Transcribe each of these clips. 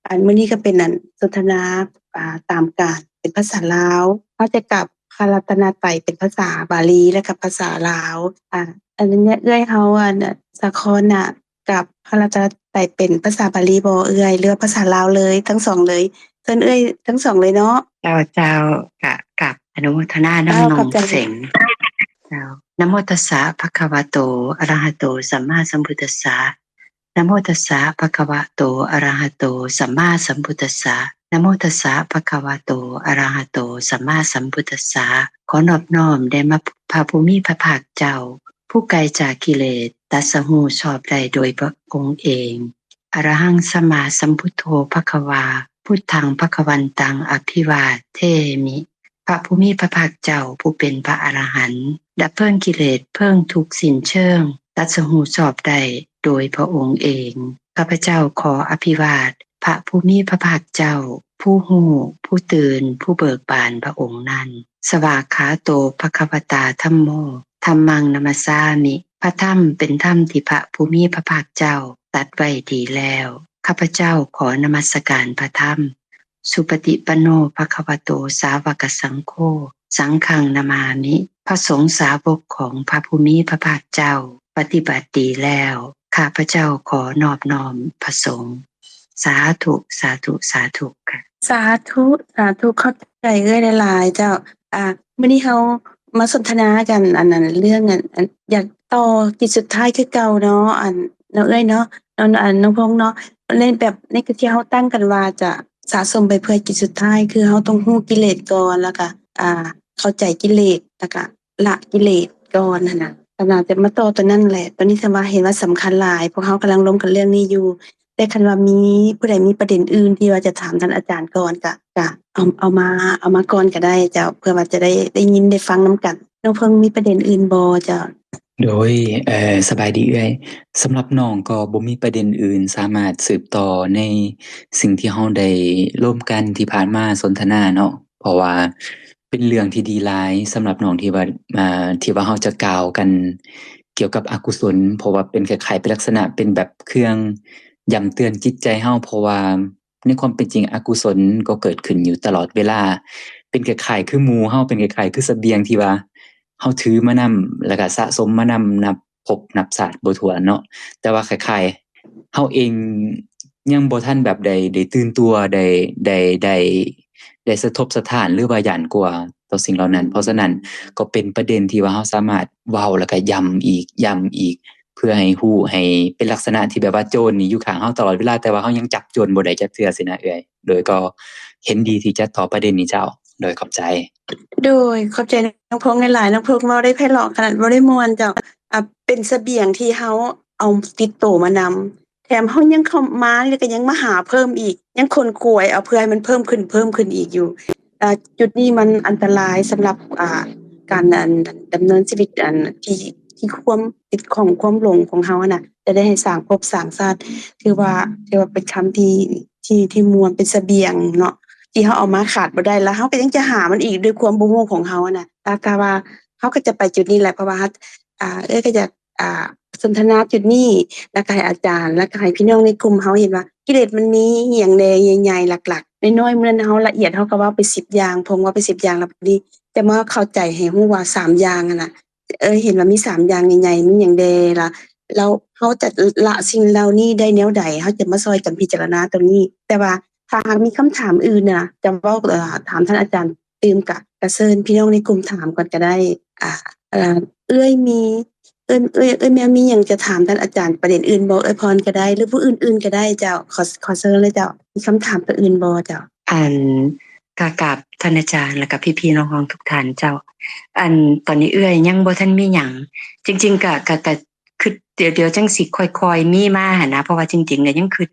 ອັນມື້ນີ້ກໍເປັນອັນສົນທະນາ ອ່າ ຕາມການເປັນພາສາລາວ ເຮົາຈະກັບພະລັດຕະນະໄຕເປັນພາສາບາລີ ແລະ ກັບພາສາລາວ. ອ່າ ອັນນີ້ເອື້ອຍເຮົາ ອັນ ສາຄອນນະ ກັບພະລັດຕະນະໄຕເປັນພາສາບາລີບໍ່ເອື້ອຍ ຫຼືວ່າພາສາລາວເລີຍ ທັງສອງເລີຍ? ເຊີນເອື້ອຍທັງສອງເລີຍເນາະ. ເຈົ້າ ເຈົ້າ ກະ ກະອະນຸໂມທະນານຳ ເຈົ້າ ນ້ອງ ຂອບໃຈ ເສັງ. ເຈົ້າ ນະໂມຕັດສະ ພະຄະວະໂຕ ອະລະຫະໂຕ ສຳມາສຳພຸດທັດສະ. ນະໂມຕັດສະ ພະຄະວະໂຕ ອະລະຫະໂຕ ສຳມາສຳພຸດທັດສະ. ນະໂມຕັດສະ ພະຄະວະໂຕ ອະລະຫະໂຕ ສຳມາສຳພຸດທັດສະ. ຂໍນອບນ້ອມແດ່ມາ ພະຜູ້ມີພະພາກເຈົ້າ ຜູ້ໄກຈາກກິເລດ ຕັດສະຮູ້ຊອບໄດ້ໂດຍພະອົງເອງ. ອະລະຫັງ ສຳມາສຳພຸດໂທ ພະຄະວາ ພຸດທັງ ພະຄະວັນຕັງ ອະພິວາເທມິ. ພະຜູ້ມີພະພາກເຈົ້າ ຜູ້ເປັນພະອະລະຫັນ ດັບເພີງກິເລດ ເພີງທຸກ ສິ້ນເຊີງ ຕັດສະຮູ້ຊອບໄດ້ໂດຍພະອົງເອງ. ຂ້າພະເຈົ້າຂໍອະພິວາດ ພະຜູ້ມີພະພາກເຈົ້າ ຜູ້ຮູ້ ຜູ້ຕື່ນ ຜູ້ເບີກບານພະອົງນັ້ນ. ສະວາກຂາໂຕ ພະຄະວະຕາ ທຳໂມ ທຳມັງ ນະມັດສາມິ. ພະທຳເປັນທຳທີ່ພະຜູ້ມີພະພາກເຈົ້າຕັດໄວ້ດີແລ້ວ. ຂ້າພະເຈົ້າຂໍນະມັດສະການພະທຳ. ສຸປະຕິປັນໂນ ພະຄະວະໂຕ ສາວະກະສັງໂຄ ສັງຄັງນະມາມິ. ພະສົງສາວົກຂອງພະຜູ້ມີພະພາກເຈົ້າປະຕິບັດດີແລ້ວ. ຂ້າພະເຈົ້າຂໍນອບນ້ອມພະສົງ. ສາທຸ ສາທຸ ສາທຸ. ສາທຸ ສາທຸ ຂອບໃຈເອື້ອຍຫຼາຍໆ ເຈົ້າ. ອ່າ ມື້ນີ້ເຮົາມາສົນທະນາກັນ ອັນນັ້ນ ເລື່ອງ ອັນ ອັນ ຢາກຕໍ່ກິດສຸດທ້າຍຄືເກົ່າເນາະ ອັນ ເນາະເອື້ອຍເນາະ ເນາະ ອັນ ນ້ອງພົງເນາະ. ໃນແບບ ໃນທີ່ເຮົາຕັ້ງກັນວ່າຈະສະສົມໄປເພື່ອກິດສຸດທ້າຍ ຄືເຮົາຕ້ອງຮູ້ກິເລດກ່ອນ ແລ້ວກະ ອ່າ ເຂົ້າໃຈກິເລດ ແລ້ວກະ ລະກິເລດກ່ອນຫັ້ນນະ. ກໍໜ້າຈະມາຕໍ່ຕົວນັ້ນແຫຼະ ຕົວນີ້ສຳວ່າເຫັນວ່າສຳຄັນຫຼາຍ ພວກເຮົາກຳລັງລົມກັນເລື່ອງນີ້ຢູ່. ແຕ່ຄັນວ່າມີຜູ້ໃດມີປະເດັນອື່ນທີ່ວ່າຈະຖາມທ່ານອາຈານກ່ອນ ກະ ກະເອົາ ເອົາມາ ເອົາມາກ່ອນກໍໄດ້ເຈົ້າ ເພື່ອວ່າຈະໄດ້ ໄດ້ຍິນໄດ້ຟັງນຳກັນ. ນ້ອງເພິ່ງມີປະເດັນອື່ນບໍ່ເຈົ້າ? ໂດຍ ເອີ ສະບາຍດີເອື້ອຍ. ສຳລັບນ້ອງກໍບໍ່ມີປະເດັນອື່ນ ສາມາດສືບຕໍ່ໃນສິ່ງທີ່ເຮົາໄດ້ລົມກັນທີ່ຜ່ານມາສົນທະນາເນາະ ເພາະວ່າ ເປັນເລື່ອງທີ່ດີຫຼາຍສຳລັບນ້ອງທີ່ວ່າ ອ່າ ທີ່ວ່າເຮົາຈະກ່າວກັນກ່ຽວກັບອະກຸສົນ ເພາະວ່າເປັນຄ້າຍໆ ເປັນລັກສະນະເປັນແບບເຄື່ອງຢ້ຳເຕືອນຈິດໃຈເຮົາ ເພາະວ່າໃນຄວາມເປັນຈິງອະກຸສົນກໍເກີດຂຶ້ນຢູ່ຕະຫຼອດເວລາ ເປັນຄ້າຍໆ ຄືໝູ່ເຮົາ ເປັນຄ້າຍໆ ຄືສະບຽງທີ່ວ່າເຮົາຖືມານຳ ແລ້ວກະສະສົມມານຳ ນັບ ພົບນັບຊາດບໍ່ຖ້ວນເນາະ ແຕ່ວ່າຄ້າຍໆ ເຮົາເອງຍັງບໍ່ທັນແບບໄດ້ ໄດ້ຕື່ນຕົວ ໄດ້ ໄດ້ ໄດ້ ໄດ້ສະທົບສະທ້ານ ຫຼືວ່າຢ້ານກົວຕໍ່ສິ່ງເຫຼົ່ານັ້ນ. ເພາະສະນັ້ນກໍເປັນປະເດັນທີ່ວ່າເຮົາສາມາດເວົ້າ ແລ້ວກະຢ້ຳອີກ ຢ້ຳອີກ ເພື່ອໃຫ້ຮູ້ ໃຫ້ເປັນລັກສະນະທີ່ແບບວ່າໂຈນນີ້ຢູ່ຂ້າງເຮົາຕະຫຼອດເວລາ ແຕ່ວ່າເຮົາຍັງຈັບໂຈນບໍ່ໄດ້ຈັກເທື່ອຊີ້ນະເອື້ອຍ. ໂດຍກໍເຫັນດີທີ່ຈະຕອບປະເດັນນີ້ເຈົ້າ. ໂດຍຂອບໃຈ. ໂດຍ ຂອບໃຈນ້ອງພົງຫຼາຍໆ ນ້ອງພົງເວົ້າໄດ້ໄພເລາະຂະໜາດ ເວົ້າໄດ້ມ່ວນເຈົ້າ. ອ່າ ເປັນສະບຽງທີ່ເຮົາເອົາຕິດໂຕມານຳ ແຖມເຮົາຍັງເຂົ້າມາແລ້ວກໍຍັງມາຫາເພີ່ມອີກ ຍັງຂົນຂວາຍເອົາເພື່ອໃຫ້ມັນເພີ່ມຂຶ້ນ ເພີ່ມຂຶ້ນອີກຢູ່. ອ່າ ຈຸດນີ້ມັນອັນຕະລາຍສຳລັບ ອ່າ ການ ອັນ ດຳເນີນຊີວິດ ອັນ ທີ່ ທີ່ຄວາມຕິດຂ້ອງ ຄວາມຫຼົງຂອງເຮົາຫັ້ນນະ ຈະໄດ້ໃຫ້ສ້າງພົບສ້າງຊາດ. ຖືວ່າ ຖືວ່າເປັນຄຳທີ່ ທີ່ ທີ່ມ່ວນ ເປັນສະບຽງເນາະ ທີ່ເຮົາເອົາມາຂາດບໍ່ໄດ້ ແລ້ວເຮົາກໍຍັງຈະຫາມັນອີກດ້ວຍຄວາມບໍ່ຮູ້ຂອງເຮົາຫັ້ນນະ. ແຕ່ ແຕ່ວ່າເຮົາກໍຈະໄປຈຸດນີ້ແຫຼະ ເພາະວ່າ ອ່າ ເອື້ອຍກໍຢາກ ອ່າ ສົນທະນາຈຸດນີ້ ແລ້ວກໍໃຫ້ອາຈານ ແລ້ວກໍໃຫ້ພີ່ນ້ອງໃນກຸ່ມເຮົາເຫັນວ່າ ກິເລດມັນມີອີ່ຫຍັງແດ່ໃຫຍ່ໆ ຫຼັກໆ ນ້ອຍໆ ມື້ນັ້ນເຮົາລະອຽດ ເຮົາກໍເວົ້າໄປສິບຢ່າງ ພົງເວົ້າໄປສິບຢ່າງ ແລ້ວບັດນີ້ຈະມາເຂົ້າໃຈໃຫ້ຮູ້ວ່າສາມຢ່າງຫັ້ນນະ. ເອີ ເຫັນວ່າມີສາມຢ່າງໃຫຍ່ໆ ມີຫຍັງແດ່ລະ ແລ້ວເຮົາຈະລະສິ່ງເຫຼົ່ານີ້ໄດ້ແນວໃດ? ເຮົາຈະມາຊ່ອຍກັນພິຈາລະນາຕົງນີ້. ແຕ່ວ່າຖ້າຫາກມີຄຳຖາມອື່ນນະ ຈະເວົ້າ ເອີ ຖາມທ່ານອາຈານຕື່ມ ກະ ກະເຊີນພີ່ນ້ອງໃນກຸ່ມຖາມກ່ອນກະໄດ້. ອ່າ ເອື້ອຍມີ ເອື້ອຍ ເອື້ອຍ ເອື້ອຍແມວມີຫຍັງຈະຖາມທ່ານອາຈານປະເດັນອື່ນບໍ່? ເອື້ອຍພອນກະໄດ້ ຫຼືຜູ້ອື່ນໆກະໄດ້ເຈົ້າ. ຂໍ ຂໍເຊີນເລີຍເຈົ້າ. ມີຄຳຖາມຕົວອື່ນບໍ່ເຈົ້າ? ອັນ ກະກາບທ່ານອາຈານ ແລ້ວກະພີ່ໆນ້ອງໆທຸກທ່ານເຈົ້າ. ອັນ ຕອນນີ້ເອື້ອຍຍັງບໍ່ທັນມີຫຍັງ ຈິງໆ ກະ ກະ ກະຄຶດ ດຽວ ດຽວຈັ່ງຊິຄ່ອຍໆມີມາຫັ້ນນະ ເພາະວ່າຈິງໆກະຍັງຄຶດ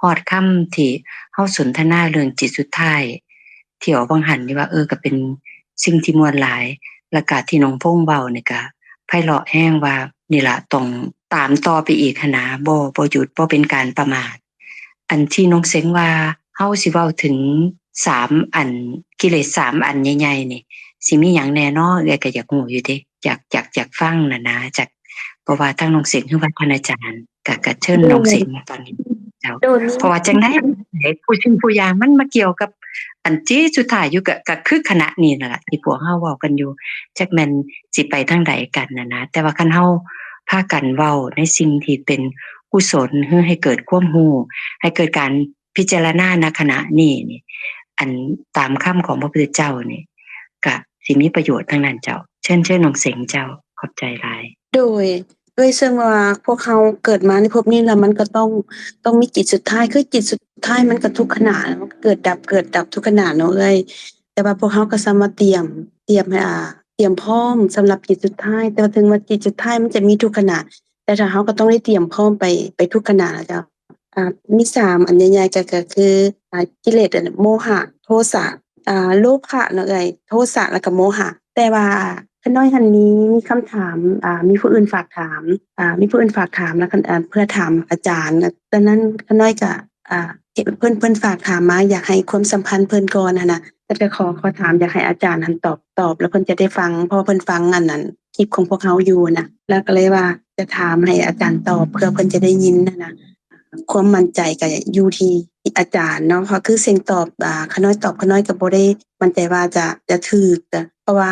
ຮອດຄຳທີ່ເຮົາສົນທະນາເລື່ອງຈິດສຸດທ້າຍ ທີ່ອອກຫວ່າງຫັ້ນນີ້ວ່າ ເອີ ກະເປັນສິ່ງທີ່ມ່ວນຫຼາຍ ແລ້ວກະທີ່ນ້ອງພົງເວົ້ານີ້ກະໄພເລາະແຮງວ່າ ນີ້ລະ ຕ້ອງຕາມຕໍ່ໄປອີກຫັ້ນນະ ບໍ່ ບໍ່ຢຸດ ບໍ່ເປັນການປະໝາດ. ອັນທີ່ນ້ອງເສັງວ່າ ເຮົາຊິເວົ້າເຖິງສາມອັນ ກິເລດສາມອັນໃຫຍ່ໆນີ້ ຊິມີຫຍັງແດ່ນໍ? ເອື້ອຍກະຢາກຮູ້ຢູ່ເດ ຢາກ ຢາກ ຢາກຟັງຫັ້ນນະ ຈາກ ບໍ່ວ່າທາງນ້ອງເສັງ ຫຼືວ່າທ່ານອາຈານ ກະ ກະເຊີນນ້ອງເສັງຕອນນີ້. ເຈົ້າ ໂດຍ ເພາະວ່າຈັ່ງໃດ ຜູ້ສິ່ງຜູ້ຢ່າງມັນມາກ່ຽວກັບອັນທີ່ສຸດທ້າຍຢູ່ ກໍ ກໍຄືຄະນະນີ້ນັ້ນລະ ທີ່ພວກເຮົາເວົ້າກັນຢູ່ ຈັກແມ່ນຊິໄປທາງໃດກັນນະນະ. ແຕ່ວ່າຄັນເຮົາພາກັນເວົ້າໃນສິ່ງທີ່ເປັນກຸສົນ ຫຼື ໃຫ້ເກີດຄວາມຮູ້ ໃຫ້ເກີດການພິຈາລະນານະຂະນະນີ້ນີ້ ອັນຕາມຄຳຂອງພະພຸດທະເຈົ້ານີ້ ກະຊິມີປະໂຫຍດທັງນັ້ນເຈົ້າ. ເຊີນ ເຊີນນ້ອງເສັງເຈົ້າ. ຂອບໃຈຫຼາຍ. ໂດຍ ໂດຍເຊິ່ງວ່າພວກເຮົາເກີດມາໃນພົບນີ້ແລ້ວ ມັນກໍຕ້ອງ ຕ້ອງມີຈິດສຸດທ້າຍ ຄືຈິດສຸດທ້າຍມັນກໍທຸກຂະນະ ເກີດດັບ ເກີດດັບທຸກຂະນະເນາະເອື້ອຍ. ແຕ່ວ່າພວກເຮົາກໍສາມາດຕຽມ ຕຽມ ອ່າ ຕຽມພ້ອມສຳລັບຈິດສຸດທ້າຍ. ແຕ່ວ່າເຖິງວ່າຈິດສຸດທ້າຍມັນຈະມີທຸກຂະນະ ແຕ່ຖ້າເຮົາກໍຕ້ອງໄດ້ຕຽມພ້ອມໄປ ໄປທຸກຂະນະນະເຈົ້າ. ອ່າ ມີສາມອັນໃຫຍ່ໆ ກໍ ກໍຄື ອ່າ ກິເລດ ໂມຫະ ໂທສະ ອ່າ ໂລພະເນາະເອື້ອຍ ໂທສະ ແລ້ວກໍໂມຫະ. ແຕ່ວ່າຂ້ານ້ອຍຫັ້ນມີ ມີຄຳຖາມ ອ່າ ມີຜູ້ອື່ນຝາກຖາມ ອ່າ ມີຜູ້ອື່ນຝາກຖາມ ແລ້ວ ອ່າ ເພື່ອຖາມອາຈານ. ດັ່ງນັ້ນຂ້ານ້ອຍກໍ ອ່າ ເພິ່ນ ເພິ່ນ ເພິ່ນຝາກຖາມມາ ຢາກໃຫ້ຄວາມສຳພັນເພິ່ນກ່ອນຫັ້ນນະ. ກໍຈະຂໍ ຂໍຖາມ ຢາກໃຫ້ອາຈານຫັ້ນຕອບ ຕອບ ແລ້ວເພິ່ນຈະໄດ້ຟັງ ເພາະວ່າເພິ່ນຟັງອັນນັ້ນ ຄລິບຂອງພວກເຮົາຢູ່ນະ ແລ້ວກໍເລີຍວ່າຈະຖາມໃຫ້ອາຈານຕອບ ເພື່ອເພິ່ນຈະໄດ້ຍິນຫັ້ນນະ. ຄວາມໝັ້ນໃຈກໍຢູ່ທີ່ ທີ່ອາຈານເນາະ ເພາະຄືເສັງຕອບ ອາ ຂະນ້ອຍຕອບ ຂະນ້ອຍກໍບໍ່ໄດ້ໝັ້ນໃຈວ່າຈະ ຈະຖືກ ເພາະວ່າ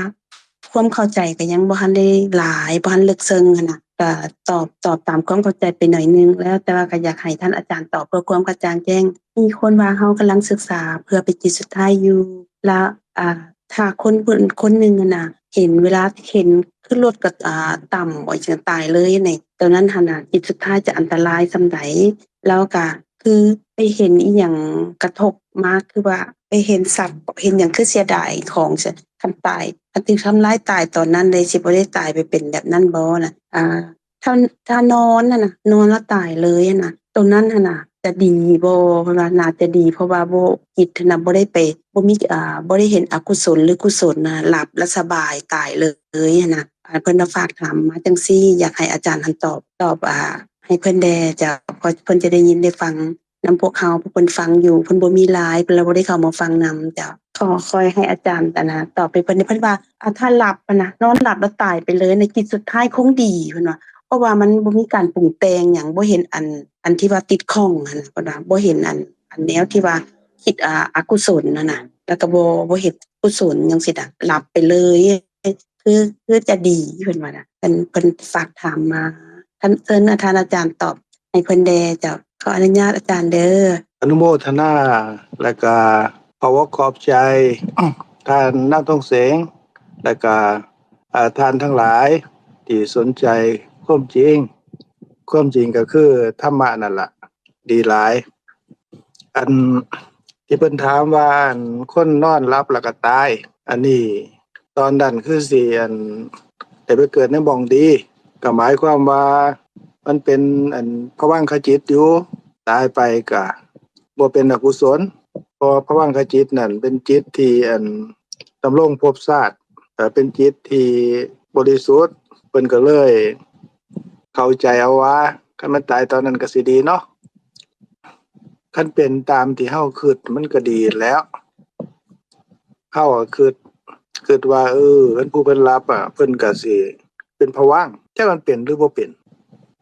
ຄວາມເຂົ້າໃຈກໍຍັງບໍ່ທັນໄດ້ຫຼາຍ ບໍ່ທັນເລິກເຊິ່ງຫັ້ນນະ ກໍຕອບ ຕອບຕາມຄວາມເຂົ້າໃຈໄປໜ້ອຍໜຶ່ງແລ້ວ ແຕ່ວ່າກໍຢາກໃຫ້ທ່ານອາຈານຕອບເພື່ອຄວາມກະຈ່າງແຈ້ງ. ມີຄົນວ່າເຮົາກຳລັງສຶກສາເພື່ອໄປຈີດສຸດທ້າຍຢູ່ ແລ້ວ ອ່າ ຖ້າຄົນ ຄົນໜຶ່ງຫັ້ນນະ ເຫັນ ເວລາເຫັນຂຶ້ນລົດກໍ ອ່າ ຕຳ ໂອ້ຍ ຕາຍເລີຍນີ້ ໂຕນັ້ນຫັ້ນນະ ຈິດສຸດທ້າຍຈະອັນຕະລາຍສ່ຳໃດ? ແລ້ວກະຄືໄປເຫັນອີ່ຫຍັງກະທົບມາ ຄືວ່າໄປເຫັນສັດ ເຫັນຫຍັງຄືເສຍດາຍຂອງ ຄັນຕາຍ ຄັນຖືກທຳລາຍຕາຍຕອນນັ້ນເລີຍ ຊິບໍ່ໄດ້ຕາຍໄປເປັນແບບນັ້ນບໍ່ນະ? ອ່າ ຖ້າ ຖ້ານອນຫັ້ນນະ ນອນແລ້ວຕາຍເລີຍຫັ້ນນະ ໂຕນັ້ນຫັ້ນນະ ຈະດີບໍ່? ເພິ່ນວ່າໜ້າຈະດີ ເພາະວ່າບໍ່ ຈິດຫັ້ນນະ ບໍ່ໄດ້ໄປ ບໍ່ມີ ອ່າ ບໍ່ໄດ້ເຫັນອະກຸສົນ ຫຼື ກຸສົນນະ ຫຼັບແລ້ວສະບາຍຕາຍເລີຍຫັ້ນນະ. ອ່າ ເພິ່ນກໍຝາກຖາມມາຈັ່ງຊີ້ ຢາກໃຫ້ອາຈານຫັ້ນຕອບ ຕອບ ອ່າ ໃຫ້ເພິ່ນແດ່ເຈົ້າ ເພາະເພິ່ນຈະໄດ້ຍິນໄດ້ຟັງນຳພວກເຮົາ ເພາະເພິ່ນຟັງຢູ່ ເພິ່ນບໍ່ມີລາຍ ເພິ່ນເລີຍບໍ່ໄດ້ເຂົ້າມາຟັງນຳເຈົ້າ. ຂໍ ຂໍໃຫ້ອາຈານ ອັນນະ ຕອບໃຫ້ເພິ່ນ ເພິ່ນວ່າ ອ່າ ຖ້າຫຼັບຫັ້ນນະ ນອນຫຼັບແລ້ວຕາຍໄປເລີຍໃນຈິດສຸດທ້າຍຄົງດີ ເພິ່ນວ່າ ເພາະວ່າມັນບໍ່ມີການປຸງແຕ່ງຫຍັງ ບໍ່ເຫັນອັນ ອັນທີ່ວ່າຕິດຂ້ອງຫັ້ນນະ ເພິ່ນວ່າບໍ່ເຫັນອັນ ອັນແນວທີ່ວ່າຄິດ ອ່າ ອະກຸສົນຫັ້ນນະ ແລ້ວກໍບໍ່ ບໍ່ເຮັດກຸສົນຫຍັງຊີ້ນະ ຫຼັບໄປເລີຍ ຄື ຄືຈະດີ ເພິ່ນວ່ານະ ເພິ່ນ ເພິ່ນຝາກຖາມມາ ທ່ານ ເຊີນທ່ານອາຈານຕອບໃຫ້ເພິ່ນແດ່ເຈົ້າ. ຂໍອະນຸຍາດອາຈານເດີ. ອະນຸໂມທະນາ ແລ້ວກະຂໍບອກຂອບໃຈທ່ານນາງທອງເສງ ແລ້ວກະ ອາ ທ່ານທັງຫຼາຍທີ່ສົນໃຈຄວາມຈິງ. ຄວາມຈິງກໍຄືທຳມະນັ້ນລະ ດີຫຼາຍ. ອັນທີ່ເພິ່ນຖາມວ່າ ອັນຄົນນອນຫຼັບແລ້ວກໍຕາຍ ອັນນີ້ຕອນນັ້ນຄືຊິ ອັນ ໄດ້ໄປເກີດໃນໝ່ອງດີ ກໍໝາຍຄວາມວ່າມັນເປັນ ອັນ ພະວັງຄະຈິດຢູ່ ຕາຍໄປກໍບໍ່ເປັນອະກຸສົນ ເພາະວ່າພະວັງຄະຈິດນັ້ນເປັນຈິດທີ່ ອັນ ດຳລົງພົບຊາດ ເປັນຈິດທີ່ບໍລິສຸດ ເພິ່ນກໍເລີຍເຂົ້າໃຈເອົາວ່າ ຄັນມັນຕາຍຕອນນັ້ນກໍຊິດີເນາະ. ຄັນເປັນຕາມທີ່ເຮົາຄິດ ມັນກໍດີແລ້ວ. ເຮົາກໍຄິດ ຄິດວ່າ ເອີ ຄັນຜູ້ເພິ່ນຫຼັບອະ ເພິ່ນກໍຊິເປັນພະວັງ ຈັກມັນເປັນ ຫຼື ບໍ່ເປັນ.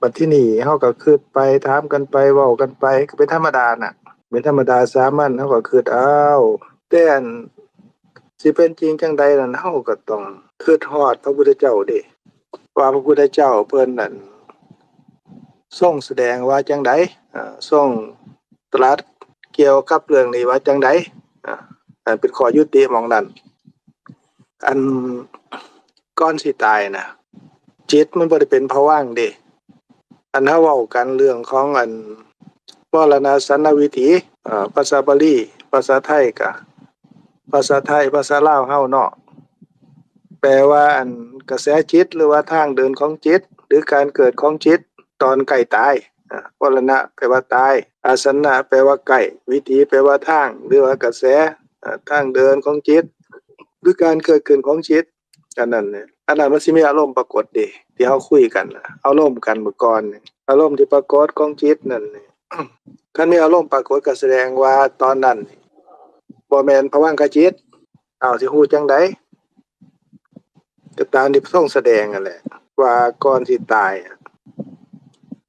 ບັດທີນີ້ເຮົາກໍຄິດໄປ ຖາມກັນໄປ ເວົ້າກັນໄປ ກໍເປັນທຳມະດານະ ເປັນທຳມະດາສາມັນ. ເຮົາກໍຄິດ ອ້າວ ແຕ່ອັນ ຊິເປັນຈິງຈັ່ງໃດນັ້ນ ເຮົາກໍຕ້ອງຄິດຮອດພະພຸດທະເຈົ້າເດ້ ວ່າພະພຸດທະເຈົ້າເພິ່ນນັ້ນ ຊົງສະແດງວ່າຈັ່ງໃດ ເອີ ຊົງຕະຫຼາດກ່ຽວກັບເລື່ອງນີ້ວ່າຈັ່ງໃດ ເອີ ອັນເປັນຂໍ້ຍຸຕິໝ່ອງນັ້ນ. ອັນ ກ່ອນຊິຕາຍນະ ຈິດມັນບໍ່ໄດ້ເປັນພະວັງເດ້. ອັນເຮົາເວົ້າກັນເລື່ອງຂອງອັນ ມໍລະນະສັນນະວິທີ ເອີ ພາສາບາລີ ພາສາໄທກະ ພາສາໄທ ພາສາລາວເຮົາເນາະ ແປວ່າອັນກະແສຈິດ ຫຼືວ່າທາງເດີນຂອງຈິດ ຫຼືການເກີດຂອງຈິດຕອນໃກ້ຕາຍ. ອາ ມໍລະນະແປວ່າຕາຍ ອາສັນນະແປວ່າໃກ້ ວິຖີແປວ່າທາງ ຫຼືວ່າກະແສ ອາ ທາງເດີນຂອງຈິດ ຫຼືການເກີດຂຶ້ນຂອງຈິດ. ອັນນັ້ນ ອັນນັ້ນມັນຊິມີອາລົມປາກົດເດ້ ທີ່ເຮົາຄຸຍກັນ ອາລົມກັນມື້ກ່ອນນີ້ ອາລົມທີ່ປາກົດຂອງຈິດນັ້ນ ຄັນມີອາລົມປາກົດກໍສະແດງວ່າຕອນນັ້ນບໍ່ແມ່ນພະວັງຄະຈິດ. ເອົາ ຊິຮູ້ຈັ່ງໃດ? ກໍຕາມທີ່ພະສົງສະແດງຫັ້ນແຫຼະ ວ່າກ່ອນຊິຕາຍ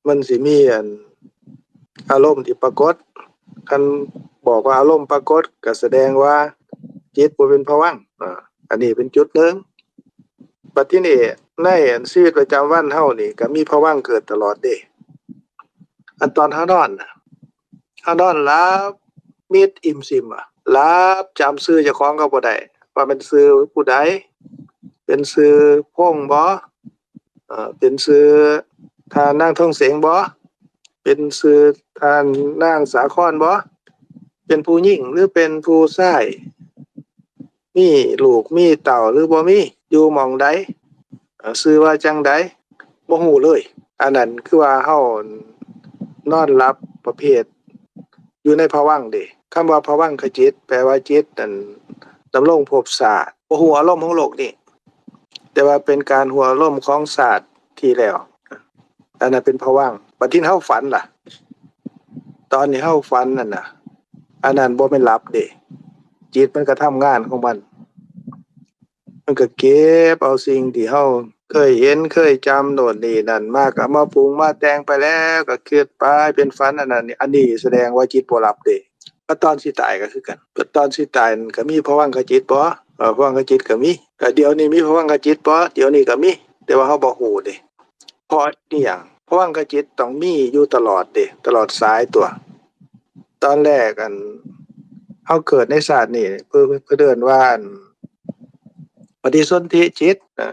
ມັນຊິມີອັນ ອາລົມທີ່ປາກົດ. ຄັນບອກວ່າອາລົມປາກົດ ກໍສະແດງວ່າຈິດບໍ່ເປັນພະວັງ. ອາ ອັນນີ້ເປັນຈຸດໜຶ່ງ. ບັດທີນີ້ ໃນອັນຊີວິດປະຈຳວັນເຮົານີ້ ກໍມີພະວັງເກີດຕະຫຼອດເດ້. ອັນຕອນເຮົານອນນະ ເຮົານອນຫຼັບມິດອີ່ມຊີມ ອະ ຫຼັບຈຳຊື່ເຈົ້າຂອງກໍບໍ່ໄດ້ ວ່າແມ່ນຊື່ຜູ້ໃດ, ເປັນຊື່ພົງບໍ່? ເອີ ເປັນຊື່ທ່ານນາງທອງເສງບໍ່? ເປັນຊື່ທ່ານນາງສາຄອນບໍ່? ເປັນຜູ້ຍິງ ຫຼື ເປັນຜູ້ຊາຍ? ມີລູກມີເຕົ້າ ຫຼື ບໍ່ມີ? ຢູ່ໝ່ອງໃດ? ເອີ ຊື່ວ່າຈັ່ງໃດ? ບໍ່ຮູ້ເລີຍ. ອັນນັ້ນຄືວ່າເຮົານອນຫຼັບປະເພດຢູ່ໃນພະວັງເດ້. ຄຳວ່າພະວັງຄະຈິດ ແປວ່າຈິດນັ້ນດຳລົງພົບຊາດ ບໍ່ຮູ້ອາລົມຂອງໂລກນີ້ ແຕ່ວ່າເປັນການຮູ້ອາລົມຂອງຊາດທີ່ແລ້ວ. ອັນນັ້ນເປັນພະວັງ. ບັດທີເຮົາຝັນລະ? ຕອນທີ່ເຮົາຝັນນັ້ນນະ ອັນນັ້ນບໍ່ແມ່ນຫຼັບເດ້. ຈິດມັນກໍທຳງານຂອງມັນ. ມັນກໍເກັບເອົາສິ່ງທີ່ເຮົາເຄີຍເຫັນເຄີຍຈຳໂນ່ນນີ້ນັ້ນມາ ກໍເອົາມາປຸງມາແຕ່ງໄປແລ້ວ ກໍຄິດໄປເປັນຝັນອັນນັ້ນນີ້. ອັນນີ້ສະແດງວ່າຈິດບໍ່ຫຼັບເດ້. ກໍຕອນຊິຕາຍກໍຄືກັນ. ກໍຕອນຊິຕາຍນັ້ນກໍມີພະວັງຄະຈິດບໍ່? ເອີ ພະວັງຄະຈິດກໍມີ. ກໍດຽວນີ້ມີພະວັງຄະຈິດບໍ່? ດຽວນີ້ກໍມີ ແຕ່ວ່າເຮົາບໍ່ຮູ້ເດ້. ເພາະອີຫຍັງ? ພະວັງຄະຈິດຕ້ອງມີຢູ່ຕະຫຼອດເດ້ ຕະຫຼອດສາຍຕົວະ. ຕອນແລກ ອັນ ເຮົາເກີດໃນຊາດນີ້ ເພິ່ນ ເພິ່ນເອີ້ນວ່າ ອັນ ປະຕິສົນທິຈິດ. ເອີ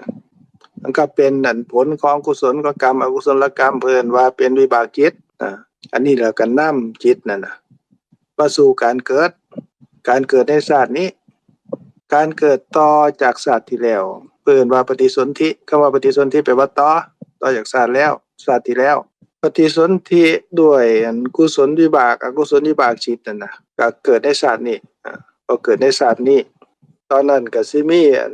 ມັນກໍເປັນ ອັນ ຜົນຂອງກຸສົນກຳ ອະກຸສົນກຳ ເພິ່ນເອີ້ນວ່າເປັນວິບາກຈິດ. ເອີ ອັນນີ້ລະກໍນຳຈິດນັ້ນນະ ມາສູ່ການເກີດ ການເກີດໃນຊາດນີ້ ການເກີດຕໍ່ຈາກຊາດທີ່ແລ້ວ ເອີ້ນວ່າປະຕິສົນທິ. ຄຳວ່າປະຕິສົນທິແປວ່າຕໍ່ ຕໍ່ຈາກຊາດແລ້ວ ຊາດທີ່ແລ້ວ. ປະຕິສົນທິດ້ວຍອັນກຸສົນວິບາກ ອະກຸສົນວິບາກຈິດນັ້ນນະ ກໍເກີດໃນຊາດນີ້. ອາ ກໍເກີດໃນຊາດນີ້ ຕອນນັ້ນກໍຊິມີອັນ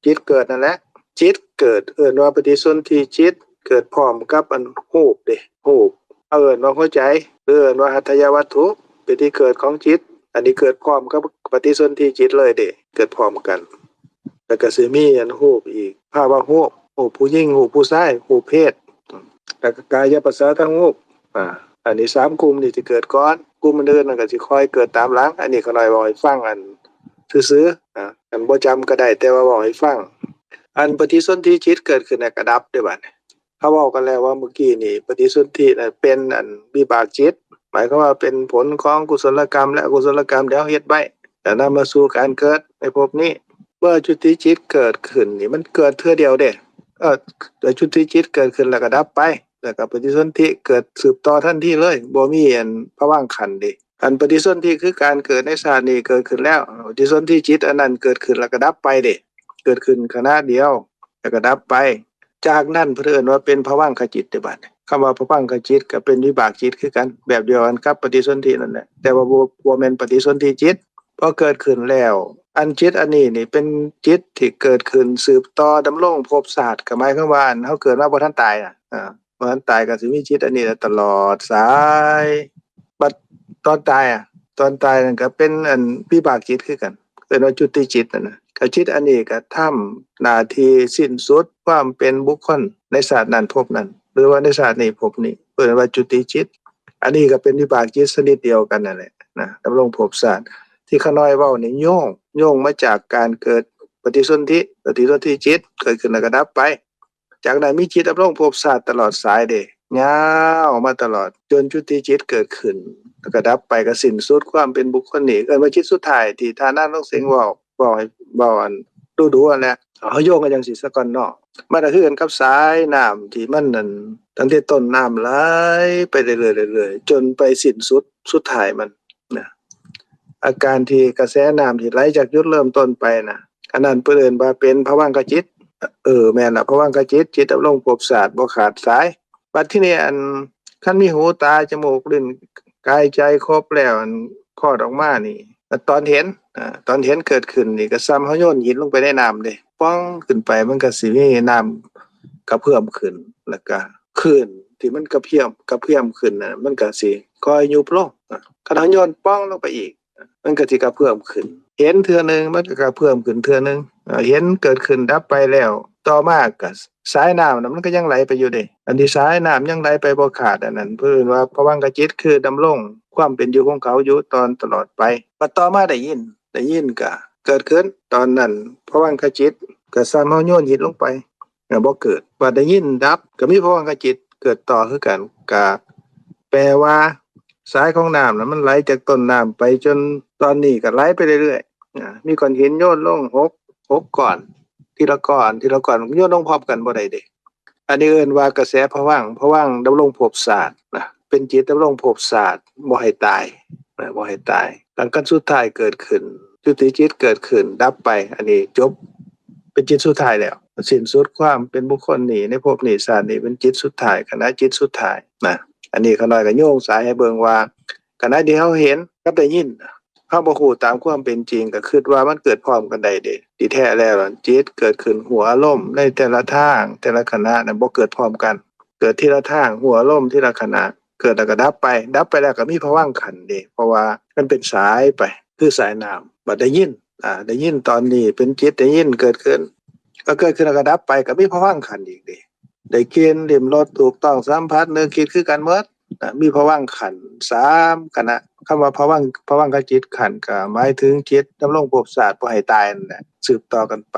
ຈິດເກີດນັ້ນແຫຼະ. ຈິດເກີດເອີ້ນວ່າປະຕິສົນທິຈິດ ເກີດພ້ອມກັບອັນຮູບເດ້ ຮູບ ເຮົາເອີ້ນວ່າຫົວໃຈ ຫຼື ເອີ້ນວ່າຫັດຖະຍະວັດຖຸ ເປັນທີ່ເກີດຂອງຈິດ. ອັນນີ້ເກີດພ້ອມກັບປະຕິສົນທິຈິດເລີຍເດ້ ເກີດພ້ອມກັນ. ແລ້ວກໍຊິມີອັນຮູບອີກ ພາວະຮູບ ຮູບຜູ້ຍິງ ຮູບຜູ້ຊາຍ ຮູບເພດ ແລ້ວກໍກາຍະປະສາທະຮູບ. ອາ ອັນນີ້ສາມກຸ່ມນີ້ຊິເກີດກ່ອນ ກຸ່ມອື່ນໆນັ້ນກໍຊິຄ່ອຍເກີດຕາມຫຼັງ. ອັນນີ້ຂ້ານ້ອຍເວົ້າໃຫ້ຟັງ ອັນ ຊື່ໆ ອາ ອັນບໍ່ຈຳກໍໄດ້ ແຕ່ວ່າເວົ້າໃຫ້ຟັງ. ອັນປະຕິສົນທິຈິດເກີດຂຶ້ນແລ້ວກໍດັບເດ້ບັດນີ້. ເຮົາເວົ້າກັນແລ້ວວ່າມື້ກີ້ນີ້ ປະຕິສົນທິນັ້ນເປັນອັນວິບາກຈິດ ໝາຍຄວາມວ່າເປັນຜົນຂອງກຸສົນລະກຳ ແລະ ອະກຸສົນລະກຳທີ່ເຮົາເຮັດໄວ້ ແລ້ວນຳມາສູ່ການເກີດໃນພົບນີ້. ເມື່ອຈຸຕິຈິດເກີດຂຶ້ນນີ້ ມັນເກີດເທື່ອດຽວເດ້. ເອີ ແຕ່ຈຸຕິຈິດເກີດຂຶ້ນແລ້ວກໍດັບໄປ ແລ້ວກໍປະຕິສົນທິເກີດສືບຕໍ່ທັນທີເລີຍ ບໍ່ມີອັນພະວັງຄັນເດ້. ອັນປະຕິສົນທິຄືການເກີດໃນຊາດນີ້ເກີດຂຶ້ນແລ້ວ ປະຕິສົນທິຈິດອັນນັ້ນເກີດຂຶ້ນແລ້ວກໍດັບໄປເດ້. ເກີດຂຶ້ນຂະນະດຽວ ແລ້ວກໍດັບໄປ. ຈາກນັ້ນເພິ່ນເອີ້ນວ່າເປັນພະວັງຄະຈິດເດ້ບັດນີ້. ຄຳວ່າພະວັງຄະຈິດກໍເປັນວິບາກຈິດຄືກັນ ແບບດຽວກັນກັບປະຕິສົນທິນັ້ນແຫຼະ ແຕ່ວ່າບໍ່ ບໍ່ແມ່ນປະຕິສົນທິຈິດ. ພໍເກີດຂຶ້ນແລ້ວ ອັນຈິດອັນນີ້ນີ້ເປັນຈິດທີ່ເກີດຂຶ້ນສືບຕໍ່ດຳລົງພົບຊາດ ກໍໝາຍຄວາມວ່າ ອັນ ເຮົາເກີດມາບໍ່ທັນຕາຍນະ ອາ ບໍ່ທັນຕາຍກໍຊິມີຈິດອັນນີ້ແຫຼະຕະຫຼອດສາຍ. ບັດຕອນຕາຍອະ ຕອນຕາຍນັ້ນກໍເປັນອັນວິບາກຈິດຄືກັນ ເອີ້ນວ່າຈຸຕິຈິດນັ້ນນະ. ກໍຈິດອັນນີ້ກໍທຳໜ້າທີ່ສິ້ນສຸດຄວາມເປັນບຸກຄົນໃນຊາດນັ້ນພົບນັ້ນ ຫຼືວ່າໃນຊາດນີ້ພົບນີ້ ເອີ້ນວ່າຈຸຕິຈິດ. ອັນນີ້ກໍເປັນວິບາກຈິດຊະນິດດຽວກັນນັ້ນແຫຼະນະ ດຳລົງພົບຊາດ. ທີ່ຂ້ານ້ອຍເວົ້ານີ້ໂຍງ ໂຍງມາຈາກການເກີດປະຕິສົນທິ ປະຕິສົນທິຈິດເກີດຂຶ້ນແລ້ວກໍດັບໄປ. ຈາກນັ້ນມີຈິດດຳລົງພົບຊາດຕະຫຼອດສາຍເດ້ ຍາວມາຕະຫຼອດ ຈົນຈຸຕິຈິດເກີດຂຶ້ນ ແລ້ວກໍດັບໄປ ກໍສິ້ນສຸດຄວາມເປັນບຸກຄົນນີ້. ເອີ້ນວ່າຈິດສຸດທ້າຍທີ່ທ່ານນາງທອງເສງເວົ້າ ເວົ້າໃຫ້ ເວົ້າອັນດຸໆຫັ້ນແຫຼະ ເຮົາໂຍງກັນຈັ່ງຊີ້ສາກ່ອນເນາະ. ມັນກໍຄືກັນກັບສາຍນ້ຳທີ່ມັນນັ້ນ ຕັ້ງແຕ່ຕົ້ນນ້ຳໄຫຼໄປເລື້ອຍໆ ເລື້ອຍໆ ຈົນໄປສິ້ນສຸດສຸດທ້າຍມັນນະ. ອາການທີ່ກະແສນ້ຳທີ່ໄຫຼຈາກຈຸດເລີ່ມຕົ້ນໄປນະ ອັນນັ້ນເພິ່ນເອີ້ນວ່າເປັນພະວັງຄະຈິດ. ເອີ ແມ່ນລະ ພະວັງຄະຈິດ ຈິດດຳລົງພົບຊາດບໍ່ຂາດສາຍ. ບັດທີນີ້ ອັນ ຄັນມີຫູ ຕາ ຈະມູກ ລີ້ນ ກາຍ ໃຈ ຄົບແລ້ວ ອັນ ຄອດອອກມານີ້ ຕອນເຫັນ ອາ ຕອນເຫັນເກີດຂຶ້ນນີ້ ກໍສ່ຳເຮົາໂຍນຫີນລົງໄປໃນນ້ຳເດ້ ປ່ອງຂຶ້ນໄປ ມັນກໍຊິມີນ້ຳກະເພື່ອມຂຶ້ນ ແລ້ວກໍຄື້ນທີ່ມັນກະເພື່ອມ ກະເພື່ອມຂຶ້ນນະ ມັນກໍຊິຄ່ອຍຍຸບລົງ. ອາ ຄັນເຮົາໂຍນປ່ອງລົງໄປອີກ ມັນກໍຊິກະເພື່ອມຂຶ້ນ ເຫັນເທື່ອໜຶ່ງ ມັນກໍກະເພື່ອມຂຶ້ນເທື່ອໜຶ່ງ. ເອີ ເຫັນເກີດຂຶ້ນດັບໄປແລ້ວ ຕໍ່ມາກໍສາຍນ້ຳນະ ມັນກໍຍັງໄຫຼໄປຢູ່ເດ້. ອັນທີ່ສາຍນ້ຳຍັງໄຫຼໄປບໍ່ຂາດອັນນັ້ນ ເພິ່ນວ່າພະວັງຄະຈິດ ຄືດຳລົງຄວາມເປັນຢູ່ຂອງເຂົາຢູ່ຕອນຕະຫຼອດໄປ. ບັດຕໍ່ມາໄດ້ຍິນ ໄດ້ຍິນກໍເກີດຂຶ້ນ ຕອນນັ້ນພະວັງຄະຈິດກໍສ່ຳເຮົາໂຍນຫີນລົງໄປ ກໍບໍ່ເກີດ. ບັດໄດ້ຍິນດັບ ກໍມີພະວັງຄະຈິດເກີດຕໍ່ຄືກັນ ກໍແປວ່າສາຍຂອງນ້ຳນະ ມັນໄຫຼຈາກຕົ້ນນ້ຳໄປຈົນຕອນນີ້ກໍໄຫຼໄປເລື້ອຍໆ ອາ ມີກ້ອນຫີນໂຍນລົງຫົກ ຫົກກ້ອນ ທີລະກ້ອນ ທີລະກ້ອນ ໂຍນລົງພ້ອມກັນບໍ່ໄດ້ເດ້. ອັນນີ້ເອີ້ນວ່າກະແສພະວັງ ພະວັງດຳລົງພົບຊາດນະ ເປັນຈິດດຳລົງພົບຊາດ ບໍ່ໃຫ້ຕາຍນະ ບໍ່ໃຫ້ຕາຍ. ຫຼັງຂັ້ນສຸດທ້າຍເກີດຂຶ້ນ ຈຸຕິຈິດເກີດຂຶ້ນ ດັບໄປ ອັນນີ້ຈົບ ເປັນຈິດສຸດທ້າຍແລ້ວ ສິ້ນສຸດຄວາມເປັນບຸກຄົນນີ້ ໃນພົບນີ້ຊາດນີ້ ເປັນຈິດສຸດທ້າຍ ຂະນະຈິດສຸດທ້າຍນະ. ອັນນີ້ຂ້ານ້ອຍກໍໂຍງສາຍໃຫ້ເບິ່ງວ່າ ຂະນະທີ່ເຮົາເຫັນກັບໄດ້ຍິນ ເຮົາບໍ່ຮູ້ຕາມຄວາມເປັນຈິງ ກໍຄິດວ່າມັນເກີດພ້ອມກັນໄດ້ເດ້. ທີ່ແທ້ແລ້ວນັ້ນ ຈິດເກີດຂຶ້ນຮູ້ອາລົມໃນແຕ່ລະທາງ ແຕ່ລະຂະນະນັ້ນ ບໍ່ເກີດພ້ອມກັນ ເກີດທີລະທາງ ຮູ້ອາລົມທີລະຂະນະ ເກີດແລ້ວກໍດັບໄປ ດັບໄປແລ້ວກໍມີພະວັງຂັນເດ້ ເພາະວ່າມັນເປັນສາຍໄປ ຄືສາຍນ້ຳ. ບັດໄດ້ຍິນ ອາ ໄດ້ຍິນຕອນນີ້ເປັນຈິດໄດ້ຍິນເກີດຂຶ້ນ ກໍເກີດຂຶ້ນແລ້ວກໍດັບໄປ ກໍມີພະວັງຂັນອີກເດ້. ໄດ້ກິ່ນ ລິ້ມລົດ ຖືກຕ້ອງສຳຜັດ ນຶກຄິດຄືກັນໝົດນະ ມີພະວັງຂັນສາມຂະນະ. ຄຳວ່າພະວັງ ພະວັງຄະຈິດຂັນ ກໍໝາຍເຖິງຈິດດຳລົງພົບຊາດບໍ່ໃຫ້ຕາຍນັ້ນແຫຼະ ສືບຕໍ່ກັນໄປ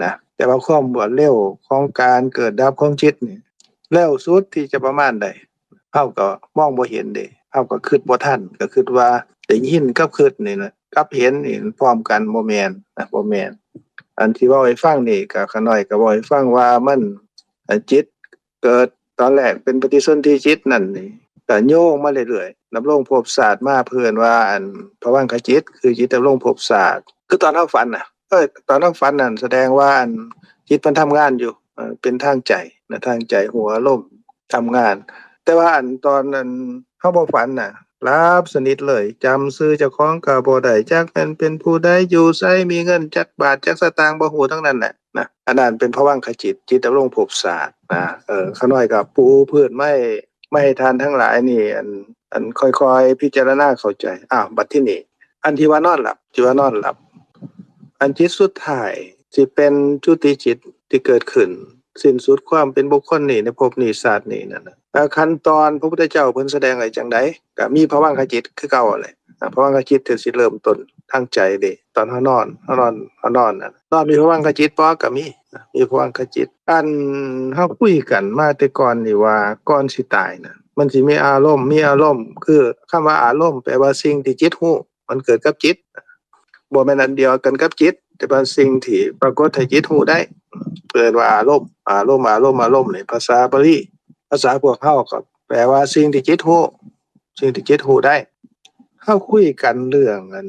ນະ. ແຕ່ວ່າຄວາມລວດເລັວຂອງການເກີດດັບຂອງຈິດນີ້ ເລັວສຸດທີ່ຈະປະມານໃດ ເຮົາກໍມອງບໍ່ເຫັນເດ້ ເຮົາກໍຄິດບໍ່ທັນ ກໍຄິດວ່າໄດ້ຍິນກັບຄິດນີ້ນະ ກັບເຫັນນີ້ມັນພ້ອມກັນ ບໍ່ແມ່ນນະ ບໍ່ແມ່ນ. ອັນທີ່ເວົ້າໃຫ້ຟັງນີ້ ກໍຂ້ານ້ອຍກໍເວົ້າໃຫ້ຟັງວ່າມັນ ອາ ຈິດເກີດຕອນແລກເປັນປະຕິສົນທິຈິດນັ້ນນີ້ ກໍໂຍງມາເລື້ອຍໆ ດຳລົງພົບຊາດມາ ເພິ່ນວ່າອັນພະວັງຄະຈິດ ຄືຈິດດຳລົງພົບຊາດ ຄືຕອນເຮົາຝັນນະ ເອີ ຕອນເຮົາຝັນນັ້ນ ສະແດງວ່າອັນຈິດມັນທຳງານຢູ່ ເອີ ເປັນທາງໃຈນະ ທາງໃຈ ຫົວອາລົມທຳງານ. ແຕ່ວ່າອັນຕອນອັນເຮົາບໍ່ຝັນນະ ຫຼັບສະໜິດເລີຍ ຈຳຊື່ເຈົ້າຂອງກໍບໍ່ໄດ້ ຈັກແມ່ນເປັນຜູ້ໃດ ຢູ່ໃສ ມີເງິນຈັກບາດຈັກສະຕາງ ບໍ່ຮູ້ທັງນັ້ນແຫຼະນະ. ອັນນັ້ນເປັນພະວັງຄະຈິດ ຈິດດຳລົງພົບຊາດນະ. ເອີ ຂ້ານ້ອຍກໍປູພື້ນມາໃຫ້ ມາໃຫ້ທ່ານທັງຫຼາຍນີ້ ອັນ ອັນຄ່ອຍໆພິຈາລະນາເຂົ້າໃຈ. ອ້າວ ບັດທີນີ້ ອັນທີ່ວ່ານອນຫຼັບ ທີ່ວ່ານອນຫຼັບ ອັນຈິດສຸດທ້າຍ ຊິເປັນຈຸຕິຈິດທີ່ເກີດຂຶ້ນ ສິ້ນສຸດຄວາມເປັນບຸກຄົນນີ້ ໃນພົບນີ້ຊາດນີ້ນັ້ນນະ. ແລະ ຂັ້ນຕອນພະພຸດທະເຈົ້າເພິ່ນສະແດງໄວ້ຈັ່ງໃດ ກໍມີພະວັງຄະຈິດຄືເກົ່າຫັ້ນແຫຼະ. ພະວັງຄະຈິດທີ່ຊິເລີ່ມຕົ້ນທາງໃຈເດ້ ຕອນເຮົານອນ ເຮົານອນ ເຮົານອນນະ ນອນມີພະວັງຄະຈິດບໍ່? ກໍມີ ມີພະວັງຄະຈິດ. ອັນເຮົາຄຸຍກັນມາແຕ່ກ່ອນນີ້ວ່າ ກ່ອນຊິຕາຍນະ ມັນຊິມີອາລົມ ມີອາລົມ ຄືຄຳວ່າອາລົມ ແປວ່າສິ່ງທີ່ຈິດຮູ້ ມັນເກີດກັບຈິດ ບໍ່ແມ່ນອັນດຽວກັນກັບຈິດ ແຕ່ເປັນສິ່ງທີ່ປາກົດໃຫ້ຈິດຮູ້ໄດ້ ເອີ້ນວ່າອາລົມ. ອາລົມ ອາລົມ ອາລົມນີ້ ພາສາບາລີ ພາສາພວກເຮົາກໍແປວ່າສິ່ງທີ່ຈິດຮູ້ ສິ່ງທີ່ຈິດຮູ້ໄດ້. ເຮົາຄຸຍກັນເລື່ອງອັນ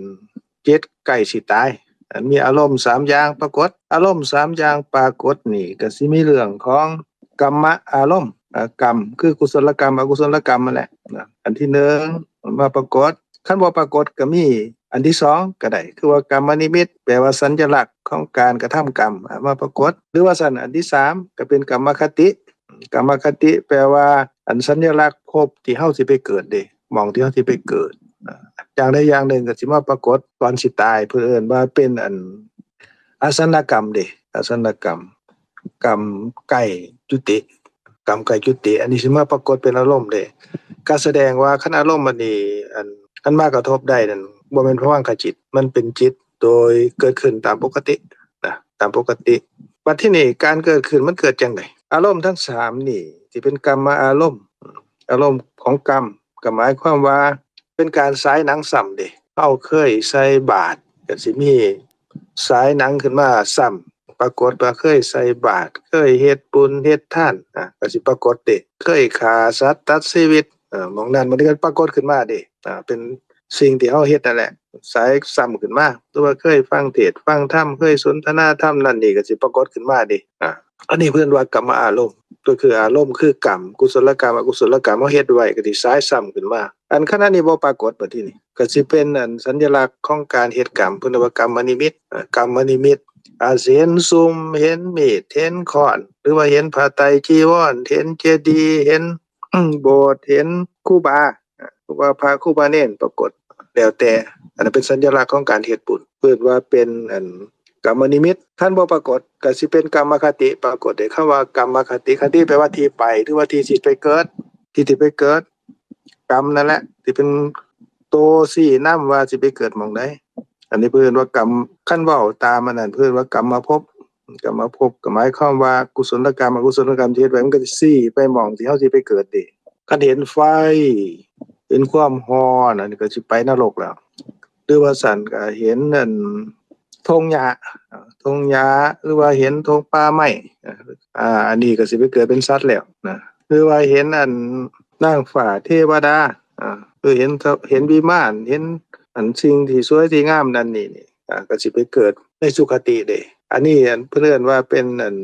ຈິດໃກ້ຊິຕາຍ ອັນມີອາລົມສາມຢ່າງປາກົດ. ອາລົມສາມຢ່າງປາກົດນີ້ ກໍຊິມີເລື່ອງຂອງ ກຳມະອາລົມ ອາ ກຳ ຄືກຸສົລະກຳ ອະກຸສົລະກຳຫັ້ນແຫຼະນະ. ອັນທີໜຶ່ງມາປາກົດ ຄັນບໍ່ປາກົດກໍມີອັນທີສອງກໍໄດ້ ຄືວ່າກຳມະນິມິດ ແປວ່າສັນຍະລັກຂອງການກະທຳກຳ ອາ ມາປາກົດ. ຫຼືວ່າຊັ້ນອັນທີສາມກໍເປັນກຳມະຄະຕິ ກຳມະຄະຕິ ແປວ່າອັນສັນຍະລັກພົບທີ່ເຮົາຊິໄປເກີດເດ້ ໝ່ອງທີ່ເຮົາຊິໄປເກີດ ອາ ຢ່າງໃດຢ່າງໜຶ່ງກໍຊິມາປາກົດກ່ອນຊິຕາຍ ເພິ່ນເອີ້ນວ່າເປັນອັນ ອາສັນນະກຳເດ້ ອາສັນນະກຳ ກຳໃກ້ຈຸຕິ ກຳໃກ້ຈຸຕິ ອັນນີ້ຊິມາປາກົດເປັນອາລົມເດ້. ກໍສະແດງວ່າຄັນອາລົມອັນນີ້ ອັນ ອັນມາກະທົບໄດ້ນັ້ນ ບໍ່ແມ່ນພະວັງຄະຈິດ ມັນເປັນຈິດໂດຍເກີດຂຶ້ນຕາມປົກກະຕິນະ ຕາມປົກກະຕິ. ບັດທີນີ້ການເກີດຂຶ້ນມັນເກີດຈັ່ງໃດ? ອາລົມທັງສາມນີ້ທີ່ເປັນກຳມະອາລົມ ອາລົມຂອງກຳ ກໍໝາຍຄວາມວ່າເປັນການສາຍໜັງຊ້ຳເດ້. ເຮົາເຄີຍໃສ່ບາດ ກໍຊິມີ ສາຍໜັງຂຶ້ນມາຊ້ຳ ປາກົດວ່າເຄີຍໃສ່ບາດ ເຄີຍເຮັດບຸນເຮັດທານ ອາ ກໍຊິປາກົດເດ້. ເຄີຍຂ້າສັດຕັດຊີວິດ ອາ ໝ່ອງນັ້ນມັນກໍປາກົດຂຶ້ນມາເດ້ ອາ ເປັນສິ່ງທີ່ເຮົາເຮັດນັ້ນແຫຼະ ສາຍຊ້ຳຂຶ້ນມາ. ຫຼືວ່າເຄີຍຟັງເທດຟັງທຳ ເຄີຍສົນທະນາທຳ ນັ້ນນີ້ກໍຊິປາກົດຂຶ້ນມາເດ້ ອາ ອັນນີ້ເພິ່ນວ່າກຳມະອາລົມ ກໍຄືອາລົມຄືກຳ ກຸສົລະກຳ ອະກຸສົລະກຳ ເຮົາເຮັດໄວ້ກໍຊິສາຍຊ້ຳຂຶ້ນມາ. ອັນຄັນອັນນີ້ບໍ່ປາກົດ ບັດທີນີ້ກໍຊິເປັນອັນສັນຍະລັກຂອງການເຮັດກຳ ເພິ່ນເອີ້ນວ່າກຳມະນິມິດ ອາ ກຳມະນິມິດ ອາດຊິເຫັນຊຸ່ມ ເຫັນມີດ ເຫັນຄ້ອນ ຫຼືວ່າເຫັນຜ້າໄຕຈີວອນ ເຫັນເຈດີ ເຫັນໂບດ ເຫັນຄູບາ ອາ ຫຼືວ່າພະຄູບາເນນປາກົດ ແລ້ວແຕ່ ອັນນັ້ນເປັນສັນຍະລັກຂອງການເຮັດບຸນ ເອີ້ນວ່າເປັນອັນ ກຳມະນິມິດ. ຄັນບໍ່ປາກົດກໍຊິເປັນກຳມະຄະຕິປາກົດເດ້. ຄຳວ່າກຳມະຄະຕິ, ຄະຕິແປວ່າທີ່ໄປ ຫຼືວ່າທີ່ຊິໄປເກີດ, ທີ່ ທີ່ໄປເກີດ. ກຳນັ້ນແຫຼະທີ່ເປັນໂຕຊີ້ນຳວ່າຊິໄປເກີດໝ່ອງໃດ. ອັນນີ້ເພິ່ນວ່າກຳ, ຄັນເວົ້າຕາມອັນນັ້ນເພິ່ນວ່າກຳມະພົບ. ກຳມະພົບກໍໝາຍຄວາມວ່າກຸສົນລະກຳ ອະກຸສົນລະກຳທີ່ເຮັດໄວ້ ມັນກໍຊິຊີ້ໄປໝ່ອງທີ່ເຮົາຊິໄປເກີດເດ້. ຄັນເຫັນໄຟ ເຫັນຄວາມຮ້ອນ ອັນນີ້ກໍຊິໄປນະລົກແລ້ວ. ຫຼືວ່າຊັ້ນກໍເຫັນອັນທົ່ງຫຍ້າ, ທົ່ງຫຍ້າ ຫຼືວ່າເຫັນທົ່ງປ່າໄມ້, ອາ ອັນນີ້ກໍຊິໄປເກີດເປັນສັດແລ້ວນະ. ຫຼືວ່າເຫັນອັນນາງຟ້າເທວະດາ, ອາ ຫຼືເຫັນ ເຫັນວິມານ, ເຫັນອັນສິ່ງທີ່ສວຍທີ່ງາມນັ້ນນີ້, ອາ ກໍຊິໄປເກີດໃນສຸຄະຕິເດ້. ອັນນີ້ອັນເພິ່ນເອີ້ນວ່າເປັນອັນ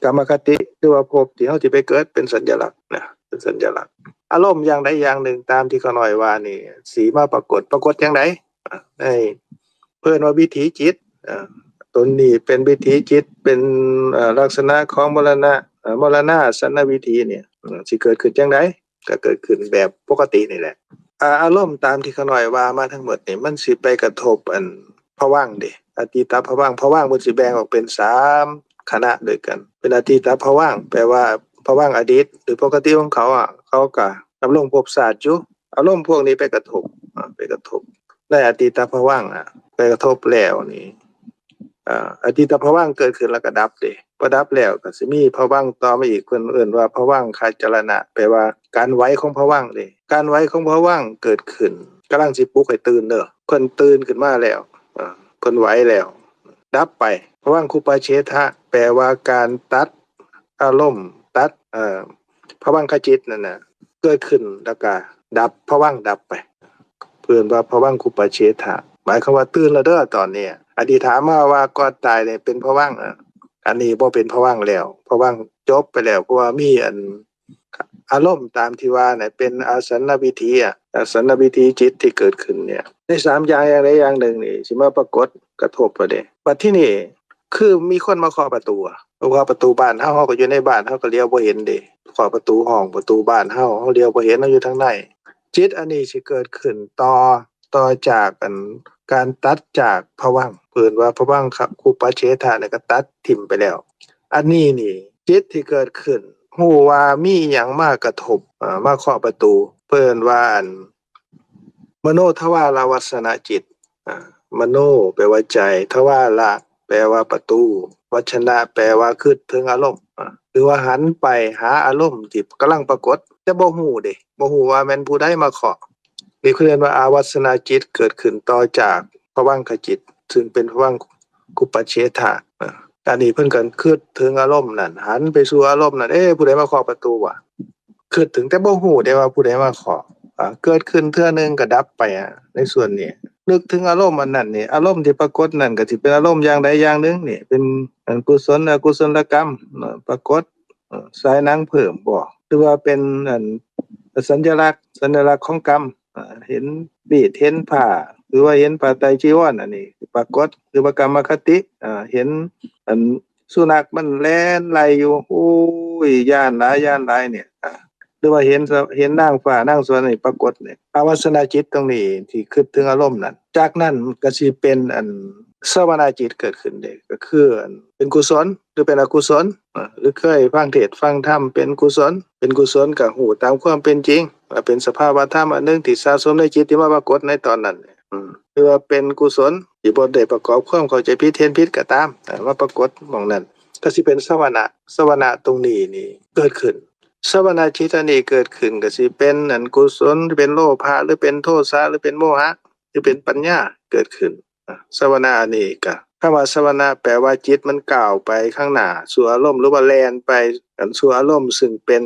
ກຳມະຄະຕິ ຫຼືວ່າພົບທີ່ເຮົາຊິໄປເກີດ ເປັນສັນຍະລັກນະ, ເປັນສັນຍະລັກ. ອາລົມຢ່າງໃດຢ່າງໜຶ່ງຕາມທີ່ຂ້ານ້ອຍວ່ານີ້ ຊິມາປາກົດ, ປາກົດຈັ່ງໃດ? ໃນ ເພິ່ນວ່າວິຖີຈິດ, ເອີ ຕົນນີ້ເປັນວິຖີຈິດ, ເປັນ ເອີ ລັກສະນະຂອງມໍລະນະ, ເອີ ມໍລະນາສັນນະວິຖີນີ້, ເອີ ຊິເກີດຂຶ້ນຈັ່ງໃດ? ກໍເກີດຂຶ້ນແບບປົກກະຕິນີ້ແຫຼະ. ອາ ອາລົມຕາມທີ່ຂ້ານ້ອຍວ່າມາທັງໝົດນີ້ ມັນຊິໄປກະທົບອັນພະວັງເດ້, ອະຕີຕະພະວັງ. ພະວັງເພິ່ນຊິແບ່ງອອກເປັນສາມຄະນະດ້ວຍກັນ. ເປັນອະຕີຕະພະວັງ ແປວ່າພະວັງອະດີດ ຫຼື ປົກກະຕິຂອງເຂົາອະ, ເຂົາກໍດຳລົງພົບຊາດຢູ່. ອາລົມພວກນີ້ໄປກະທົບ, ອາ ໄປກະທົບໃນອະຕີຕະພະວັງ, ອາ ໄປກະທົບແລ້ວນີ້ ອາ ອະຕີຕະພະວັງເກີດຂຶ້ນແລ້ວກໍດັບເດ້. ພໍດັບແລ້ວກໍຊິມີພະວັງຕໍ່ມາອີກ, ເພິ່ນເອີ້ນວ່າພະວັງຄະຈະລະນະ, ແປວ່າການໄຫວຂອງພະວັງເດ້. ການໄຫວຂອງພະວັງເກີດຂຶ້ນ, ກຳລັງຊິປຸກໃຫ້ຕື່ນເດີ. ເພິ່ນຕື່ນຂຶ້ນມາແລ້ວ, ອາ ເພິ່ນໄຫວແລ້ວ, ດັບໄປ. ພະວັງຄຸປະເຊທະ ແປວ່າການຕັດ ອາລົມຕັດ ເອີ ພະວັງຄະຈິດນັ້ນນະ ເກີດຂຶ້ນແລ້ວກະດັບ, ພະວັງດັບໄປ. ເອີ້ນວ່າພະວັງຄຸປະເຊທະ ໝາຍຄວາມວ່າຕື່ນແລ້ວເດີຕອນນີ້. ອະດີດຖາມມາວ່າກ່ອນຕາຍນີ້ເປັນພະວັງ, ອາ ອັນນີ້ບໍ່ເປັນພະວັງແລ້ວ, ພະວັງຈົບໄປແລ້ວ, ເພາະວ່າມີອັນ ອາລົມຕາມທີ່ວ່ານະ ເປັນອາສັນນະວິຖີ, ອາ ອາສັນນະວິຖີຈິດທີ່ເກີດຂຶ້ນເນຍ ໃນສາມຢ່າງ ຢ່າງໃດຢ່າງໜຶ່ງນີ້ ຊິມາປາກົດກະທົບເຮົາເດ້. ບັດທີນີ້ ຄືມີຄົນມາເຄາະປະຕູ, ເພາະວ່າປະຕູບ້ານເຮົາ, ເຮົາກໍຢູ່ໃນບ້ານ, ເຮົາກໍຫຼຽວບໍ່ເຫັນເດ້. ເຄາະປະຕູຫ້ອງ, ປະຕູບ້ານເຮົາ, ເຮົາຫຼຽວບໍ່ເຫັນ, ເຮົາຢູ່ທາງໃນ. ຈິດອັນນີ້ຊິເກີດຂຶ້ນຕໍ່, ຕໍ່ຈາກອັນ ການຕັດຈາກພະວັງ, ເອີ້ນວ່າພະວັງຄຸປະເຊທະ ແລ້ວກໍຕັດຖິ້ມໄປແລ້ວ. ອັນນີ້ນີ້ ຈິດທີ່ເກີດຂຶ້ນ ຮູ້ວ່າມີຫຍັງມາກະທົບ, ເອີ ມາເຄາະປະຕູ, ເອີ້ນວ່າອັນ ມະໂນທະວາລະວັດສະນະຈິດ. ອາ ມະໂນ ແປວ່າໃຈ, ທະວາລະ ແປວ່າປະຕູ, ວັດສະນະ ແປວ່າຄິດເຖິງອາລົມ, ອາ ຫຼືວ່າຫັນໄປຫາອາລົມທີ່ກຳລັງປາກົດ, ແຕ່ບໍ່ຮູ້ເດ້, ບໍ່ຮູ້ວ່າແມ່ນຜູ້ໃດມາເຄາະ. ນີ້ເອີ້ນວ່າອາວັດສະນະຈິດເກີດຂຶ້ນຕໍ່ຈາກພະວັງຄະຈິດ, ຊຶ່ງເປັນພະວັງຄຸປະເຊທະ. ອາ ອັນນີ້ເພິ່ນກໍຄິດເຖິງອາລົມນັ້ນ, ຫັນໄປສູ່ອາລົມນັ້ນ, ເອ ຜູ້ໃດມາເຄາະປະຕູວະ? ຄິດເຖິງ ແຕ່ບໍ່ຮູ້ເດ້ວ່າຜູ້ໃດມາເຄາະ. ອາ ເກີດຂຶ້ນເທື່ອໜຶ່ງກໍດັບໄປ, ອາ ໃນສ່ວນນີ້ ນຶກເຖິງອາລົມອັນນັ້ນນີ້, ອາລົມທີ່ປາກົດນັ້ນກໍຊິເປັນອາລົມຢ່າງໃດຢ່າງໜຶ່ງນີ້, ເປັນ ອັນ ກຸສົນ ອະກຸສົນລະກຳ ເນາະ ປາກົດ, ເອີ ສາຍໜັງເພີ່ມບໍ ຫຼືວ່າເປັນ ອັນ ສັນຍະລັກ, ສັນຍະລັກຂອງກຳ. ອາ ເຫັນມີດ ເຫັນຜ້າ ຫຼືວ່າເຫັນຜ້າໄຕຈີວອນ, ອັນນີ້ປາກົດ ຫຼືວ່າກຳມະຄະຕິ. ອາ ເຫັນ ອັນ ສຸນັກມັນແລ່ນໄລ່ຢູ່, ໂອ້ຍ ຢ້ານຫຼາຍ ຢ້ານຫຼາຍນີ້. ອາ ຫຼືວ່າເຫັນ ເຫັນນາງຟ້ານາງສວນນີ້ປາກົດນີ້, ອາວັດສະນະຈິດຕົງນີ້ທີ່ຄິດເຖິງອາລົມນັ້ນ. ຈາກນັ້ນກໍຊິເປັນ ອັນ ສະວະນະຈິດເກີດຂຶ້ນເດ້, ກໍຄື ອັນ ເປັນກຸສົນ ຫຼືເປັນອະກຸສົນ, ອາ ຫຼືເຄີຍຟັງເທດຟັງທຳເປັນກຸສົນ, ເປັນກຸສົນກໍຮູ້ຕາມຄວາມເປັນຈິງ ວ່າເປັນສະພາວະທຳອັນໜຶ່ງທີ່ສະສົມໃນຈິດທີ່ມາປາກົດໃນຕອນນັ້ນ. ອືມ ຫຼືວ່າເປັນກຸສົນທີ່ບໍ່ໄດ້ປະກອບຄວາມເຂົ້າໃຈຜິດເຫັນຜິດກໍຕາມ, ອາ ມາປາກົດໝ່ອງນັ້ນ, ກໍຊິເປັນສະວະນະ, ສະວະນະຕົງນີ້ນີ້ເກີດຂຶ້ນ. ສະວະນະຈິດອັນນີ້ເກີດຂຶ້ນກໍຊິເປັນ ອັນ ກຸສົນ ເປັນໂລພະ ຫຼືເປັນໂທສະ ຫຼືເປັນໂມຫະ ຫຼືເປັນປັນຍາເກີດຂຶ້ນ. ອາ ສະວະນະອັນນີ້ກະ ຄຳວ່າສະວະນະແປວ່າຈິດມັນກ້າວໄປຂ້າງໜ້າສູ່ອາລົມ ຫຼືວ່າແລ່ນໄປ ອັນ ສູ່ອາລົມ ຊຶ່ງເປັນ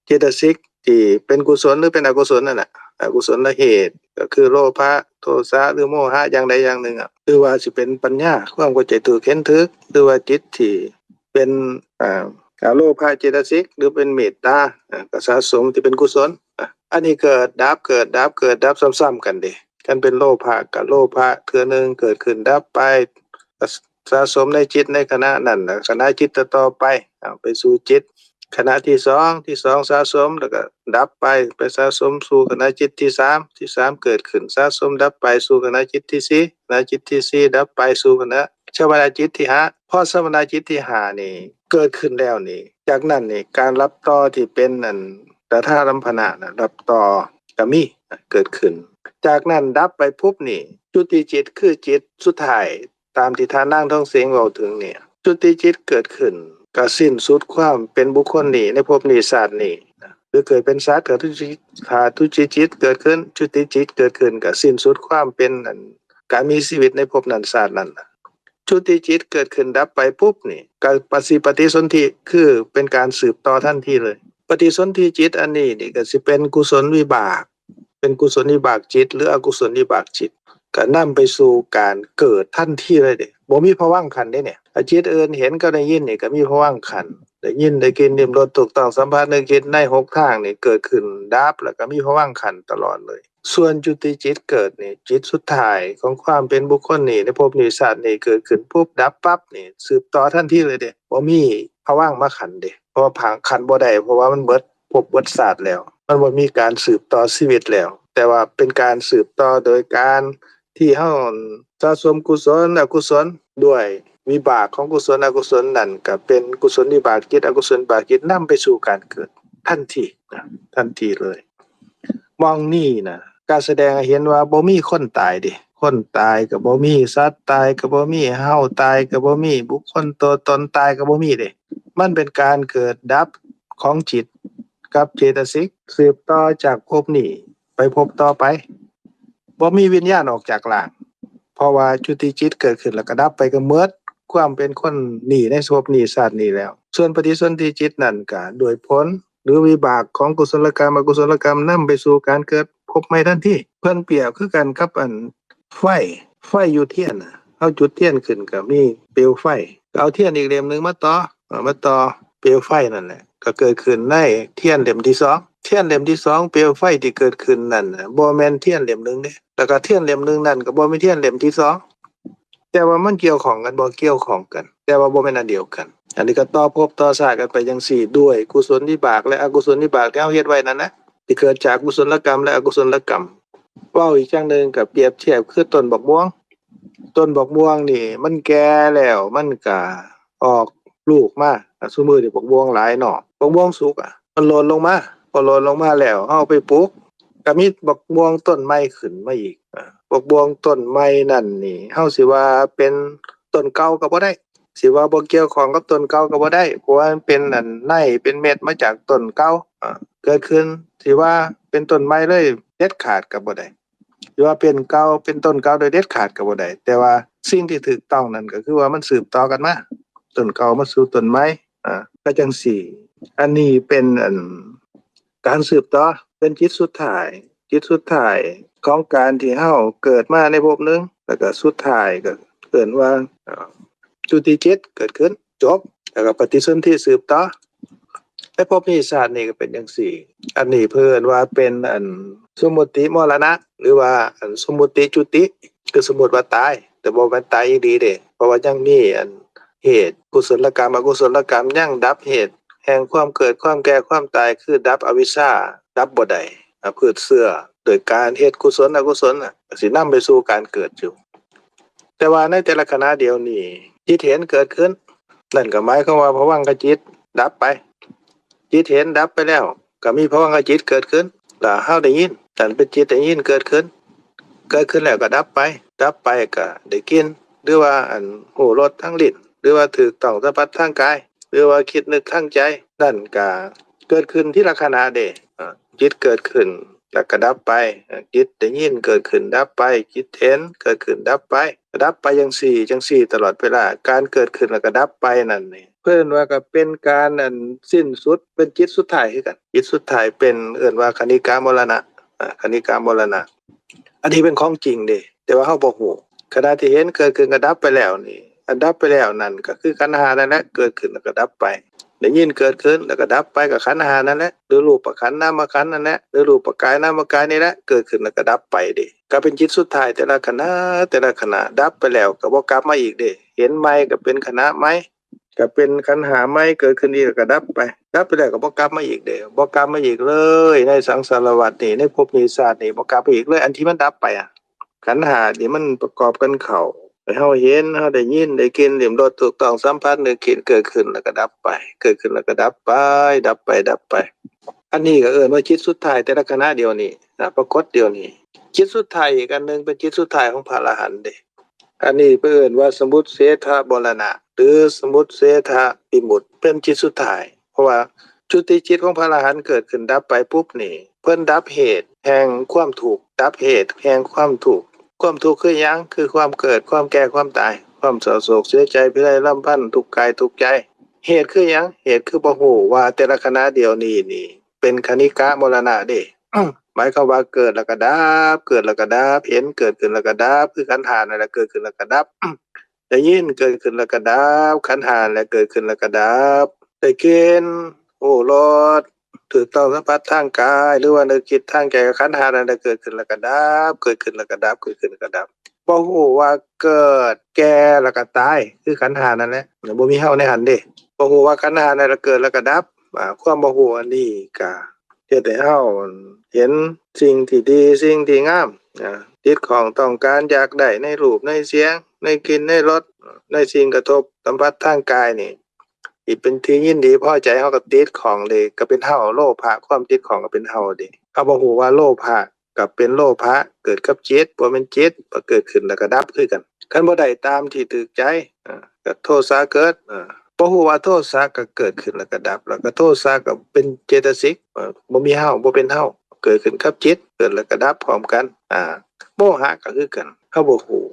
ເຈຕະສິກທີ່ເປັນກຸສົນ ຫຼືເປັນອະກຸສົນນັ້ນແຫຼະ. ອະກຸສົນລະເຫດກໍຄືໂລພະ ໂທສະ ຫຼືໂມຫະ ຢ່າງໃດຢ່າງໜຶ່ງອະ ຫຼືວ່າຊິເປັນປັນຍາ ຄວາມເຂົ້າໃຈຖືກເຫັນຖືກ ຫຼືວ່າຈິດທີ່ເປັນ ອາ ອະໂລພະເຈຕະສິກ ຫຼືເປັນເມດຕາ ອາ ກໍສະສົມທີ່ເປັນກຸສົນ. ອາ ອັນນີ້ເກີດດັບ ເກີດດັບ ເກີດດັບຊ້ຳໆກັນເດ້. ຄັນເປັນໂລພະກໍໂລພະເທື່ອໜຶ່ງເກີດຂຶ້ນດັບໄປ, ສະ ສະສົມໃນຈິດໃນຂະນະນັ້ນ, ຂະນະຈິດຕໍ່ໆໄປ ເອົາໄປສູ່ຈິດຂະນະທີສອງ, ທີສອງສະສົມແລ້ວກໍດັບໄປ, ໄປສະສົມສູ່ຂະນະຈິດທີສາມ, ທີສາມເກີດຂຶ້ນສະສົມດັບໄປສູ່ຂະນະຈິດທີສີ່, ຂະນະຈິດທີສີ່ດັບໄປສູ່ຂະນະ ຊາວະນະຈິດທີຫ້າ ພໍຊາວະນະຈິດທີຫ້ານີ້ເກີດຂຶ້ນແລ້ວນີ້ ຈາກນັ້ນນີ້ການດັບຕໍ່ທີ່ເປັນອັນຕະທາລັມພະນະນະ ດັບຕໍ່ກໍມີເກີດຂຶ້ນ. ຈາກນັ້ນດັບໄປປຸບນີ້ ຈຸຕິຈິດຄືຈິດສຸດທ້າຍ ຕາມທີ່ທ່ານນາງທອງເສງເວົ້າເຖິງນີ້ ຈຸຕິຈິດເກີດຂຶ້ນ ກໍສິ້ນສຸດຄວາມເປັນບຸກຄົນນີ້ໃນພົບນີ້ຊາດນີ້ ຫຼືເກີດເປັນສັດ ກໍທຸຕິ ຖ້າທຸຕິຈິດເກີດຂຶ້ນ ຈຸຕິຈິດເກີດຂຶ້ນ ກໍສິ້ນສຸດຄວາມເປັນອັນ ການມີຊີວິດໃນພົບນັ້ນຊາດນັ້ນ. ຈຸຕິຈິດເກີດຂຶ້ນດັບໄປປຸບນີ້ ກໍປະສິປະຕິສົນທິ ຄືເປັນການສືບຕໍ່ທັນທີເລີຍ. ປະຕິສົນທິຈິດອັນນີ້ນີ້ ກໍຊິເປັນກຸສົນວິບາກ ເປັນກຸສົນວິບາກຈິດ ຫຼືອະກຸສົນວິບາກຈິດ ກໍນຳໄປສູ່ການເກີດທັນທີເລີຍເດ້ ບໍ່ມີພະວັງຂັນເດ້ນີ້. ອາ ຈິດອື່ນເຫັນກັບໄດ້ຍິນນີ້ກໍມີພະວັງຂັນ ໄດ້ຍິນ ໄດ້ກິ່ນ ລິ້ມ ລົດ ຖືກຕ້ອງ ສຳຜັດ ນຶກ ຄິດ ໃນຫົກທາງນີ້ເກີດຂຶ້ນດັບ ແລ້ວກໍມີພະວັງຂັນຕະຫຼອດເລີຍ. ສ່ວນຈຸຕິຈິດເກີດນີ້ ຈິດສຸດທ້າຍຂອງຄວາມເປັນບຸກຄົນນີ້ ໃນພົບນີ້ຊາດນີ້ເກີດຂຶ້ນປຸບດັບປັບນີ້ ສືບຕໍ່ທັນທີເລີຍເດ້ ບໍ່ມີພະວັງມາຂັນເດ້ ເພາະວ່າພະວັງຂັນບໍ່ໄດ້ ເພາະວ່າມັນເບິດ ພົບເບິດຊາດແລ້ວ ມັນບໍ່ມີການສືບຕໍ່ຊີວິດແລ້ວ ແຕ່ວ່າເປັນການສືບຕໍ່ໂດຍການທີ່ເຮົາສະສົມກຸສົນອະກຸສົນ ດ້ວຍວິບາກຂອງກຸສົນອະກຸສົນນັ້ນ ກໍເປັນກຸສົນວິບາກຈິດ ອະກຸສົນວິບາກຈິດ ນຳໄປສູ່ການເກີດທັນທີນະ ທັນທີເລີຍ. ໝ່ອງນີ້ນະ ການສະແດງໃຫ້ເຫັນວ່າບໍ່ມີຄົນຕາຍເດ້ ຄົນຕາຍກໍບໍ່ມີ ສັດຕາຍກໍບໍ່ມີ ເຮົາຕາຍກໍບໍ່ມີ ບຸກຄົນຕົວຕົນຕາຍກໍບໍ່ມີເດ້. ມັນເປັນການເກີດດັບຂອງຈິດກັບເຈຕະສິກ ສືບຕໍ່ຈາກພົບນີ້ໄປພົບຕໍ່ໄປ ບໍ່ມີວິນຍານອອກຈາກຮ່າງ ເພາະວ່າຈຸຕິຈິດເກີດຂຶ້ນແລ້ວກໍດັບໄປ ກໍໝົດຄວາມເປັນຄົນນີ້ໃນພົບນີ້ຊາດນີ້ແລ້ວ. ສ່ວນປະຕິສົນທິຈິດນັ້ນກໍດ້ວຍຜົນ ຫຼືວິບາກຂອງກຸສົນລະກຳ ອະກຸສົນລະກຳ ນຳໄປສູ່ການເກີດພົບໃໝ່ທັນທີ. ເພິ່ນປຽບຄືກັນກັບອັນ ໄຟ ໄຟຢູ່ທຽນນະ ເຮົາຈຸດທຽນຂຶ້ນກໍມີເປວໄຟ ກໍເອົາທຽນອີກເຫຼັ້ມໜຶ່ງມາຕໍ່ ເອົາມາຕໍ່ເປວໄຟນັ້ນແຫຼະ ກໍເກີດຂຶ້ນໃນທຽນເຫຼັ້ມທີສອງ. ທຽນເຫຼັ້ມທີສອງ ເປວໄຟທີ່ເກີດຂຶ້ນນັ້ນນະ ບໍ່ແມ່ນທຽນເຫຼັ້ມໜຶ່ງເດ້ ແລ້ວກໍທຽນເຫຼັ້ມໜຶ່ງນັ້ນກໍບໍ່ແມ່ນທຽນເຫຼັ້ມທີສອງ. ແຕ່ວ່າມັນກ່ຽວຂ້ອງກັນບໍ່? ກ່ຽວຂ້ອງກັນ ແຕ່ວ່າບໍ່ແມ່ນອັນດຽວກັນ. ອັນນີ້ກໍຕໍ່ພົບຕໍ່ຊາດກັນໄປຈັ່ງຊີ້ ດ້ວຍກຸສົນວິບາກ ແລະ ອະກຸສົນວິບາກທີ່ເຮົາເຮັດໄວ້ນັ້ນນະ ທີ່ເກີດຈາກກຸສົນລະກຳ ແລະ ອະກຸສົນລະກຳ. ເວົ້າອີກຢ່າງໜຶ່ງກໍປຽບທຽບຄືຕົ້ນບັກມ່ວງ ຕົ້ນບັກມ່ວງນີ້ມັນແກ່ແລ້ວ ມັນກໍອອກລູກມາ. ຊຸມື້ນີ້ບັກມ່ວງຫຼາຍເນາະ ບັກມ່ວງສຸກອະ ມັນຫຼົ່ນລົງມາ ພໍຫຼົ່ນລົງມາແລ້ວ ເຮົາໄປປູກ ກໍມີບັກມ່ວງຕົ້ນໃໝ່ຂຶ້ນມາອີກ. ອາ ບັກມ່ວງຕົ້ນໃໝ່ນັ້ນນີ້ ເຮົາຊິວ່າເປັນຕົ້ນເກົ່າກໍບໍ່ໄດ້ ຊິວ່າບໍ່ກ່ຽວຂ້ອງກັບຕົ້ນເກົ່າກໍບໍ່ໄດ້ ເພາະວ່າມັນເປັນອັນໃນເປັນເມັດມາຈາກຕົ້ນເກົ່າ ອາ ເກີດຂຶ້ນ ຊິວ່າເປັນຕົ້ນໃໝ່ເລີຍເດັດຂາດກໍບໍ່ໄດ້ ຊິວ່າເປັນເກົ່າ ເປັນຕົ້ນເກົ່າໂດຍເດັດຂາດກໍບໍ່ໄດ້. ແຕ່ວ່າສິ່ງທີ່ຖືກຕ້ອງນັ້ນກໍຄືວ່າມັນສືບຕໍ່ກັນມາ ຕົ້ນເກົ່າມາສູ່ຕົ້ນໃໝ່ ອາ ກໍຈັ່ງຊີ້. ອັນນີ້ເປັນອັນ ການສືບຕໍ່ ເປັນຈິດສຸດທ້າຍ ຈິດສຸດທ້າຍຂອງການທີ່ເຮົາເກີດມາໃນພົບໜຶ່ງ ແລ້ວກໍສຸດທ້າຍກໍເອີ້ນວ່າ ເອີ ຈຸຕິຈິດເກີດຂຶ້ນ ຈົບ ແລ້ວກໍປະຕິສົນທິສືບຕໍ່ໃນພົບນີ້ຊາດນີ້ ກໍເປັນຈັ່ງຊີ້. ອັນນີ້ເພິ່ນເອີ້ນວ່າເປັນອັນສົມມຸດຕິມໍລະນະ ຫຼືວ່າອັນສົມມຸດຕິຈຸຕິ ຄືສົມມຸດວ່າຕາຍ ແຕ່ບໍ່ແມ່ນຕາຍອີ່ຫຼີເດ້ ເພາະວ່າຍັງມີອັນ ເຫດກຸສົນລະກຳ ອະກຸສົນລະກຳ ຍັງດັບເຫດແຫ່ງຄວາມເກີດ ຄວາມແກ່ ຄວາມຕາຍ ຄືດັບອະວິຊຊາ ດັບບໍ່ໄດ້ ອະ ພືດເຊື້ອ ໂດຍການເຮັດກຸສົນອະກຸສົນນະ ກໍຊິນຳໄປສູ່ການເກີດຢູ່. ແຕ່ວ່າໃນແຕ່ລະຂະນະດຽວນີ້ ຈິດເຫັນເກີດຂຶ້ນ ນັ້ນກໍໝາຍຄວາມວ່າພະວັງຄະຈິດດັບໄປ ຈິດເຫັນດັບໄປແລ້ວ ກໍມີພະວັງຄະຈິດເກີດຂຶ້ນ ແລ້ວເຮົາໄດ້ຍິນ ນັ້ນເປັນຈິດໄດ້ຍິນເກີດຂຶ້ນ ເກີດຂຶ້ນແລ້ວກໍດັບໄປ ດັບໄປກໍໄດ້ກິ່ນ ຫຼືວ່າອັນຮູ້ລົດທາງລີ້ນ ຫຼືວ່າຖືກຕ້ອງສຳຜັດທາງກາຍ ຫຼືວ່າຄິດນຶກທາງໃຈ ນັ້ນກໍເກີດຂຶ້ນທີລະຂະນະເດ້. ອາ ຈິດເກີດຂຶ້ນ ແລ້ວກໍດັບໄປ ອາ ຈິດໄດ້ຍິນເກີດຂຶ້ນດັບໄປ ຈິດເຫັນເກີດຂຶ້ນດັບໄປ ກໍດັບໄປຈັ່ງຊີ້ ຈັ່ງຊີ້ຕະຫຼອດເວລາ. ການເກີດຂຶ້ນແລ້ວກໍດັບໄປນັ້ນນີ້ ເພິ່ນວ່າກໍເປັນການອັນສິ້ນສຸດ ເປັນຈິດສຸດທ້າຍຄືກັນ ຈິດສຸດທ້າຍເປັນເອີ້ນວ່າຄະນິກາມໍລະນະ ອາ ຄະນິກາມໍລະນະ. ອັນນີ້ເປັນຂອງຈິງເດ້ ແຕ່ວ່າເຮົາບໍ່ຮູ້. ຂະນະທີ່ເຫັນເກີດຂຶ້ນກໍດັບໄປແລ້ວນີ້ ອັນດັບໄປແລ້ວນັ້ນກໍຄືຂັນຫ້ານັ້ນແຫຼະ ເກີດຂຶ້ນແລ້ວກໍດັບໄປ ໄດ້ຍິນເກີດຂຶ້ນແລ້ວກໍດັບໄປ ກໍຂັນຫ້ານັ້ນແຫຼະ ຫຼືຮູບປະຂັນນາມະຂັນນັ້ນແຫຼະ ຫຼືຮູບປະກາຍນາມະກາຍນີ້ແຫຼະ ເກີດຂຶ້ນແລ້ວກໍດັບໄປເດ້. ກໍເປັນຈິດສຸດທ້າຍແຕ່ລະຂະນະ ແຕ່ລະຂະນະ ດັບໄປແລ້ວກໍບໍ່ກັບມາອີກເດ້. ເຫັນໃໝ່ກໍເປັນຂະນະໃໝ່ ກໍເປັນຂັນຫ້າໃໝ່ ເກີດຂຶ້ນອີກແລ້ວກໍດັບໄປ ດັບໄປແລ້ວກໍບໍ່ກັບມາອີກເດ້ ບໍ່ກັບມາອີກເລີຍ ໃນສັງສາລະວັດນີ້ ໃນພົບນີ້ຊາດນີ້ ບໍ່ກັບມາອີກເລີຍ. ອັນທີ່ມັນດັບໄປອະ ຂັນຫ້ານີ້ມັນປະກອບກັນເຂົ້າ ເຮົາເຫັນ ເຮົາໄດ້ຍິນ ໄດ້ກິ່ນ ລິ້ມລົດ ຖືກຕ້ອງ ສຳຜັດ ນຶກຄິດ ເກີດຂຶ້ນແລ້ວກໍດັບໄປ ເກີດຂຶ້ນແລ້ວກໍດັບໄປ ດັບໄປ ດັບໄປ. ອັນນີ້ກໍເອີ້ນວ່າຈິດສຸດທ້າຍ ແຕ່ລະຂະນະດຽວນີ້ນະ ປາກົດດຽວນີ້. ຈິດສຸດທ້າຍອີກອັນໜຶ່ງ ເປັນຈິດສຸດທ້າຍຂອງພະອະລະຫັນເດ້. ອັນນີ້ເພິ່ນເອີ້ນວ່າສະໝຸດເສທະມໍລະນະ ຫຼື ສະໝຸດເສທະວິມຸດ ເປັນຈິດສຸດທ້າຍ. ເພາະວ່າຈຸຕິຈິດຂອງພະອະລະຫັນເກີດຂຶ້ນດັບໄປປຸບນີ້ ເພິ່ນດັບເຫດແຫ່ງຄວາມທຸກ ດັບເຫດແຫ່ງຄວາມທຸກ. ຄວາມທຸກຄືຫຍັງ? ຄືຄວາມເກີດ ຄວາມແກ່ ຄວາມຕາຍ ຄວາມເສົ້າໂສກເສຍໃຈ ພິໄລລຳພັນ ທຸກກາຍທຸກໃຈ. ເຫດຄືຫຍັງ? ເຫດຄືບໍ່ຮູ້ວ່າແຕ່ລະຂະນະດຽວນີ້ນີ້ ເປັນຂະນິກະມໍລະນະເດ້. ໝາຍຄວາມວ່າເກີດແລ້ວກໍດັບ ເກີດແລ້ວກໍດັບ ເຫັນເກີດຂຶ້ນແລ້ວກໍດັບ ຄືຂັນຫ້ານັ້ນແຫຼະ ເກີດຂຶ້ນແລ້ວກໍດັບ. ໄດ້ຍິນເກີດຂຶ້ນແລ້ວກໍດັບ ຂັນຫ້າແຫຼະເກີດຂຶ້ນແລ້ວກໍດັບ. ໄດ້ກິ່ນ ຮູ້ລົດ ຖືກຕ້ອງສຳຜັດທາງກາຍ ຫຼືວ່ານຶກຄິດທາງໃຈ ກໍຂັນຫ້ານັ້ນແຫຼະເກີດຂຶ້ນແລ້ວກໍດັບ ເກີດຂຶ້ນແລ້ວກໍດັບ ເກີດຂຶ້ນແລ້ວກໍດັບ. ບໍ່ຮູ້ວ່າເກີດ ແກ່ ແລ້ວກໍຕາຍ ຄືຂັນຫ້ານັ້ນແຫຼະ ບໍ່ມີເຮົາໃນຫັ້ນເດ້. ບໍ່ຮູ້ວ່າຂັນຫ້ານັ້ນແຫຼະເກີດແລ້ວກໍດັບ. ອາ ຄວາມບໍ່ຮູ້ອັນນີ້ກໍເຮັດໃຫ້ເຮົາເຫັນສິ່ງທີ່ດີ ສິ່ງທີ່ງາມ ອາ ຕິດຂ້ອງ ຕ້ອງການ ຢາກໄດ້ໃນຮູບ ໃນສຽງ ໃນກິ່ນ ໃນລົດ ໃນສິ່ງກະທົບສຳຜັດທາງກາຍນີ້ ທີ່ເປັນທີ່ຍິນດີພໍໃຈ ເຮົາກໍຕິດຂ້ອງເດ້ ກໍເປັນເຮົາ. ໂລພະ ຄວາມຕິດຂ້ອງກໍເປັນເຮົາເດ້. ເຮົາບໍ່ຮູ້ວ່າໂລພະ ກໍເປັນໂລພະ ເກີດກັບຈິດ ບໍ່ແມ່ນຈິດ ກໍເກີດຂຶ້ນແລ້ວກໍດັບຄືກັນ. ຄັນບໍ່ໄດ້ຕາມທີ່ຖືກໃຈ ອາ ກໍໂທສະເກີດ ອາ ບໍ່ຮູ້ວ່າໂທສະກໍເກີດຂຶ້ນແລ້ວກໍດັບ ແລ້ວກໍໂທສະກໍເປັນເຈຕະສິກ ອາ ບໍ່ມີເຮົາ ບໍ່ເປັນເຮົາ ເກີດຂຶ້ນກັບຈິດ ເກີດແລ້ວກໍດັບພ້ອມກັນ. ອາ ໂມຫະກໍຄືກັນ ເຮົາບໍ່ຮູ້.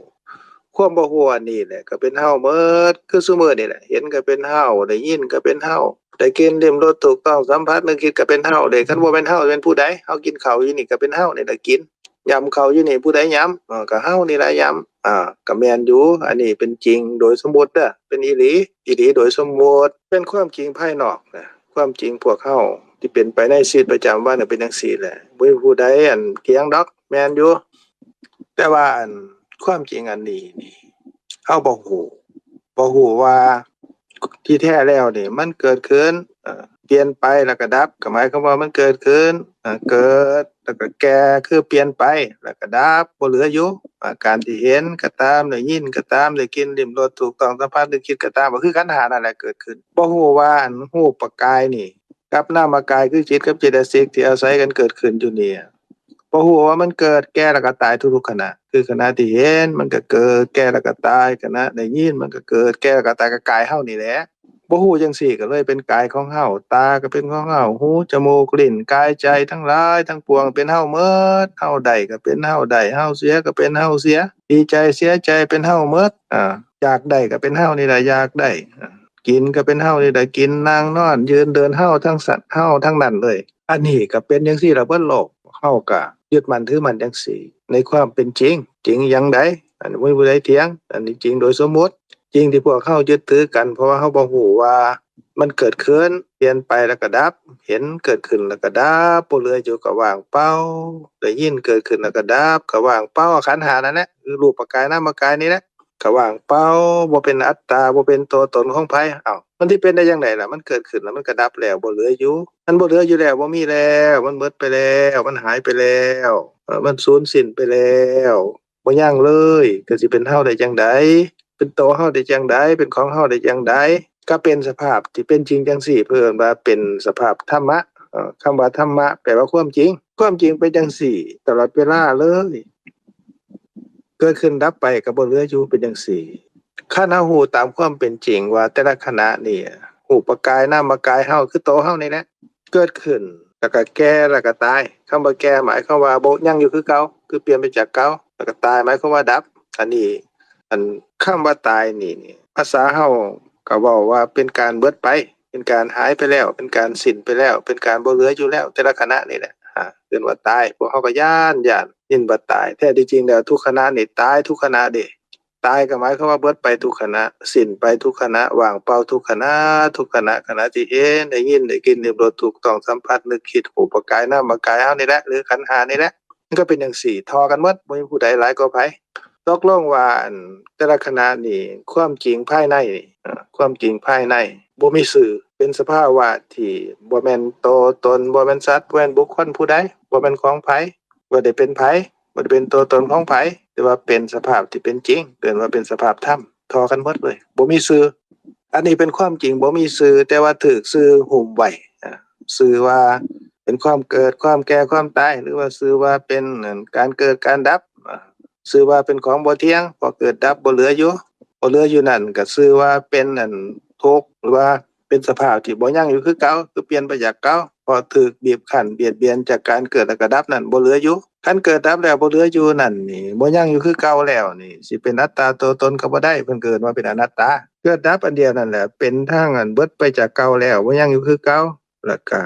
ຄວາມບໍ່ຮູ້ອັນນີ້ແຫຼະກໍເປັນເຮົາໝົດ ຄືຊຸມື້ນີ້ແຫຼະ ເຫັນກໍເປັນເຮົາ ໄດ້ຍິນກໍເປັນເຮົາ ໄດ້ກິ່ນ ລິ້ມລົດ ຖືກຕ້ອງສຳຜັດ ນຶກຄິດກໍເປັນເຮົາເດ້. ຄັນບໍ່ແມ່ນເຮົາ ແມ່ນຜູ້ໃດ? ເຮົາກິນເຂົ້າຢູ່ນີ້ກໍເປັນເຮົານີ້ລະກິນ ຫຍ້ຳເຂົ້າຢູ່ນີ້ ຜູ້ໃດຫຍ້ຳ? ເອີ ກໍເຮົານີ້ລະຫຍ້ຳ. ອາ ກໍແມ່ນຢູ່ ອັນນີ້ເປັນຈິງໂດຍສົມມຸດເດີ ເປັນອີ່ຫຼີ ອີ່ຫຼີໂດຍສົມມຸດ ເປັນຄວາມຈິງພາຍນອກນະ. ຄວາມຈິງພວກເຮົາທີ່ເປັນໄປໃນຊີວິດປະຈຳວັນກໍເປັນຈັ່ງຊີ້ແຫຼະ ບໍ່ມີຜູ້ໃດ ອັນ ຖຽງດອກ ແມ່ນຢູ່. ແຕ່ວ່າ ອັນ ຄວາມຈິງອັນນີ້ນີ້ ເຮົາບໍ່ຮູ້ ບໍ່ຮູ້ວ່າທີ່ແທ້ແລ້ວນີ້ມັນເກີດຂຶ້ນ ເອີ ປ່ຽນໄປແລ້ວກໍດັບ ກໍໝາຍຄວາມວ່າມັນເກີດຂຶ້ນ ເກີດແລ້ວກໍແກ່ ຄືປ່ຽນໄປແລ້ວກໍດັບ ບໍ່ເຫຼືອຢູ່. ອາ ການທີ່ເຫັນກໍຕາມ ໄດ້ຍິນກໍຕາມ ໄດ້ກິ່ນ ລິ້ມລົດ ຖືກຕ້ອງສຳຜັດ ນຶກຄິດກໍຕາມ ກໍຄືຂັນຫ້ານັ້ນແຫຼະເກີດຂຶ້ນ. ບໍ່ຮູ້ວ່າ ອັນ ຮູບປະກາຍນີ້ ກັບນາມະກາຍ ຄືຈິດກັບເຈຕະສິກທີ່ອາໄສກັນເກີດຂຶ້ນຢູ່ນີ້ ບໍ່ຮູ້ວ່າມັນເກີດ ແກ່ ແລ້ວກໍຕາຍທຸກໆຂະນະ ຄືຂະນະທີ່ເຫັນມັນກໍເກີດ ແກ່ ແລ້ວກໍຕາຍ ຂະນະໄດ້ຍິນມັນກໍເກີດ ແກ່ ແລ້ວກໍຕາຍ ກໍກາຍເຮົານີ້ແຫຼະ. ບໍ່ຮູ້ຈັ່ງຊີ້ກໍເລີຍເປັນກາຍຂອງເຮົາ ຕາກໍເປັນຂອງເຮົາ ຫູ ຈະມູກ ລີ້ນ ກາຍ ໃຈ ທັງຫຼາຍທັງປວງເປັນເຮົາໝົດ. ເຮົາໄດ້ກໍເປັນເຮົາໄດ້ ເຮົາເສຍກໍເປັນເຮົາເສຍ ດີໃຈເສຍໃຈເປັນເຮົາໝົດ. ອາ ຢາກໄດ້ກໍເປັນເຮົານີ້ແຫຼະຢາກໄດ້ ອາ ກິນກໍເປັນເຮົານີ້ແຫຼະກິນ ນັ່ງ ນອນ ຢືນ ເດີນ ເຮົາທັງຊັ້ນ ເຮົາທັງນັ້ນເລີຍ. ອັນນີ້ກໍເປັນຈັ່ງຊີ້ລະເບິດໂລກ. ເຮົາກໍຍຶດໝັ້ນຖືໝັ້ນຈັ່ງຊີ້ ໃນຄວາມເປັນຈິງ. ຈິງຢ່າງໃດ? ອັນນີ້ບໍ່ມີຜູ້ໃດຖຽງ. ອັນນີ້ຈິງໂດຍສົມມຸດ ຈິງທີ່ພວກເຮົາຍຶດຖືກັນ ເພາະວ່າເຮົາບໍ່ຮູ້ວ່າມັນເກີດຂຶ້ນ ປ່ຽນໄປແລ້ວກໍດັບ ເຫັນເກີດຂຶ້ນແລ້ວກໍດັບ ບໍ່ເຫຼືອຢູ່ ກໍວ່າງເປົ່າ ໄດ້ຍິນເກີດຂຶ້ນແລ້ວກໍດັບ ກໍວ່າງເປົ່າ. ອາ ຂັນຫ້ານັ້ນແຫຼະ ຄືຮູບປະກາຍ ນາມະກາຍນີ້ແຫຼະ ກໍວ່າງເປົ່າ ບໍ່ເປັນອັດຕາ ບໍ່ເປັນຕົວຕົນຂອງໃຜ. ເອົ້າ ມັນຊິເປັນໄດ້ຈັ່ງໃດລະ? ມັນເກີດຂຶ້ນແລ້ວມັນກໍດັບແລ້ວ ບໍ່ເຫຼືອຢູ່. ມັນບໍ່ເຫຼືອຢູ່ແລ້ວ ບໍ່ມີແລ້ວ ມັນໝົດໄປແລ້ວ ມັນຫາຍໄປແລ້ວ ເອີ ມັນສູນສິ້ນໄປແລ້ວ ບໍ່ຍັງເລີຍ ກໍຊິເປັນເຮົາໄດ້ຈັ່ງໃດ? ເປັນໂຕເຮົາໄດ້ຈັ່ງໃດ? ເປັນຂອງເຮົາໄດ້ຈັ່ງໃດ? ກໍເປັນສະພາບທີ່ເປັນຈິງຈັ່ງຊີ້ ເພິ່ນວ່າເປັນສະພາບທຳມະ. ເອີ ຄຳວ່າທຳມະແປວ່າຄວາມຈິງ. ຄວາມຈິງເປັນຈັ່ງຊີ້ຕະຫຼອດເວລາເລີຍ. ເກີດຂຶ້ນດັບໄປກໍບໍ່ເຫຼືອຢູ່ ເປັນຈັ່ງຊີ້. ຄັນເຮົາຮູ້ຕາມຄວາມເປັນຈິງວ່າແຕ່ລະຂະນະນີ້ ຮູບປະກາຍ ນາມະກາຍເຮົາ ຄືໂຕເຮົານີ້ແຫຼະ ເກີດຂຶ້ນ ແລ້ວກໍແກ່ ແລ້ວກໍຕາຍ. ຄຳວ່າແກ່ໝາຍຄວາມວ່າບໍ່ ຍັງຢູ່ຄືເກົ່າ ຄືປ່ຽນໄປຈາກເກົ່າ ແລ້ວກໍຕາຍໝາຍຄວາມວ່າດັບ. ອັນນີ້ ອັນ ຄຳວ່າຕາຍນີ້ ນີ້ ພາສາເຮົາກໍເວົ້າວ່າເປັນການເບິດໄປ ເປັນການຫາຍໄປແລ້ວ ເປັນການສິ້ນໄປແລ້ວ ເປັນການບໍ່ເຫຼືອຢູ່ແລ້ວ. ແຕ່ລະຂະນະນີ້ແຫຼະ ອາ ເອີ້ນວ່າຕາຍ. ພວກເຮົາກໍຢ້ານ ຢ້ານຍິນວ່າຕາຍ ແທ້ທີ່ຈິງແລ້ວທຸກຂະນະນີ້ຕາຍທຸກຂະນະເດ້. ຕາຍກໍໝາຍຄວາມວ່າເບິດໄປທຸກຂະນະ ສິ້ນໄປທຸກຂະນະ ວ່າງເປົ່າທຸກຂະນະ ທຸກຂະນະ ຂະນະທີ່ເຫັນ ໄດ້ຍິນ ໄດ້ກິນ ລິ້ມລົດ ຖືກຕ້ອງສຳຜັດ ນຶກຄິດ ຮູບປະກາຍ ນາມະກາຍເຮົານີ້ແຫຼະ ຫຼື ຂັນຫ້ານີ້ແຫຼະ. ມັນກໍເປັນຈັ່ງຊີ້ ທໍ່ກັນໝົດ ບໍ່ມີຜູ້ໃດຫຼາຍກວ່າໃຜ. ຕົກລົງວ່າ ອັນ ແຕ່ລະຂະນະນີ້ ຄວາມຈິງພາຍໃນນີ້ ເອີ ຄວາມຈິງພາຍໃນບໍ່ມີຊື່ ເປັນສະພາວະທີ່ບໍ່ແມ່ນໂຕຕົນ ບໍ່ແມ່ນສັດ ບໍ່ແມ່ນບຸກຄົນຜູ້ໃດ ບໍ່ແມ່ນຂອງໃຜ ບໍ່ໄດ້ເປັນໃຜ. ບໍ່ໄດ້ເປັນຕົວຕົນຂອງໃຜ, ແຕ່ວ່າເປັນສະພາບທີ່ເປັນຈິງ, ເອີ້ນວ່າເປັນສະພາບທຳ, ທໍ່ກັນໝົດເລີຍ, ບໍ່ມີຊື່. ອັນນີ້ເປັນຄວາມຈິງ, ບໍ່ມີຊື່, ແຕ່ວ່າຖືກຊື່ຫຸ້ມໄວ້, ອາ, ຊື່ວ່າເປັນຄວາມເກີດ, ຄວາມແກ່, ຄວາມຕາຍ, ຫຼືວ່າຊື່ວ່າເປັນ ອັນ ການເກີດ, ການດັບ, ອາ, ຊື່ວ່າເປັນຂອງບໍ່ທ່ຽງ, ພໍເກີດດັບບໍ່ເຫຼືອຢູ່, ບໍ່ເຫຼືອຢູ່ນັ້ນກໍຊື່ວ່າເປັນ ອັນ ທຸກ ຫຼືວ່າ ເປັນສະພາບທີ່ບໍ່ຍັງຢູ່ຄືເກົ່າ, ຄືປ່ຽນໄປຈາກເກົ່າ, ເພາະຖືກບີບຄັ້ນບຽດບຽນຈາກການເກີດແລ້ວກໍດັບນັ້ນບໍ່ເຫຼືອຢູ່. ຄັນເກີດດັບແລ້ວບໍ່ເຫຼືອຢູ່ນັ້ນນີ້ ບໍ່ຍັງຢູ່ຄືເກົ່າແລ້ວນີ້ ຊິເປັນອັດຕາຕົວຕົນກໍບໍ່ໄດ້, ເພິ່ນກໍເອີ້ນວ່າເປັນອະນັດຕາ. ເກີດດັບອັນດຽວນັ້ນແຫຼະ ເປັນທັງ ອັນ ເບິດໄປຈາກເກົ່າແລ້ວ ບໍ່ຍັງຢູ່ຄືເກົ່າ, ແລ້ວກໍ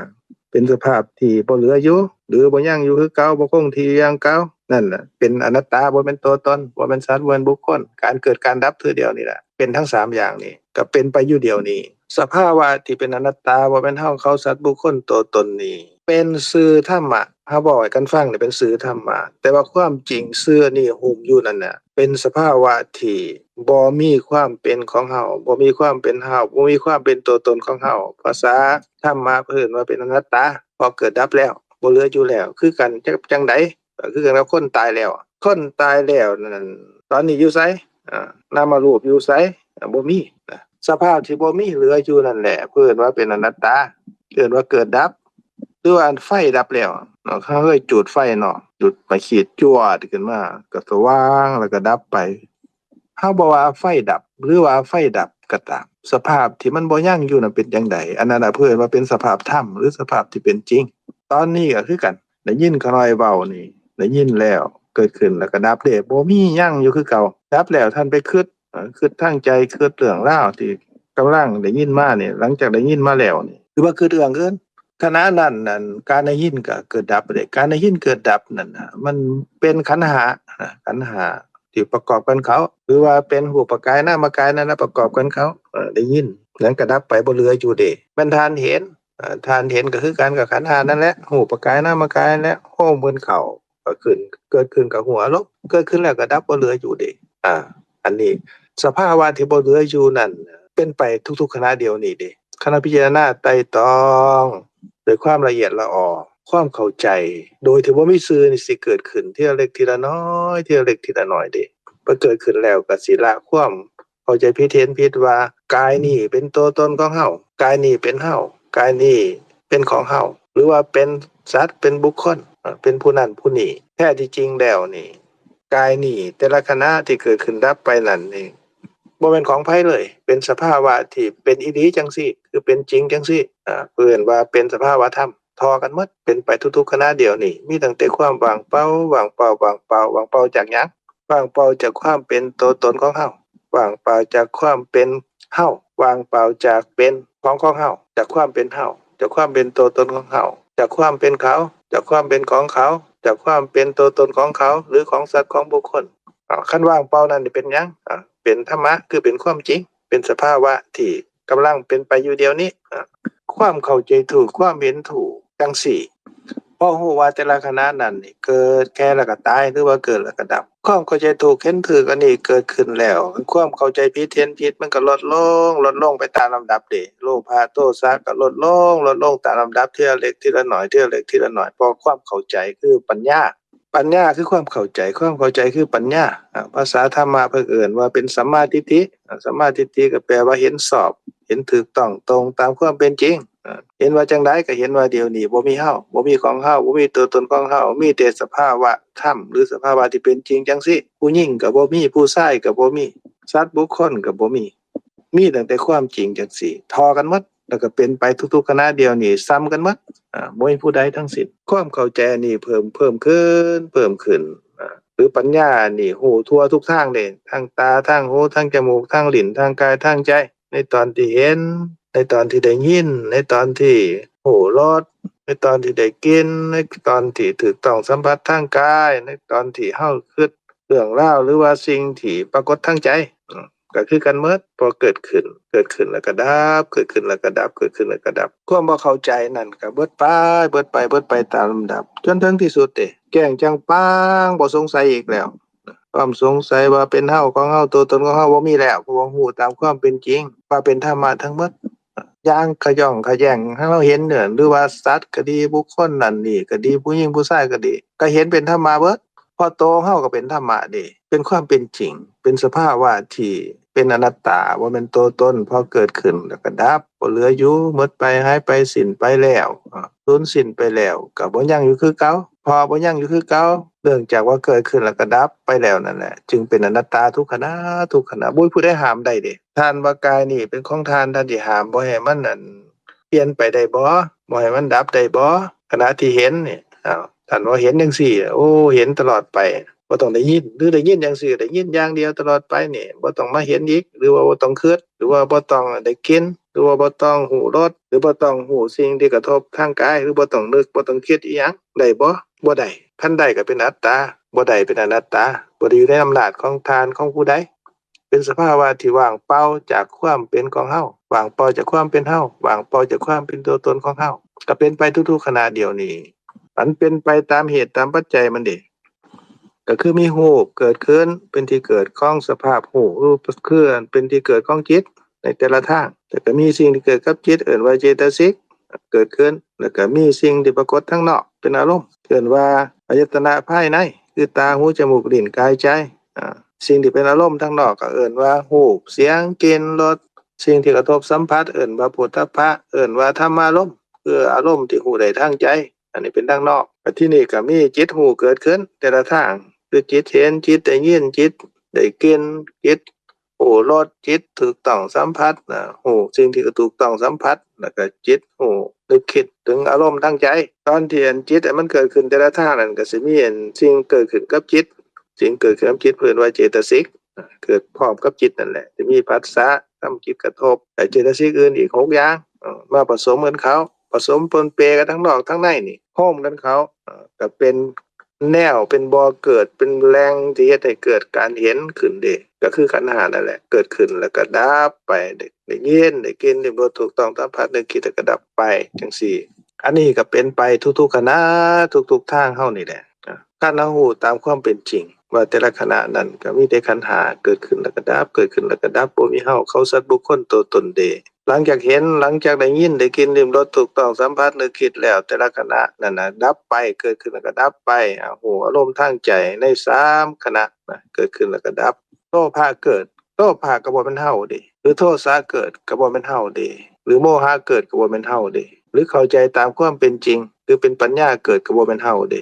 ເປັນສະພາບທີ່ບໍ່ເຫຼືອຢູ່ ຫຼືບໍ່ຍັງຢູ່ຄືເກົ່າ, ບໍ່ຄົງທີ່ຢູ່ຢ່າງເກົ່າ, ນັ້ນແຫຼະເປັນອະນັດຕາ, ບໍ່ແມ່ນຕົວຕົນ, ບໍ່ແມ່ນສັດ, ບໍ່ແມ່ນບຸກຄົນ. ການເກີດການດັບເທື່ອດຽວນີ້ແຫຼະ ເປັນທັງສາມຢ່າງນີ້ ກໍເປັນໄປຢູ່ດຽວນີ້. ສະພາວະທີ່ເປັນອະນັດຕາ, ບໍ່ແມ່ນເຮົາເຂົາສັດບຸກຄົນຕົວຕົນນີ້ ເປັນຊື່ທຳມະ, ເຮົາເວົ້າໃຫ້ກັນຟັງນີ້ເປັນຊື່ທຳມະ, ແຕ່ວ່າຄວາມຈິງຊື່ນີ້ຫຸ້ມຢູ່ນັ້ນນະ ເປັນສະພາວະທີ່ບໍ່ມີຄວາມເປັນຂອງເຮົາ, ບໍ່ມີຄວາມເປັນເຮົາ, ບໍ່ມີຄວາມເປັນຕົວຕົນຂອງເຮົາ. ພາສາທຳມະເອີ້ນວ່າເປັນອະນັດຕາ, ເພາະເກີດດັບແລ້ວ, ບໍ່ເຫຼືອຢູ່ແລ້ວ. ຄືກັນກັບຈັ່ງໃດ? ກໍຄືກັນກັບຄົນຕາຍແລ້ວ. ຄົນຕາຍແລ້ວນັ້ນ ຕອນນີ້ຢູ່ໃສ? ອາ, ນາມະຮູບຢູ່ໃສ? ອາ, ບໍ່ມີນະ. ສະພາບທີ່ບໍ່ມີເຫຼືອຢູ່ນັ້ນແຫຼະ ເພິ່ນເອີ້ນວ່າເປັນອະນັດຕາ, ເອີ້ນວ່າເກີດດັບ. ຫຼືວ່າອັນໄຟດັບແລ້ວເນາະ, ເຮົາເຄີຍຈູດໄຟເນາະ, ຈູດໄມ້ຂີດຈວດຂຶ້ນມາ ກໍສະຫວ່າງ ແລ້ວກໍດັບໄປ. ເຮົາບໍ່ວ່າໄຟດັບ ຫຼືວ່າໄຟດັບກໍຕາມ, ສະພາບທີ່ມັນບໍ່ຍັງຢູ່ນັ້ນເປັນຈັ່ງໃດ? ອັນນັ້ນນະ ເພິ່ນເອີ້ນວ່າເປັນສະພາບທຳ ຫຼືສະພາບທີ່ເປັນຈິງ. ຕອນນີ້ກໍຄືກັນ, ໄດ້ຍິນຂ້ານ້ອຍເວົ້ານີ້ ໄດ້ຍິນແລ້ວ ເກີດຂຶ້ນແລ້ວກໍດັບເດ້, ບໍ່ມີຍັງຢູ່ຄືເກົ່າ. ດັບແລ້ວທ່ານໄປຄິດ, ເອີ, ຄິດທາງໃຈ, ຄິດເລື່ອງລາວທີ່ກຳລັງໄດ້ຍິນມານີ້, ຫຼັງຈາກໄດ້ຍິນມາແລ້ວນີ້ ຫຼືວ່າຄິດເລື່ອງອື່ນ. ຂະນະນັ້ນນັ້ນ ການໄດ້ຍິນກໍເກີດດັບເດ້. ການໄດ້ຍິນເກີດດັບນັ້ນນະ ມັນເປັນຂັນຫ້ານະ, ຂັນຫ້າທີ່ປະກອບກັນເຂົ້າ, ຫຼືວ່າເປັນຮູບປະກາຍນາມະກາຍນັ້ນນະ ປະກອບກັນເຂົ້າ. ເອີ, ໄດ້ຍິນ ແລ້ວກໍດັບໄປ, ບໍ່ເຫຼືອຢູ່ເດ້. ແມ່ນທ່ານເຫັນ, ເອີ, ທ່ານເຫັນກໍຄືກັນກັບຂັນຫ້ານັ້ນແຫຼະ, ຮູບປະກາຍນາມະກາຍນັ້ນແຫຼະ, ໂຮມກັນເຂົ້າ ກໍຂຶ້ນ, ເກີດຂຶ້ນກັບຮູ້ອາລົມ, ເກີດຂຶ້ນແລ້ວກໍດັບ, ບໍ່ເຫຼືອຢູ່ເດ້. ອາ, ອັນນີ້ສະພາວະທີ່ບໍ່ເຫຼືອຢູ່ນັ້ນ ເປັນໄປທຸກໆຂະນະດຽວນີ້ເດ້. ຄັນເຮົາພິຈາລະນາໄຕ່ຕອງດ້ວຍຄວາມລະອຽດລະອໍ, ຄວາມເຂົ້າໃຈ ໂດຍທີ່ບໍ່ມີຊື່ນີ້ ຊິເກີດຂຶ້ນທີລະເລັກທີລະນ້ອຍ, ທີລະເລັກທີລະນ້ອຍເດ້. ພໍເກີດຂຶ້ນແລ້ວກໍຊິລະຄວາມ ເຂົ້າໃຈຜິດເຫັນຜິດວ່າ ກາຍນີ້ເປັນຕົວຕົນຂອງເຮົາ, ກາຍນີ້ເປັນເຮົາ, ກາຍນີ້ເປັນຂອງເຮົາ, ຫຼືວ່າເປັນສັດ, ເປັນບຸກຄົນ, ເປັນຜູ້ນັ້ນຜູ້ນີ້. ແທ້ທີ່ຈິງແລ້ວນີ້ ກາຍນີ້ແຕ່ລະຂະນະທີ່ເກີດຂຶ້ນດັບໄປນັ້ນນີ້ ບໍ່ແມ່ນຂອງໃຜເລີຍ, ເປັນສະພາວະທີ່ເປັນອີ່ຫຼີຈັ່ງຊີ້, ຄືເປັນຈິງຈັ່ງຊີ້, ເອີ້ນວ່າເປັນສະພາວະທຳ. ທໍ່ກັນໝົດ, ເປັນໄປທຸກໆຂະນະດຽວນີ້. ມີຕັ້ງແຕ່ຄວາມວ່າງເປົ່າ, ວ່າງເປົ່າ, ວ່າງເປົ່າ, ວ່າງເປົ່າຈາກຫຍັງ? ວ່າງເປົ່າຈາກຄວາມເປັນຕົວຕົນຂອງເຮົາ, ວ່າງເປົ່າຈາກຄວາມເປັນເຮົາ, ວ່າງເປົ່າຈາກເປັນຂອງຂອງເຮົາ, ຈາກຄວາມເປັນເຮົາ, ຈາກຄວາມເປັນຕົວຕົນຂອງເຮົາ, ຈາກຄວາມເປັນເຂົາ, ຈາກຄວາມເປັນຂອງເຂົາ, ຈາກຄວາມເປັນຕົວຕົນຂອງເຂົາ ຫຼື ຂອງສັດຂອງບຸກຄົນ. ອາ, ຄັນວ່າງເປົ່ານັ້ນເປັນຫຍັງ? ອາ, ເປັນທຳມະ, ຄືເປັນຄວາມຈິງ, ເປັນສະພາວະທີ່ ກຳລັງເປັນໄປຢູ່ດຽວນີ້. ຄວາມເຂົ້າໃຈຖືກ, ຄວາມເຫັນຖືກຈັ່ງຊີ້, ເພາະຮູ້ວ່າແຕ່ລະຂະນະນັ້ນນີ້ເກີດແກ່ແລ້ວກໍຕາຍ ຫຼືວ່າເກີດແລ້ວກໍດັບ. ຄວາມເຂົ້າໃຈຖືກເຫັນຖືກອັນນີ້ເກີດຂຶ້ນແລ້ວ, ຄວາມເຂົ້າໃຈຜິດເຫັນຜິດມັນກໍລົດລົງ, ລົດລົງໄປຕາມລຳດັບເດ້. ໂລພະໂທສະກໍລົດລົງ, ລົດລົງຕາມລຳດັບ ທີລະເລັກທີລະນ້ອຍ, ທີລະເລັກທີລະນ້ອຍ, ເພາະຄວາມເຂົ້າໃຈຄືປັນຍາ. ປັນຍາຄືຄວາມເຂົ້າໃຈ, ຄວາມເຂົ້າໃຈຄືປັນຍາ. ອາ, ພາສາທຳມະເພິ່ນເອີ້ນວ່າເປັນສຳມາທິດຖິ. ອາ, ສຳມາທິດຖິກໍແປວ່າເຫັນຊອບ, ເຫັນຖືກຕ້ອງ, ຕົງຕາມຄວາມເປັນຈິງ. ອາ, ເຫັນວ່າຈັ່ງໃດ? ກໍເຫັນວ່າດຽວນີ້ບໍ່ມີເຮົາ, ບໍ່ມີຂອງເຮົາ, ບໍ່ມີຕົວຕົນຂອງເຮົາ, ມີແຕ່ສະພາວະທຳ ຫຼື ສະພາວະທີ່ເປັນຈິງຈັ່ງຊີ້. ຜູ້ຍິງກໍບໍ່ມີ, ຜູ້ຊາຍກໍບໍ່ມີ, ສັດບຸກຄົນກໍບໍ່ມີ. ມີຕັ້ງແຕ່ຄວາມຈິງຈັ່ງຊີ້, ທໍ່ກັນໝົດ, ແລ້ວກໍເປັນໄປທຸກໆຂະນະດຽວນີ້, ສ່ຳກັນໝົດ, ອາ, ບໍ່ມີຜູ້ໃດທັງສິ້ນ. ຄວາມເຂົ້າໃຈອັນນີ້ເພີ່ມ, ເພີ່ມຂຶ້ນ, ເພີ່ມຂຶ້ນ, ອາ, ຫຼືປັນຍານີ້ຮູ້ທົ່ວທຸກທາງເດ້, ທາງຕາ, ທາງຫູ, ທາງຈະມູກ, ທາງລີ້ນ, ທາງກາຍ, ທາງໃຈ, ໃນຕອນທີ່ເຫັນ, ໃນຕອນທີ່ໄດ້ຍິນ, ໃນຕອນທີ່ຮູ້ລົດ, ໃນຕອນທີ່ໄດ້ກິ່ນ, ໃນຕອນທີ່ຖືກຕ້ອງສຳຜັດທາງກາຍ, ໃນຕອນທີ່ເຮົາຄິດ ເລື່ອງລາວ ຫຼືວ່າສິ່ງທີ່ປາກົດທາງໃຈ ອາ ກໍຄືກັນໝົດ, ເພາະເກີດຂຶ້ນ, ເກີດຂຶ້ນແລ້ວກໍດັບ, ເກີດຂຶ້ນແລ້ວກໍດັບ, ເກີດຂຶ້ນແລ້ວກໍດັບ. ຄວາມບໍ່ເຂົ້າໃຈນັ້ນກໍເບິດໄປ, ເບິດໄປ, ເບິດໄປຕາມລຳດັບ, ຈົນເຖິງທີ່ສຸດເດ້, ແຈ້ງຈາງປ່າງ, ບໍ່ສົງໄສອີກແລ້ວ. ຄວາມສົງໄສວ່າເປັນເຮົາ, ຂອງເຮົາ, ຕົວຕົນຂອງເຮົາ ບໍ່ມີແລ້ວ, ເພາະວ່າຮູ້ຕາມຄວາມເປັນຈິງ ວ່າເປັນທຳມະທັງໝົດ. ຢ່າງຂະຫຍ້ອງຂະແຢງ ໃຫ້ເຮົາເຫັນເນີ ຫຼືວ່າສັດກໍດີ, ບຸກຄົນນັ້ນນີ້ກໍດີ, ຜູ້ຍິງຜູ້ຊາຍກໍດີ, ກໍເຫັນເປັນທຳມະເບິດ. ເພາະໂຕເຮົາກໍເປັນທຳມະເດ້ ເປັນຄວາມເປັນຈິງ ເປັນສະພາວະທີ່ເປັນອະນັດຕາ ບໍ່ແມ່ນໂຕຕົນ ເພາະເກີດຂຶ້ນແລ້ວກໍດັບ ບໍ່ເຫຼືອຢູ່ ໝົດໄປ ຫາຍໄປ ສິ້ນໄປແລ້ວ ສູນສິ້ນໄປແລ້ວ ກໍບໍ່ຍັງຢູ່ຄືເກົ່າ ເພາະບໍ່ຍັງຢູ່ຄືເກົ່າ ເນື່ອງຈາກວ່າເກີດຂຶ້ນແລ້ວກໍດັບໄປແລ້ວນັ້ນແຫຼະ ຈຶ່ງເປັນອະນັດຕາທຸກຂະນະ ທຸກຂະນະ ບໍ່ມີຜູ້ໃດຫ້າມໄດ້ເດ້. ທ່ານວ່າກາຍນີ້ເປັນຂອງທ່ານ ທ່ານຊິຫ້າມບໍ່ໃຫ້ມັນ ອັນ ປ່ຽນໄປໄດ້ບໍ່? ບໍ່ໃຫ້ມັນດັບໄດ້ບໍ່? ຂະນະທີ່ເຫັນນີ້ ອ້າວ ທ່ານວ່າເຫັນຈັ່ງຊີ້ ໂອ້ ເຫັນຕະຫຼອດໄປ ບໍ່ຕ້ອງໄດ້ຍິນ ຫຼືໄດ້ຍິນຈັ່ງຊີ້ ໄດ້ຍິນຢ່າງດຽວຕະຫຼອດໄປນີ້ ບໍ່ຕ້ອງມາເຫັນອີກ ຫຼືວ່າບໍ່ຕ້ອງຄິດ ຫຼືວ່າບໍ່ຕ້ອງໄດ້ກິ່ນ ຫຼືວ່າບໍ່ຕ້ອງຮູ້ລົດ ຫຼືບໍ່ຕ້ອງຮູ້ສິ່ງທີ່ກະທົບທາງກາຍ ຫຼືບໍ່ຕ້ອງນຶກ ບໍ່ຕ້ອງຄິດອີ່ຫຍັງ ໄດ້ບໍ່? ບໍ່ໄດ້. ຄັນໄດ້ກໍເປັນອັດຕາ ບໍ່ໄດ້ເປັນອະນັດຕາ ບໍ່ໄດ້ຢູ່ໃນອຳນາດຂອງທ່ານ ຂອງຜູ້ໃດ. ເປັນສະພາວະທີ່ວ່າງເປົ່າຈາກຄວາມເປັນຂອງເຮົາ, ວ່າງເປົ່າຈາກຄວາມເປັນເຮົາ, ວ່າງເປົ່າຈາກຄວາມເປັນຕົວຕົນຂອງເຮົາ, ກໍເປັນໄປທຸກໆຂະນະດຽວນີ້. ມັນເປັນໄປຕາມເຫດຕາມປັດໄຈມັນເດ. ກໍຄືມີຮູບເກີດຂຶ້ນ ເປັນທີ່ເກີດຂອງສະພາບຮູ້ ຄືເປັນທີ່ເກີດຂອງຈິດໃນແຕ່ລະທາງ. ແລ້ວກໍມີສິ່ງທີ່ເກີດກັບຈິດ ເອີ້ນວ່າເຈຕະສິກ ເກີດຂຶ້ນ. ແລ້ວກໍມີສິ່ງທີ່ປາກົດທາງນອກເປັນອາລົມ ເອີ້ນວ່າອາຍະຕະນະພາຍໃນ ຄືຕາ ຫູ ຈະມູກ ລີ້ນ ກາຍ ໃຈ. ອາ ສິ່ງທີ່ເປັນອາລົມທາງນອກກໍເອີ້ນວ່າຮູບ ສຽງ ກິ່ນ ລົດ. ສິ່ງທີ່ກະທົບສຳຜັດເອີ້ນວ່າໂຜດຖັບພະ ເອີ້ນວ່າທຳມາລົມ ຄືອາລົມທີ່ຮູ້ໄດ້ທາງໃຈ. ອັນນີ້ເປັນທາງນອກ. ແລ້ວທີນີ້ກໍມີຈິດຮູ້ເກີດຂຶ້ນແຕ່ລະທາງ ຄືຈິດເຫັນ, ຈິດໄດ້ຍິນ, ຈິດໄດ້ກິ່ນ, ຈິດ ຮູ້ລົດ, ຈິດຖືກຕ້ອງສຳຜັດນະ ຮູ້ສິ່ງທີ່ຖືກຕ້ອງສຳຜັດ ແລ້ວກໍຈິດຮູ້ນຶກຄິດເຖິງອາລົມທາງໃຈ. ຕອນທີ່ອັນຈິດອັນມັນເກີດຂຶ້ນແຕ່ລະທາງນັ້ນ ກໍຊິມີອັນສິ່ງເກີດຂຶ້ນກັບຈິດ ສິ່ງເກີດຂຶ້ນກັບຈິດເອີ້ນວ່າເຈຕະສິກ ເກີດພ້ອມກັບຈິດນັ້ນແຫຼະ ຈະມີພັດສະ ທຳຈິດກະທົບ ແລະ ເຈຕະສິກອື່ນອີກຫົກຢ່າງ ເອີ ມາປະສົມກັນເຂົ້າ ປະສົມປົນເປກັນທັງນອກທັງໃນນີ້ ໂຮມກັນເຂົ້າ ເອີ ກໍເປັນ ແນວເປັນບໍ່ເກີດ ເປັນແຫຼ່ງທີ່ເຮັດໃຫ້ເກີດການເຫັນຂຶ້ນເດ້ ກໍຄືຂັນຫ້ານັ້ນແຫຼະ ເກີດຂຶ້ນແລ້ວກໍດັບໄປ ໄດ້ ໄດ້ຍິນ ໄດ້ກິ່ນ ໄດ້ລົດ ຖືກຕ້ອງສຳຜັດ ໄດ້ຄິດ ແລ້ວກໍດັບໄປ ຈັ່ງຊີ້. ອັນນີ້ກໍເປັນໄປທຸກໆຂະນະ ທຸກໆທາງເຮົານີ້ແຫຼະ. ຄັນເຮົາຮູ້ຕາມຄວາມເປັນຈິງວ່າແຕ່ລະຂະນະນັ້ນກໍມີແຕ່ຂັນຫ້າເກີດຂຶ້ນແລ້ວກໍດັບ ເກີດຂຶ້ນແລ້ວກໍດັບ ບໍ່ມີເຮົາ ເຂົາ ສັດ ບຸກຄົນ ຕົວຕົນເດ. ຫຼັງຈາກເຫັນ ຫຼັງຈາກໄດ້ຍິນ ໄດ້ກິ່ນ ລິ້ມລົດ ຖືກຕ້ອງສຳຜັດ ນຶກຄິດແລ້ວ ແຕ່ລະຂະນະນັ້ນນະດັບໄປ ເກີດຂຶ້ນແລ້ວກໍດັບໄປ ອາ ຮູ້ອາລົມທາງໃຈໃນສາມຂະນະນະ ເກີດຂຶ້ນແລ້ວກໍດັບ. ໂລພະເກີດ ໂລພະກໍບໍ່ແມ່ນເຮົາເດ້ ຫຼືໂທສະເກີດກໍບໍ່ແມ່ນເຮົາເດ້ ຫຼືໂມຫະເກີດກໍບໍ່ແມ່ນເຮົາເດ້ ຫຼືເຂົ້າໃຈຕາມຄວາມເປັນຈິງ ຫຼືເປັນປັນຍາເກີດກໍບໍ່ແມ່ນເຮົາເດ້.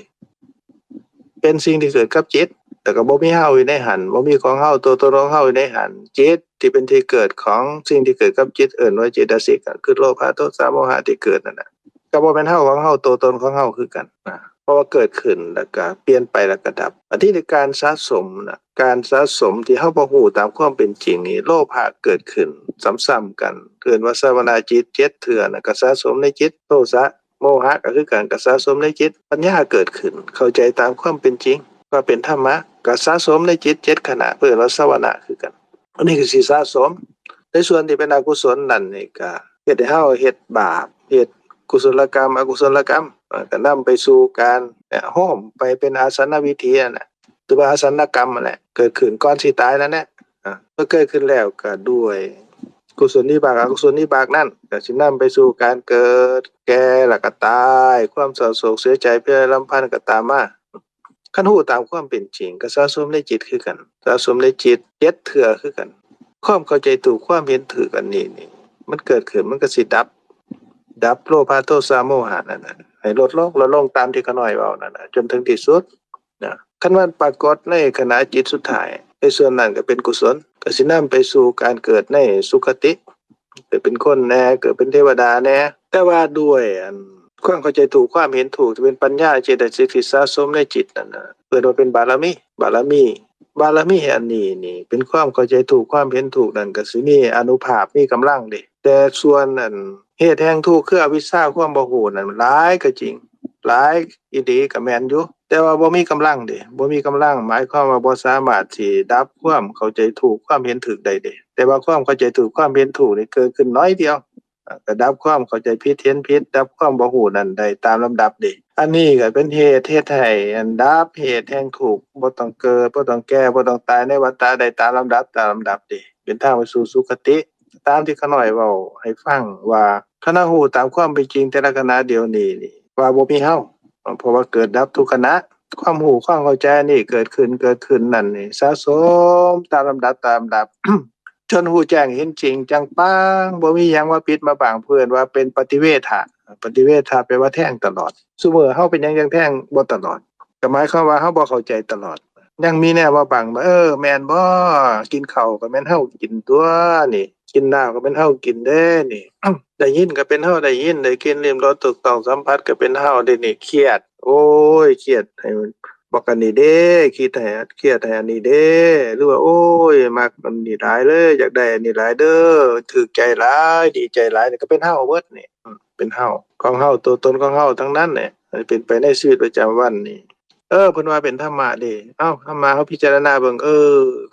ເປັນສິ່ງທີ່ເກີດກັບຈິດ ແລ້ວກໍບໍ່ມີເຮົາຢູ່ໃນຫັ້ນ ບໍ່ມີຂອງເຮົາ ຕົວຕົນຂອງເຮົາຢູ່ໃນຫັ້ນ. ຈິດທີ່ເປັນທີ່ເກີດຂອງສິ່ງທີ່ເກີດກັບຈິດ ເອີ້ນວ່າເຈຕະສິກ ຄືໂລພະ ໂທສະ ໂມຫະທີ່ເກີດນັ້ນນະ ກໍບໍ່ແມ່ນເຮົາຂອງເຮົາ ຕົວຕົນຂອງເຮົາຄືກັນນະ ເພາະວ່າເກີດຂຶ້ນ ແລ້ວກໍປ່ຽນໄປ ແລ້ວກໍດັບ. ອັນທີ່ການສະສົມນະ ການສະສົມທີ່ເຮົາບໍ່ຮູ້ຕາມຄວາມເປັນຈິງນີ້ ໂລພະເກີດຂຶ້ນຊ້ຳໆກັນ ເອີ້ນວ່າສະວະນະຈິດ ເຈັດເທື່ອນະ ກໍສະສົມໃນຈິດ ໂທສະ ໂມຫະກໍຄືກັນ ກໍສະສົມໃນຈິດ. ປັນຍາເກີດຂຶ້ນ ເຂົ້າໃຈຕາມຄວາມເປັນຈິງ ວ່າເປັນທຳມະ ກໍສະສົມໃນຈິດເຈັດຂະນະ ເອີ້ນວ່າສະວະນະຄືກັນ. ອັນນີ້ກໍຊິສະສົມ ໃນສ່ວນທີ່ເປັນອະກຸສົນນັ້ນນີ້ ກໍເຮັດໃຫ້ເຮົາເຮັດບາບ ເຮັດກຸສົນລະກຳ ອະກຸສົນລະກຳ ກໍນຳໄປສູ່ການໂຮມໄປເປັນອາສັນນະວິທີຫັ້ນແຫຼະ ຫຼືວ່າອາສັນນະກຳຫັ້ນແຫຼະ ເກີດຂຶ້ນກ່ອນຊິຕາຍນັ້ນແຫຼະ. ເມື່ອເກີດຂຶ້ນແລ້ວກໍດ້ວຍ ກຸສົນວິບາກ ອະກຸສົນວິບາກນັ້ນ ກໍຊິນຳໄປສູ່ການເກີດ ແກ່ ແລ້ວກໍຕາຍ ຄວາມເສົ້າໂສກເສຍໃຈ ພິໄລລຳພັນກໍຕາມມາ. ຄັນຮູ້ຕາມຄວາມເປັນຈິງ ກໍສະສົມໃນຈິດຄືກັນ ສະສົມໃນຈິດເຈັດເທື່ອຄືກັນ. ຄວາມເຂົ້າໃຈຖືກ ຄວາມເຫັນຖືກອັນນີ້ນີ້ ມັນເກີດຂຶ້ນ ມັນກໍຊິດັບ ດັບໂລພະ ໂທສະ ໂມຫະນັ້ນນະ ໃຫ້ລົດລົງ ລົດລົງຕາມທີ່ຂ້ານ້ອຍເວົ້ານັ້ນນະ ຈົນເຖິງທີ່ສຸດ. ນະ ຄັນມັນປາກົດໃນຂະນະຈິດສຸດທ້າຍ ໃນສ່ວນນັ້ນກໍເປັນກຸສົນ ກໍຊິນຳໄປສູ່ການເກີດໃນສຸຄະຕິ ເກີດເປັນຄົນແດ່ ເກີດເປັນເທວະດາແດ່ ແຕ່ວ່າດ້ວຍອັນຄວາມເຂົ້າໃຈຖືກ ຄວາມເຫັນຖືກ ທີ່ເປັນປັນຍາເຈຕະສິກທີ່ສະສົມໃນຈິດນັ້ນນະ ເອີ້ນວ່າເປັນບາລະມີ ບາລະມີ ບາລະມີອັນນີ້ນີ້ ເປັນຄວາມເຂົ້າໃຈຖືກ ຄວາມເຫັນຖືກນັ້ນ ກໍຊິມີອານຸພາບ ມີກຳລັງເດ້. ແຕ່ສ່ວນອັນເຫດແຫ່ງທຸກ ຄືອະວິຊຊາ ຄວາມບໍ່ຮູ້ນັ້ນ ຫຼາຍກໍຈິງ ຫຼາຍອີ່ຫຼີກໍແມ່ນຢູ່ ແຕ່ວ່າບໍ່ມີກຳລັງເດ້ ບໍ່ມີກຳລັງ ໝາຍຄວາມວ່າບໍ່ສາມາດຊິດັບຄວາມເຂົ້າໃຈຖືກ ຄວາມເຫັນຖືກໄດ້ເດ້. ແຕ່ວ່າຄວາມເຂົ້າໃຈຖືກ ຄວາມເຫັນຖືກນີ້ເກີດຂຶ້ນໜ້ອຍດຽວ ກໍດັບຄວາມເຂົ້າໃຈຜິດເຫັນຜິດ ດັບຄວາມບໍ່ຮູ້ນັ້ນໄດ້ຕາມລຳດັບເດ້. ອັນນີ້ກໍເປັນເຫດເຮັດໃຫ້ອັນດັບເຫດແຫ່ງທຸກ ບໍ່ຕ້ອງເກີດ ບໍ່ຕ້ອງແກ່ ບໍ່ຕ້ອງຕາຍໃນວັດຕະໄດ້ຕາມລຳດັບ ຕາມລຳດັບເດ້ ເປັນທາງໄປສູ່ສຸຄະຕິ. ຕາມທີ່ຂ້ານ້ອຍເວົ້າໃຫ້ຟັງວ່າ ຄັນເຮົາຮູ້ຕາມຄວາມເປັນຈິງແຕ່ລະຂະນະດຽວນີ້ນີ້ ວ່າບໍ່ມີເຮົາ ເພາະວ່າເກີດດັບທຸກຂະນະ ຄວາມຮູ້ຄວາມເຂົ້າໃຈອັນນີ້ເກີດຂຶ້ນ ເກີດຂຶ້ນນັ້ນນີ້ ສະສົມຕາມລຳດັບ ຕາມລຳດັບ ຈົນຮູ້ແຈ້ງເຫັນຈິງຈັງປາງ ບໍ່ມີຫຍັງມາປິດມາບັງ ເພິ່ນວ່າເປັນປະຕິເວທະ. ປະຕິເວທະແປວ່າແທງຕະຫຼອດ. ຊຸມື້ເຮົາເປັນຫຍັງຈັ່ງແທງບໍ່ຕະຫຼອດ? ກໍໝາຍຄວາມວ່າເຮົາບໍ່ເຂົ້າໃຈຕະຫຼອດ. ຍັງມີແນວມາບັງວ່າ ເອີ ແມ່ນບໍ່? ກິນເຂົ້າກໍແມ່ນເຮົາກິນຕົວະນີ້ ກິນນ້ຳກໍແມ່ນເຮົາກິນເດ້ນີ້ ໄດ້ຍິນກໍເປັນເຮົາໄດ້ຍິນ ໄດ້ກິ່ນ ລິ້ມລົດ ຖືກຕ້ອງສຳຜັດກໍເປັນເຮົາເດ້ນີ້. ຄຽດ ໂອ້ຍ ຄຽດໃຫ້ບັກອັນນີ້ເດ້ ຄິດໃຫ້ ຄຽດໃຫ້ອັນນີ້ເດ້ ຫຼືວ່າ ໂອ້ຍ ມັກອັນນີ້ຫຼາຍເລີຍ ຢາກໄດ້ອັນນີ້ຫຼາຍເດີ ຖືກໃຈຫຼາຍ ດີໃຈຫຼາຍ ນີ້ກໍເປັນເຮົາເບິດນີ້. ເປັນເຮົາ ຂອງເຮົາ ຕົວຕົນຂອງເຮົາທັງນັ້ນແຫຼະ ເປັນໄປໃນຊີວິດປະຈຳວັນນີ້. ເອີ ເພິ່ນວ່າເປັນທຳມະເດ້. ເອົ້າ ທຳມະ ເຮົາພິຈາລະນາເບິ່ງ ເອີ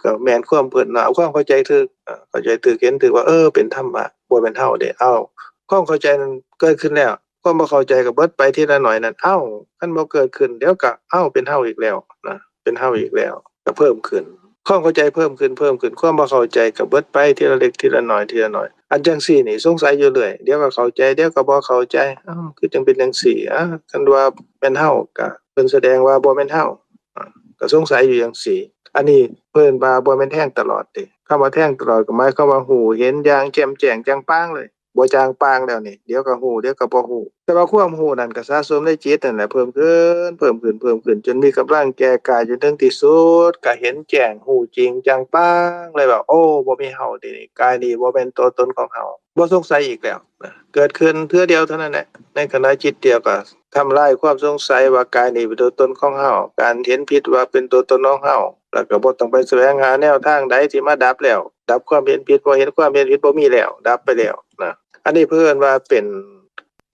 ກໍແມ່ນຄວາມເພິ່ນເນາະ ເອົາຄວາມເຂົ້າໃຈຖືກ ເຂົ້າໃຈຖືກ ເຫັນຖືກວ່າ ເອີ ເປັນທຳມະ ບໍ່ແມ່ນເຮົາເດ້. ເອົ້າ ຄວາມເຂົ້າໃຈນັ້ນເກີດຂຶ້ນແລ້ວ ຄວາມບໍ່ເຂົ້າໃຈກໍເບິດໄປທີລະໜ້ອຍນັ້ນ. ເອົ້າ ຄັນບໍ່ເກີດຂຶ້ນ ດຽວກໍ ເອົ້າ ເປັນເຮົາອີກແລ້ວນະ ເປັນເຮົາອີກແລ້ວ ກໍເພີ່ມຂຶ້ນ ຄວາມເຂົ້າໃຈເພີ່ມຂຶ້ນ ເພີ່ມຂຶ້ນ ຄວາມບໍ່ເຂົ້າໃຈກໍເບິດໄປທີລະເລັກທີລະໜ້ອຍ ທີລະໜ້ອຍ. ອັນຈັ່ງຊີ້ນີ້ສົງໄສຢູ່ເລື້ອຍ ດຽວກໍເຂົ້າໃຈ ດຽວກໍບໍ່ເຂົ້າໃຈ ເອົ້າ ຄືຈັ່ງເປັນຈັ່ງຊີ້? ອາ ຄັນວ່າແມ່ນເຮົາ ກໍເພິ່ນສະແດງວ່າບໍ່ແມ່ນເຮົາ ອາ ກໍສົງໄສຢູ່ຈັ່ງຊີ້. ອັນນີ້ເພິ່ນວ່າບໍ່ແມ່ນແທງຕະຫຼອດເດ້. ຄຳວ່າແທງຕະຫຼອດກໍໝາຍຄວາມວ່າຮູ້ເຫັນຢ່າງແຈ່ມແຈ້ງຈາງປາງເລີຍ. ບໍ່ຈາງປາງແລ້ວນີ້ ດຽວກໍຮູ້ ດຽວກໍບໍ່ຮູ້. ແຕ່ວ່າຄວາມຮູ້ນັ້ນກໍສະສົມໃນຈິດນັ້ນແຫຼະ ເພີ່ມຂຶ້ນ ເພີ່ມຂຶ້ນ ເພີ່ມຂຶ້ນ ຈົນມີກຳລັງແກ່ກ້າຢູ່ເຖິງທີ່ສຸດ ກໍເຫັນແຈ້ງ ຮູ້ຈິງຈາງປາງເລີຍວ່າ ໂອ້ ບໍ່ມີເຮົາເດ້ນີ້ ກາຍນີ້ບໍ່ແມ່ນຕົວຕົນຂອງເຮົາ ບໍ່ສົງໄສອີກແລ້ວນະ. ເກີດຂຶ້ນເທື່ອດຽວເທົ່ານັ້ນແຫຼະ ໃນຂະນະຈິດດຽວກໍທຳລາຍຄວາມສົງໄສວ່າກາຍນີ້ເປັນຕົວຕົນຂອງເຮົາ ການເຫັນຜິດວ່າເປັນຕົວຕົນຂອງເຮົາ ແລ້ວກໍບໍ່ຕ້ອງໄປສະແຫວງຫາແນວທາງໃດທີ່ມາດັບແລ້ວ ດັບຄວາມເຫັນຜິດ ເພາະເຫັນຄວາມເຫັນຜິດບໍ່ມີແລ້ວ ດັບໄປແລ້ວນະ. ອັນນີ້ເພິ່ນວ່າເປັນ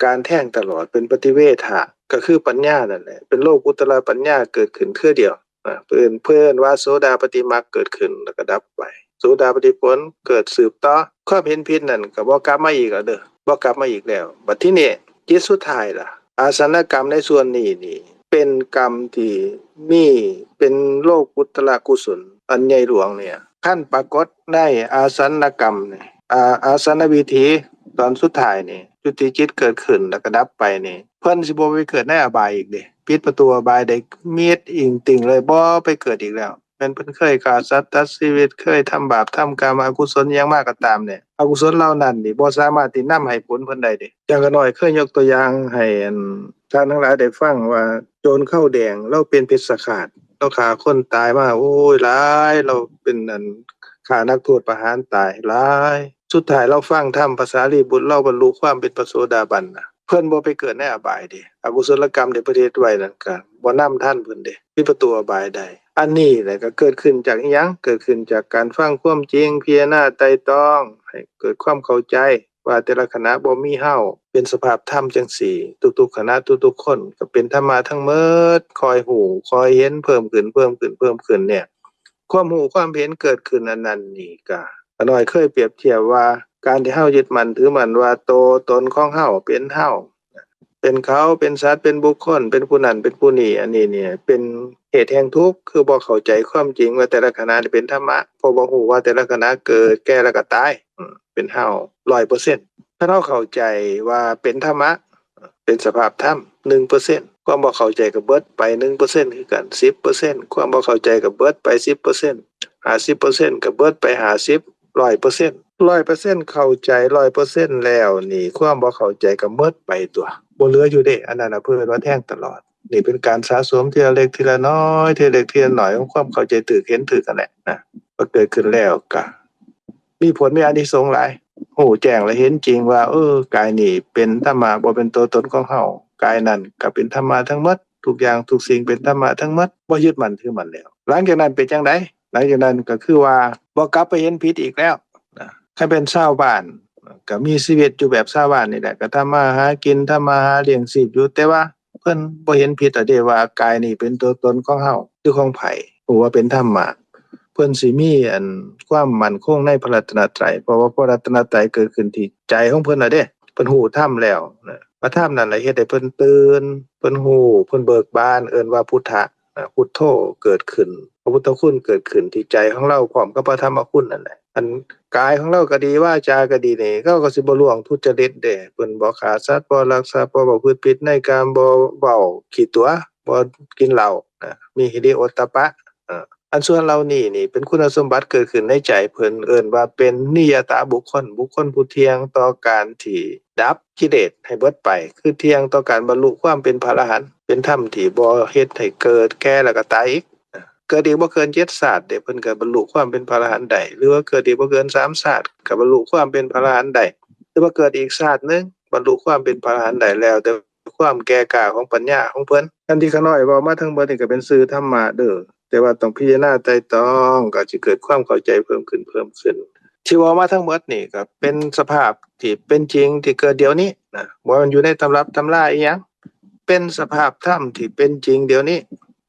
ການແທງຕະຫຼອດ ເປັນປະຕິເວທະ ກໍຄືປັນຍານັ້ນແຫຼະ ເປັນໂລກຸດຕະລະປັນຍາເກີດຂຶ້ນເທື່ອດຽວນະ. ເພິ່ນ ເພິ່ນວ່າໂສດາປະຕິມັກເກີດຂຶ້ນ ແລ້ວກໍດັບໄປ ໂສດາປະຕິຜົນເກີດສືບຕໍ່ ຄວາມເຫັນຜິດນັ້ນກໍບໍ່ກັບມາອີກແລ້ວເດີ ບໍ່ກັບມາອີກແລ້ວ. ບັດທີນີ້ ຈິດສຸດທ້າຍລະ ອາສັນນະກຳໃນສ່ວນນີ້ນີ້ ເປັນກຳທີ່ມີ ເປັນໂລກຸດຕະລະກຸສົນອັນໃຫຍ່ຫຼວງເລີຍ. ຄັນປາກົດໃນອາສັນນະກຳນີ້ ອາ ອາສັນນະວິທີຕອນສຸດທ້າຍນີ້ ຈຸຕິຈິດເກີດຂຶ້ນແລ້ວກໍດັບໄປນີ້ ເພິ່ນຊິບໍ່ໄປເກີດໃນອະບາຍອີກເດ້. ປິດປະຕູອະບາຍໄດ້ມິດອີງຕິ່ງເລີຍ ບໍ່ໄປເກີດອີກແລ້ວ. ແມ່ນເພິ່ນເຄີຍຂ້າສັດຕັດຊີວິດ ເຄີຍທຳບາບທຳກຳອະກຸສົນຫຍັງມາກໍຕາມແຫຼະ ອະກຸສົນເຫຼົ່ານັ້ນນີ້ບໍ່ສາມາດທີ່ນຳໃຫ້ຜົນເພິ່ນໄດ້ເດ້. ຢ່າງຂ້ານ້ອຍເຄີຍຍົກຕົວຢ່າງໃຫ້ອັນທ່ານທັງຫຼາຍໄດ້ຟັງວ່າ ໂຈນເຂົາແດງລາວເປັນເພັດສະຄາດ ລາວຂ້າຄົນຕາຍມາ ໂອ້ຍ ຫຼາຍ ລາວເປັນອັນຂ້ານັກໂທດປະຫານຕາຍຫຼາຍ. ສຸດທ້າຍລາວຟັງທຳພະສາລີບຸດ ລາວບັນລຸຄວາມເປັນພະໂສດາບັນນະ ເພິ່ນບໍ່ໄປເກີດໃນອະບາຍເດ້. ອະກຸສົນລະກຳທີ່ເພິ່ນເຮັດໄວ້ນັ້ນກະບໍ່ນຳທັນເພິ່ນເດ້ ປິດປະຕູອະບາຍໄດ້. ອັນນີ້ແຫຼະກໍເກີດຂຶ້ນຈາກອີ່ຫຍັງ? ເກີດຂຶ້ນຈາກການຟັງຄວາມຈິງ ພິຈາລະນາໄຕ່ຕອງ ໃຫ້ເກີດຄວາມເຂົ້າໃຈວ່າແຕ່ລະຂະນະບໍ່ມີເຮົາ ເປັນສະພາບທຳຈັ່ງຊີ້ ທຸກໆຂະນະ ທຸກໆຄົນກໍເປັນທຳມະທັງໝົດ ຄ່ອຍຮູ້ຄ່ອຍເຫັນເພີ່ມຂຶ້ນ ເພີ່ມຂຶ້ນ ເພີ່ມຂຶ້ນເນີ້ຍ ຄວາມຮູ້ຄວາມເຫັນເກີດຂຶ້ນອັນນັ້ນນີ້ກະ ຂ້ານ້ອຍເຄີຍປຽບທຽບວ່າ ການທີ່ເຮົາຍຶດໝັ້ນຖືໝັ້ນວ່າໂຕຕົນຂອງເຮົາເປັນເຮົາ ເປັນເຂົາ ເປັນສັດ ເປັນບຸກຄົນ ເປັນຜູ້ນັ້ນ ເປັນຜູ້ນີ້ ອັນນີ້ນີ້ເປັນເຫດແຫ່ງທຸກ ຄືບໍ່ເຂົ້າໃຈຄວາມຈິງວ່າແຕ່ລະຂະນະນີ້ເປັນທຳມະ ເພາະບໍ່ຮູ້ວ່າແຕ່ລະຂະນະເກີດ ແກ່ ແລ້ວກໍຕາຍ ເປັນເຮົາຮ້ອຍເປີເຊັນ. ຄັນເຮົາເຂົ້າໃຈວ່າເປັນທຳມະ ເປັນສະພາບທຳໜຶ່ງເປີເຊັນ ຄວາມບໍ່ເຂົ້າໃຈກໍເບິດໄປໜຶ່ງເປີເຊັນຄືກັນສິບເປີເຊັນ ຄວາມບໍ່ເຂົ້າໃຈກໍເບິດໄປສິບເປີເຊັນ ຫ້າສິບເປີເຊັນກໍເບິດໄປຫ້າສິບ ຮ້ອຍເປີເຊັນ ຮ້ອຍເປີເຊັນເຂົ້າໃຈຮ້ອຍເປີເຊັນແລ້ວນີ້ ຄວາມບໍ່ເຂົ້າໃຈກໍໝົດໄປຕົວະ ບໍ່ເຫຼືອຢູ່ເດ້. ອັນນັ້ນນະເພິ່ນວ່າແທງຕະຫຼອດ ນີ້ເປັນການສະສົມທີລະເລັກທີລະນ້ອຍ ທີລະເລັກທີລະນ້ອຍຂອງຄວາມເຂົ້າໃຈຖືກເຫັນຖືກຫັ້ນແຫຼະນະ ວ່າເກີດຂຶ້ນແລ້ວກະ ມີຜົນມີອານິສົງຫຼາຍ ຮູ້ແຈ້ງແລະເຫັນຈິງວ່າ ເອີ ກາຍນີ້ເປັນທຳມະ ບໍ່ເປັນຕົວຕົນຂອງເຮົາ ກາຍນັ້ນກໍເປັນທຳມະທັງໝົດ ທຸກຢ່າງທຸກສິ່ງເປັນທຳມະທັງໝົດ ບໍ່ຍຶດໝັ້ນຖືໝັ້ນແລ້ວ. ຫຼັງຈາກນັ້ນເປັນຈັ່ງໃດ? ຫຼັງຈາກນັ້ນກໍຄືວ່າບໍ່ກັບໄປເຫັນຜິດອີກແລ້ວນະ. ຄັນເປັນຊາວບ້ານ ກໍມີຊີວິດຢູ່ແບບຊາວບ້ານນີ້ແຫຼະ ກໍທຳມາຫາກິນ ທຳມາຫາລ້ຽງຊີບຢູ່ ແຕ່ວ່າ ເພິ່ນບໍ່ເຫັນຜິດແລ້ວເດ້ວ່າກາຍນີ້ເປັນຕົວຕົນຂອງເຮົາ ຫຼື ຂອງໃຜ ຮູ້ວ່າເປັນທຳມະ ເພິ່ນຊິມີອັນຄວາມໝັ້ນຄົງໃນພະລັດຕະນະໄຕ ເພາະວ່າພະລັດຕະນະໄຕເກີດຂຶ້ນທີ່ໃຈຂອງເພິ່ນແລ້ວເດ້ ເພິ່ນຮູ້ທຳແລ້ວນະ ພະທຳນັ້ນແຫຼະເຮັດໃຫ້ເພິ່ນຕື່ນ ເພິ່ນຮູ້ ເພິ່ນເບີກບານ ເອີ້ນວ່າພຸດທະ ນະ ພຸດໂທເກີດຂຶ້ນ ພະພຸດທະຄຸນເກີດຂຶ້ນທີ່ໃຈຂອງລາວ ພ້ອມກັບພະທຳມະຄຸນນັ້ນແຫຼະ. ອັນກາຍຂອງລາວກໍດີ ວາຈາກໍດີນີ້ ລາວກໍຊິບໍ່ລ່ວງທຸດຈະລິດເດ້ ເພິ່ນບໍ່ຂ້າສັດ ບໍ່ລັກຊັບ ບໍ່ປະພຶດຜິດໃນກາມ ບໍ່ເວົ້າຂີ້ຕົວະ ບໍ່ກິນເຫຼົ້າ ນະ ມີຫິລິໂອດຕະປະ. ເອີ ອັນສ່ວນເຫຼົ່ານີ້ນີ້ເປັນຄຸນສົມບັດເກີດຂຶ້ນໃນໃຈເພິ່ນ ເອີ້ນວ່າເປັນນິຍະຕາບຸກຄົນ, ບຸກຄົນຜູ້ທ່ຽງຕໍ່ການທີ່ດັບກິເລດໃຫ້ເບິດໄປ, ຄືທ່ຽງຕໍ່ການບັນລຸຄວາມເປັນພະອະລະຫັນ, ເປັນທຳທີ່ບໍ່ເຮັດໃຫ້ເກີດແກ່ແລ້ວກໍຕາຍອີກ. ເກີດອີກບໍ່ເກີນເຈັດຊາດເດ້ ເພິ່ນກໍບັນລຸຄວາມເປັນພະອະລະຫັນໄດ້, ຫຼືວ່າເກີດອີກບໍ່ເກີນສາມຊາດກໍບັນລຸຄວາມເປັນພະອະລະຫັນໄດ້, ຫຼືວ່າເກີດອີກຊາດໜຶ່ງບັນລຸຄວາມເປັນພະອະລະຫັນໄດ້ ແລ້ວແຕ່ຄວາມແກ່ກ້າຂອງປັນຍາຂອງເພິ່ນ. ອັນທີ່ຂ້ານ້ອຍເວົ້າມາທັງໝົດນີ້ກໍເປັນຊື່ທຳມະເດີ້, ແຕ່ວ່າຕ້ອງພິຈາລະນາໄຕ່ຕອງ ກໍຊິເກີດຄວາມເຂົ້າໃຈເພີ່ມຂຶ້ນ, ເພີ່ມຂຶ້ນ. ທີ່ເວົ້າມາທັງໝົດນີ້ກໍເປັນສະພາບທີ່ເປັນຈິງທີ່ເກີດດຽວນີ້ນະ, ບໍ່ແມ່ນຢູ່ໃນຕຳລັບຕຳລາອີ່ຫຍັງ. ເປັນສະພາບທຳທີ່ເປັນຈິງດຽວນີ້.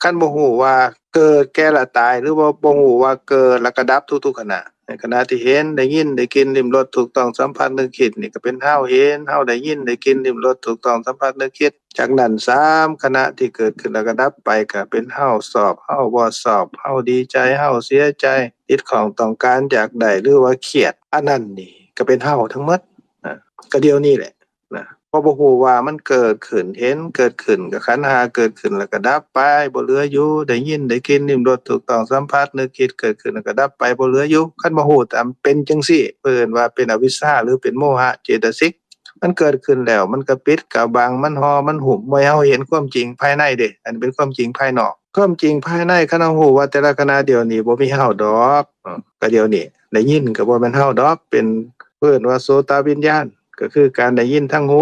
ຄັນບໍ່ຮູ້ວ່າເກີດແກ່ລະຕາຍ ຫຼືວ່າບໍ່ຮູ້ວ່າເກີດລະກະດັບທຸກໆຂະນະ, ໃນຂະນະທີ່ເຫັນ, ໄດ້ຍິນ, ໄດ້ກິນ, ລິ້ມລົດ, ຖືກຕ້ອງ, ສຳຜັດ, ນຶກ, ຄິດ ນີ້ກໍເປັນເຮົາເຫັນ, ເຮົາໄດ້ຍິນ, ໄດ້ກິນ, ລິ້ມລົດ, ຖືກຕ້ອງ, ສຳຜັດ, ນຶກ, ຄິດ. ຈາກນັ້ນສາມຂະນະທີ່ເກີດຂຶ້ນລະກະດັບໄປ ກໍເປັນເຮົາຊອບ, ເຮົາບໍ່ຊອບ, ເຮົາດີໃຈ, ເຮົາເສຍໃຈ, ຕິດຂ້ອງ, ຕ້ອງການ, ຢາກໄດ້ ຫຼືວ່າຄຽດ. ອັນນັ້ນນີ້ກໍເປັນເຮົາທັງໝົດນະ, ກໍດຽວນີ້ແຫຼະ. ນະ ເພາະບໍ່ຮູ້ວ່າມັນເກີດຂຶ້ນ, ເຫັນເກີດຂຶ້ນ, ກໍຂັນຫ້າເກີດຂຶ້ນແລ້ວກໍດັບໄປ, ບໍ່ເຫຼືອຢູ່. ໄດ້ຍິນ, ໄດ້ກິນ, ລິ້ມລົດ, ຖືກຕ້ອງ, ສຳຜັດ, ນຶກ, ຄິດ ເກີດຂຶ້ນແລ້ວກໍດັບໄປ, ບໍ່ເຫຼືອຢູ່. ຄັນບໍ່ຮູ້ຕາມເປັນຈັ່ງຊີ້ ເພິ່ນເອີ້ນວ່າເປັນອະວິຊຊາ ຫຼືເປັນໂມຫະເຈຕະສິກ. ມັນເກີດຂຶ້ນແລ້ວ ມັນກະປິດກະບັງ, ມັນຫໍ່ ມັນຫຸ້ມ, ບໍ່ໃຫ້ເຮົາເຫັນຄວາມຈິງພາຍໃນເດ້. ອັນນີ້ເປັນຄວາມຈິງພາຍນອກ. ຄວາມຈິງພາຍໃນ ຄັນເຮົາຮູ້ວ່າແຕ່ລະຂະນະດຽວນີ້ບໍ່ມີເຮົາດອກ, ເອີ ກະດຽວນີ້ໄດ້ຍິນກໍບໍ່ແມ່ນເຮົາດອກ, ເປັນ ເອີ້ນວ່າໂສຕະວິນຍານ ກໍຄືການໄດ້ຍິນທາງຫູ,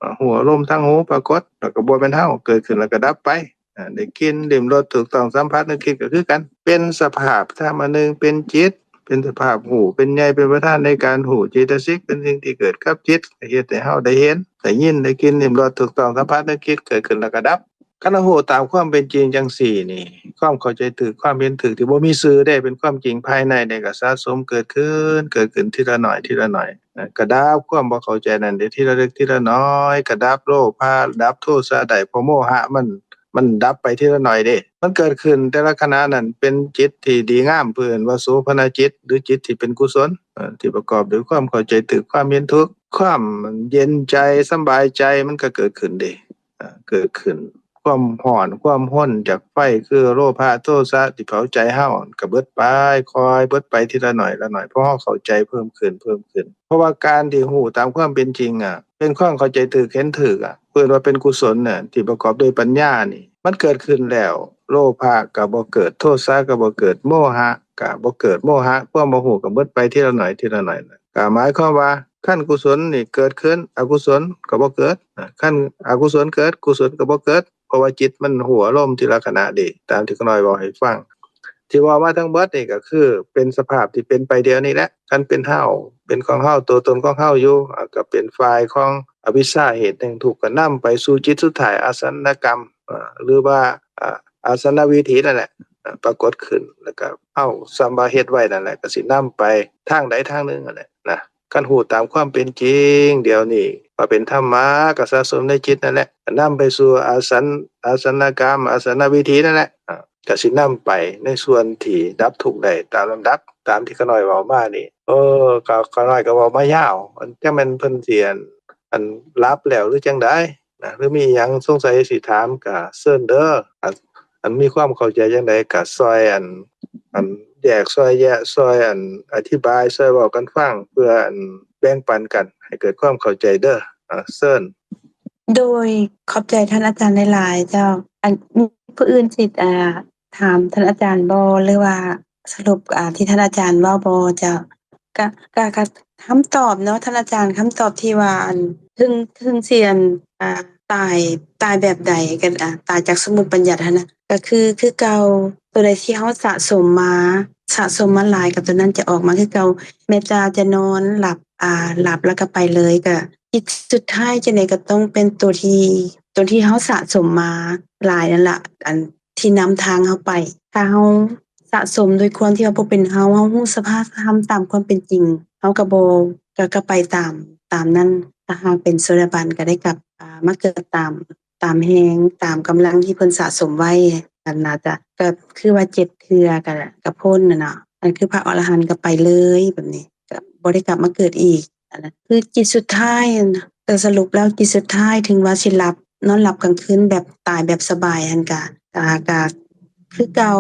ອາ ຮູ້ອາລົມທາງຫູປາກົດ ແລ້ວກໍບໍ່ແມ່ນເຮົາ, ເກີດຂຶ້ນແລ້ວກໍດັບໄປ. ອາ ໄດ້ກິ່ນ, ລິ້ມລົດ, ຖືກຕ້ອງສຳຜັດ, ນຶກຄິດ ກໍຄືກັນ. ເປັນສະພາບທຳອັນໜຶ່ງ, ເປັນຈິດ, ເປັນສະພາບຮູ້, ເປັນໃຫຍ່, ເປັນປະທານໃນການຮູ້, ເຈຕະສິກ ເປັນສິ່ງທີ່ເກີດກັບຈິດ, ເຮັດໃຫ້ເຮົາໄດ້ເຫັນ, ໄດ້ຍິນ, ໄດ້ກິ່ນ, ລິ້ມລົດ, ຖືກຕ້ອງສຳຜັດ, ນຶກຄິດ ເກີດຂຶ້ນແລ້ວກໍດັບ. ຄັນເຮົາຮູ້ຕາມຄວາມເປັນຈິງຈັ່ງຊີ້ນີ້, ຄວາມເຂົ້າໃຈຖືກ, ຄວາມເຫັນຖືກທີ່ບໍ່ມີຊື່ເດ້, ເປັນຄວາມຈິງພາຍໃນເດ້, ກໍສະສົມເກີດຂຶ້ນ, ເກີດຂຶ້ນທີລະໜ້ອຍ, ທີລະໜ້ອຍ, ນະ, ກໍດັບຄວາມບໍ່ເຂົ້າໃຈນັ້ນເດ້, ທີລະເລັກ, ທີລະໜ້ອຍ, ກໍດັບໂລພະ, ດັບໂທສະໄດ້, ເພາະໂມຫະມັນ, ມັນດັບໄປທີລະໜ້ອຍເດ້. ມັນເກີດຂຶ້ນແຕ່ລະຂະນະນັ້ນເປັນຈິດທີ່ດີງາມ, ເພິ່ນວ່າໂສພະນະຈິດ ຫຼື ຈິດທີ່ເປັນກຸສົນ, ເອີ, ທີ່ປະກອບດ້ວຍຄວາມເຂົ້າໃຈຖືກ, ຄວາມເຫັນຖືກ, ຄວາມເຢັນໃຈ, ສະບາຍໃຈ, ມັນກໍເກີດຂຶ້ນເດ້. ເກີດຂຶ້ນຄວາມຮ້ອນ, ຄວາມຮົນຈາກໄຟ ຄືໂລພະ, ໂທສະ ທີ່ເຜົາໃຈເຮົາ ກໍເບິດໄປ, ຄ່ອຍເບິດໄປທີລະໜ້ອຍລະໜ້ອຍ, ເພາະເຮົາເຂົ້າໃຈເພີ່ມຂຶ້ນ, ເພີ່ມຂຶ້ນ. ເພາະວ່າການທີ່ຮູ້ຕາມຄວາມເປັນຈິງອະ ເປັນຄວາມເຂົ້າໃຈຖືກ, ເຫັນຖືກອະ, ເອີ້ນວ່າເປັນກຸສົນນະ, ທີ່ປະກອບດ້ວຍປັນຍານີ້, ມັນເກີດຂຶ້ນແລ້ວ, ໂລພະກໍບໍ່ເກີດ, ໂທສະກໍບໍ່ເກີດ, ໂມຫະກໍບໍ່ເກີດ, ໂມຫະ ຄວາມບໍ່ຮູ້ກໍເບິດໄປທີລະໜ້ອຍ, ທີລະໜ້ອຍ. ກໍໝາຍຄວາມວ່າ ຄັນກຸສົນນີ້ເກີດຂຶ້ນ, ອະກຸສົນກໍບໍ່ເກີດ. ນະ, ຄັນອະກຸສົນເກີດ, ກຸສົນກໍບໍ່ເກີດ, ເພາະວ່າຈິດມັນຮູ້ອາລົມທີລະຂະນະເດ້, ຕາມທີ່ຂ້ານ້ອຍເວົ້າໃຫ້ຟັງ. ທີ່ເວົ້າມາທັງເບິດນີ້ກໍຄືເປັນສະພາບທີ່ເປັນໄປດຽວນີ້ແຫຼະ. ຄັນເປັນເຮົາ, ເປັນຂອງເຮົາ, ຕົວຕົນຂອງເຮົາຢູ່, ອາ, ກໍເປັນຝ່າຍຂອງອະວິຊຊາ ເຫດແຫ່ງທຸກ, ກໍນຳໄປສູ່ຈິດສຸດທ້າຍ, ອາສັນນະກຳ, ອາ, ຫຼືວ່າ, ອາ, ອາສັນນະວິທີນັ້ນແຫຼະ, ອາ, ປາກົດຂຶ້ນ, ແລ້ວກໍເຮົາສ່ຳວ່າເຮັດໄວ້ນັ້ນແຫຼະ, ກໍຊິນຳໄປທາງໃດທາງໜຶ່ງນັ້ນແຫຼະນະ. ຄັນຮູ້ຕາມຄວາມເປັນຈິງດຽວນີ້ວ່າເປັນທຳມະ ກໍສະສົມໃນຈິດນັ້ນແຫຼະ, ນຳໄປສູ່ອາສັນ, ອາສັນນະກຳ, ອາສັນນະວິທີນັ້ນແຫຼະ, ກໍຊິນຳໄປໃນສ່ວນທີ່ດັບທຸກໄດ້ຕາມລຳດັບ, ຕາມທີ່ຂ້ານ້ອຍເວົ້າມານີ້. ເອີ, ຂ້າ, ຂ້ານ້ອຍກໍເວົ້າມາຍາວ, ອັນ, ຈັກແມ່ນເພິ່ນຊິ, ອັນ, ອັນ, ຫຼັບແລ້ວ ຫຼື ຈັ່ງໃດ? ນະ, ຫຼື ມີຫຍັງສົງໄສຊິຖາມກໍເຊີນເດີ້. ອັນ, ອັນ ມີຄວາມເຂົ້າໃຈຈັ່ງໃດກໍຊ່ອຍ ອັນ, ອັນ ແຍກ, ຊ່ອຍແຍກ, ຊ່ອຍ ອັນ ອະທິບາຍ, ຊ່ອຍເວົ້າກັນຟັງ ເພື່ອ ອັນ ແບ່ງປັນກັນໃຫ້ເກີດຄວາມເຂົ້າໃຈເດີ້. ອາ, ເຊີນ. ໂດຍ ຂອບໃຈທ່ານອາຈານຫຼາຍໆ ເຈົ້າ. ອັນ ມີຜູ້ອື່ນຊິ, ອາ, ຖາມທ່ານອາຈານບໍ່ ຫຼືວ່າສະຫຼຸບ, ອາ, ທີ່ທ່ານອາຈານເວົ້າບໍ່ເຈົ້າ? ກະ, ກະ, ກະຄຳຕອບເນາະ ທ່ານອາຈານ, ຄຳຕອບທີ່ວ່າ ອັນ ເຖິງ, ເຖິງຊິ ອັນ ອາ, ຕາຍ, ຕາຍແບບໃດ ກໍ, ອາ, ຕາຍຈາກສະໝຸດບັນຍັດຫັ້ນນະ ກໍຄື, ຄືເກົ່າ. ຕົວໃດທີ່ເຮົາສະສົມມາ, ສະສົມມາຫຼາຍ ກໍຕົວນັ້ນຈະອອກມາຄືເກົ່າ. ແມ່ນແຕ່ຈະນອນຫຼັບ, ອາ, ຫຼັບແລ້ວກໍໄປເລີຍ, ກໍຈິດສຸດທ້າຍຈັ່ງໃດກໍຕ້ອງເປັນຕົວທີ່, ຕົວທີ່ເຮົາສະສົມມາຫຼາຍນັ້ນລະ, ອັນ ທີ່ນຳທາງເຮົາໄປ. ຖ້າເຮົາສະສົມດ້ວຍຄວາມທີ່ວ່າບໍ່ເປັນເຮົາ, ເຮົາຮູ້ສະພາບທຳຕາມຄວາມເປັນຈິງ, ເຮົາກໍບໍ່, ກໍ, ກໍໄປຕາມ, ຕາມນັ້ນ. ຖ້າຫາກເປັນໂສດາບັນກໍໄດ້ກັບ, ອາ, ມາເກີດຕາມ, ຕາມແຮງ, ຕາມກຳລັງທີ່ເພິ່ນສະສົມໄວ້. ກໍໜ້າຈະ, ກໍຄືວ່າເຈັດເທື່ອກໍ, ກໍພົ້ນນະເນາະ. ອັນຄືພະອໍລະຫັນກໍໄປເລີຍແບບນີ້. ກໍບໍ່ໄດ້ກັບມາເກີດອີກ. ອັນນັ້ນຄືຈິດສຸດທ້າຍຫັ້ນນະ, ກໍສະຫຼຸບແລ້ວຈິດສຸດທ້າຍ ເຖິງວ່າຊິຫຼັບ, ນອນຫຼັບກາງຄືນແບບຕາຍແບບສະບາຍຫັ້ນກະ, ກະ, ກະ ຄືເກົ່າ